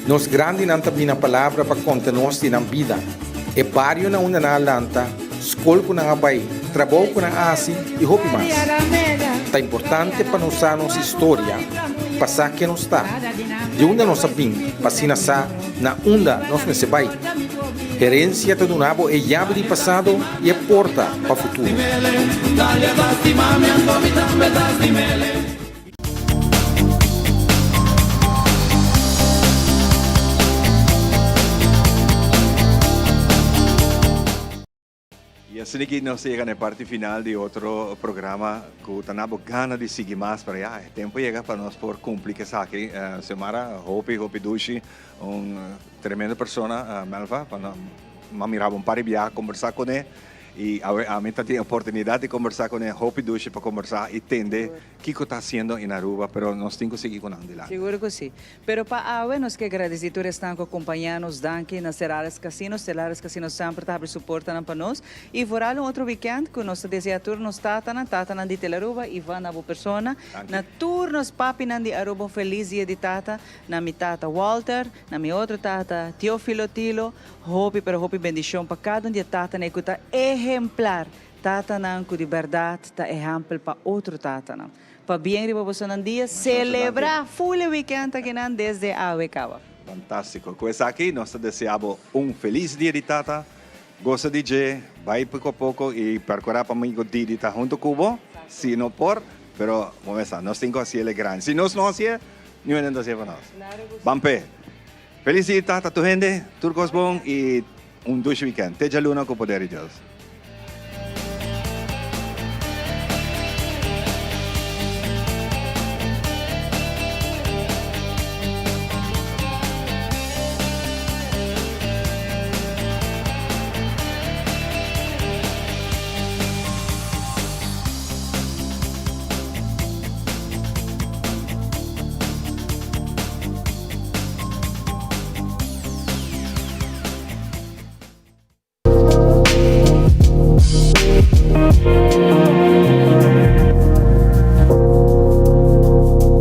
Nos grandinan ta bina palabra pa conta nos di nan bida, e bario na unda nan a lanta, scol cu nan a bay, trabou cu nan a haci y hopi mas. Ta importante pa nos sa nos historia pa sa ken nos ta, di unda nos a bin pa asina sa na unda nos mester bay. Herencia ta duna bo e yabi di pasado y e porta pa futuro. Y asina ki nos ta yega na e parti final di otro programa cu ta na bo gana di sigui mas, pero ya e tempo yega pa nos por cumpli cu esaki. Xiomara, hopi hopi dushi, un tremendo persona, Melva, pa no mira bo un par di biaha combersa cune y awe ami ta tin e oportunidad di combersa cune, hopi dushi pa combersa y tende kico ta haciendo in Aruba, pero nos tin cu sigui cu nan dilanti. Sigur cu si. Pero pa awe nos ke gradisí tur esnan ku a kompañá nos. Danki na Serales Casino. Serales Casino semper ta habri su portanan pa nos. I vooral un otro weekend ku nos ta deseá tur nos tatanan, tatanan di Telaruba, Ivan na bo persona, na tur nos papinan di Aruba un felis dia di tata, na mi tata Walter, na mi otro tata Teofilo Tilo, hopi pero hopi bendishon pa kada un di e tatanan ei ku ta ehemplar, tatanan ku di bèrdat ta ehèmpel pa otro tatanan. Pabien riba bosonan dia celebra full e weekend akinan desde awe caba. Fantastico. Cu esaki nos ta desea bo un feliz dia di tata. Goza di dje, bay poco a poco y percura pa amigo Didi ta hunto cu bo. Si no por. Pero, bo mester sa, nos tin ku hasié el grandi. Si nos no hasié, niun hende no ta hasié pa nos. Ban p'e. Felis dia tata tur hende, tur kos bon i un dushi weekend. Te djaluna ku poder di Dios.